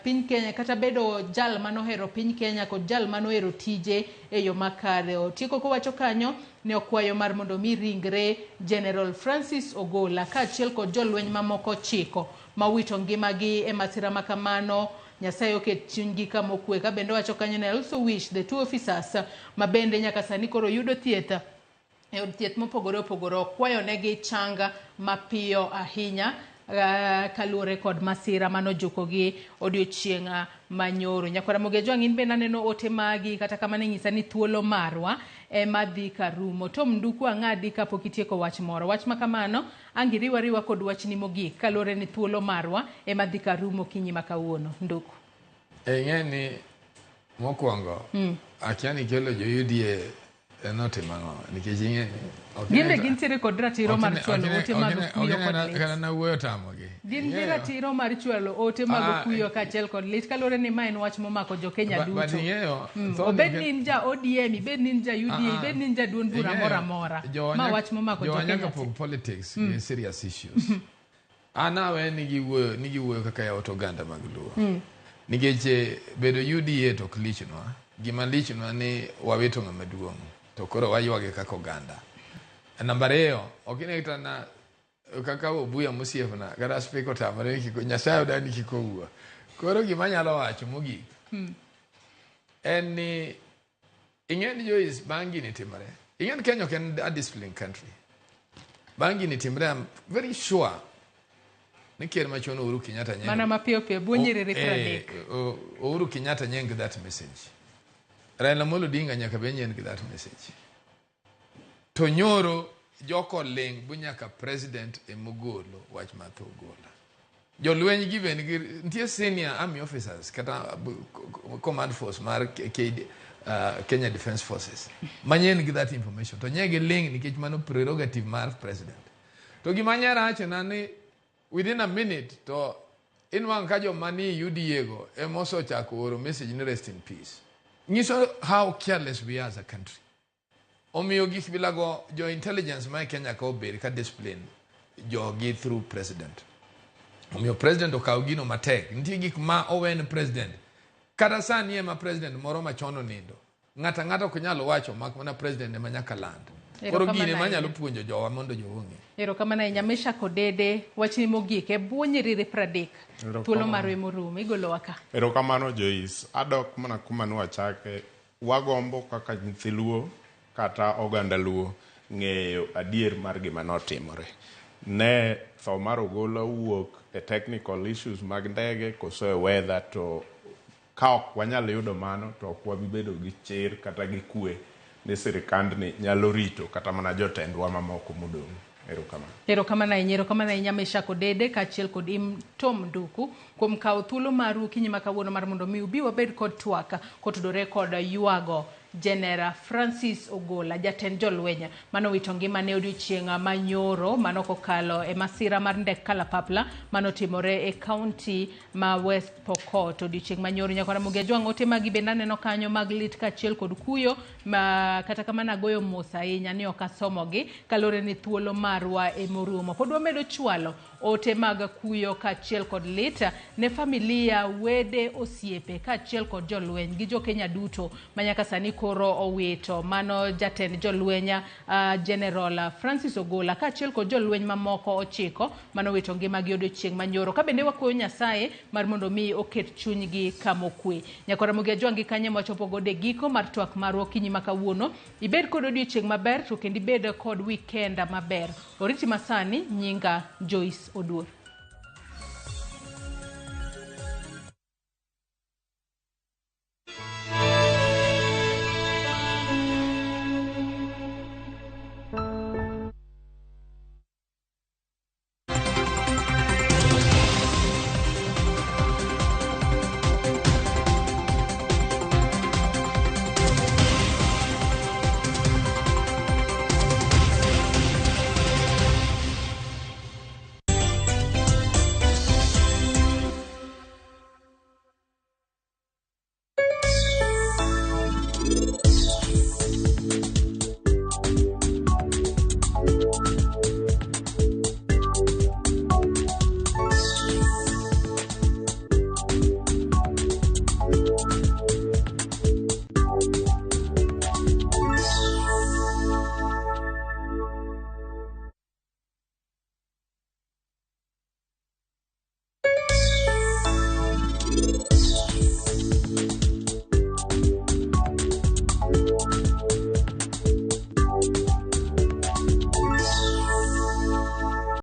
S3: piny Kenya kata bedo jal manohero piny Kenya kod jal manohero tije e yo makare. Otieko kowacho kanyo ne okwayo mar mondo mi ringre General Francis Ogola kaachiel kod jolweny mamoko 9 mawito ngimagi e masira makamano, Nyasaye oket chunygi kama okwe. Ka bende owacho kanyo ni I also wish the 2 officers ma bende nyaka sani koro yudo thieth e od thieth mopogore opogore, okwayo negi changa mapiyo ahinya kaluwore kod masira manojukogi odiochieng' manyoro. Nyakwara Ramogi Ajwang', in bende aneno ote magi, kata kamano inyisa ni thuolo marwa ema dhi karumo. Tom Nduku ang'adi kapok itieko wach moro. Wach ma kamano ang' iriwa riwa kod wachni mogik kaluwore ni thuolo marwa ema dhi karumo kinyi ma kawuono. Nduku.
S19: Ing'e ni mokwongo akia ni kelo jo UDA notimo ang'o nikech ing'e
S3: Gin be gintiere kod ratiro mar chwalo ote mag kuyo kod lit.
S19: Kata nawuoyo tamogi.
S3: Gin gi ratiro mar chwalo ote mag kuyo kaachiel kod lit kaluwore ni ma en wach momako jo Kenya duto. Obed ni in ja ODM, ibed ni in ja UDA, ibed ni in ja duond bura moro amora. Ma wach momako jo Kenya.
S19: Nyaka pog politics gi serious issues. An awe ni giwuoyo kaka yawuot oganda mag Luo. Nikech bedo UDA to ok lichnwa. Gima lichnwa ni wawito ng'ama duong'. To koro waywage kaka oganda. Namba 2, ok ine kata na kaka Obuya mosiepna kata speaker otamore ni kik Nyasaye odani kik owuo. Koro gima anyalo wacho mogik en ni ing'e ni Joyce bang' gini timore. Ing'e ni Kenya ok en a disciplined country. Bang' gini timore, I'm very sure ni ker machon Uhuru Kenyatta nyeng.
S3: Mana mapiyo piyo bwo nyiriri 30.
S19: Uhuru Kenyatta nyeng that message. Raila Amolo Odinga nyaka be nyien gi that message. To nyoro joko ling bu nyaka president emogolo wach mar tho Ogola. Jolweny gi be nigi nitie senior army officers kata command force mar Kenya Defence Forces manyien gi that information to nye gi ling nikech mano prerogative mar president. To gima nyaracho na ni within a minute to inwang' ka joma ni UDA go ema osechako oro message ni rest in peace. Nyiso how careless we are as a country. Omiyo gik bilago jo intelligence ma Kenya ka obed ka discipline jogi through president. Omiyo president okaw gino matek. Nitie gik ma owen president. Kata sani ema president moro machon onindo. Ng'ato ang'ata ok nyal wacho mak mana president ema nyaka land. Koro gine manyalo puonjo jowa mondo jowa ong'e.
S3: Erokamano ahinya Meshack Odede, wachni mogik e bwo nyiriri 30. Thuolo marwa emorumo, igolowa ka.
S18: Erokamano Joyce, adok mana kuma nwachake. Wagombo kaka nyithi Luo kata oganda Luo ng'eyo adier mar gima notimore. Ne tho mar Ogola wuok e technical issues mag ndege koso e weather, to ka ok wanyal yudo mano to ok wabi bedo gi chir kata gi kwe ni sirikandni nyalo rito kata mana jotendwa mamoko modong'. Erokamano.
S3: Erokamano ahinya, erokamano ahinya Meshack Odede kaachiel kod Tom Nduku kuom kawo thuolo maru okinyi ma kawuono mar mondo mi ubi wabed kod twak kotudore kod ywago General Francis Ogola, jatend jolweny manowito ngimane odiochieng' manyoro mano kokalo e masira mar ndek kalapapla manotimore e kaunti ma West Pokot odiochieng' manyoro. Nyakwara Ramogi Ajwang', ote magi bende aneno kanyo mag lit kaachiel kod kuyo ma kata kamano agoyo mos ahinya ni ok asomogi kaluwore ni thuolo marwa emorumo. Pod wamedo chwalo ote mag kuyo kaachiel kod lit ne familia, wede, osiepe kaachiel kod jolweny gi jo Kenya duto manyaka sani koro owito mano jatend jolweny General Francis Ogola kaachiel kod jolweny mamoko 9 manowito ngimagi odiochieng' manyoro. Ka bende wakwayo Nyasaye mar mondo mi oket chunygi kamokwe. Nyakwara Ramogi Ajwang' gi kanye mwachopo godo e giko mar twak marwa okinyi ma kawuono. Ibed kod odiochieng' maber to kendo ibed kod weekend maber. Oriti masani, nyinga Joyce Oduor.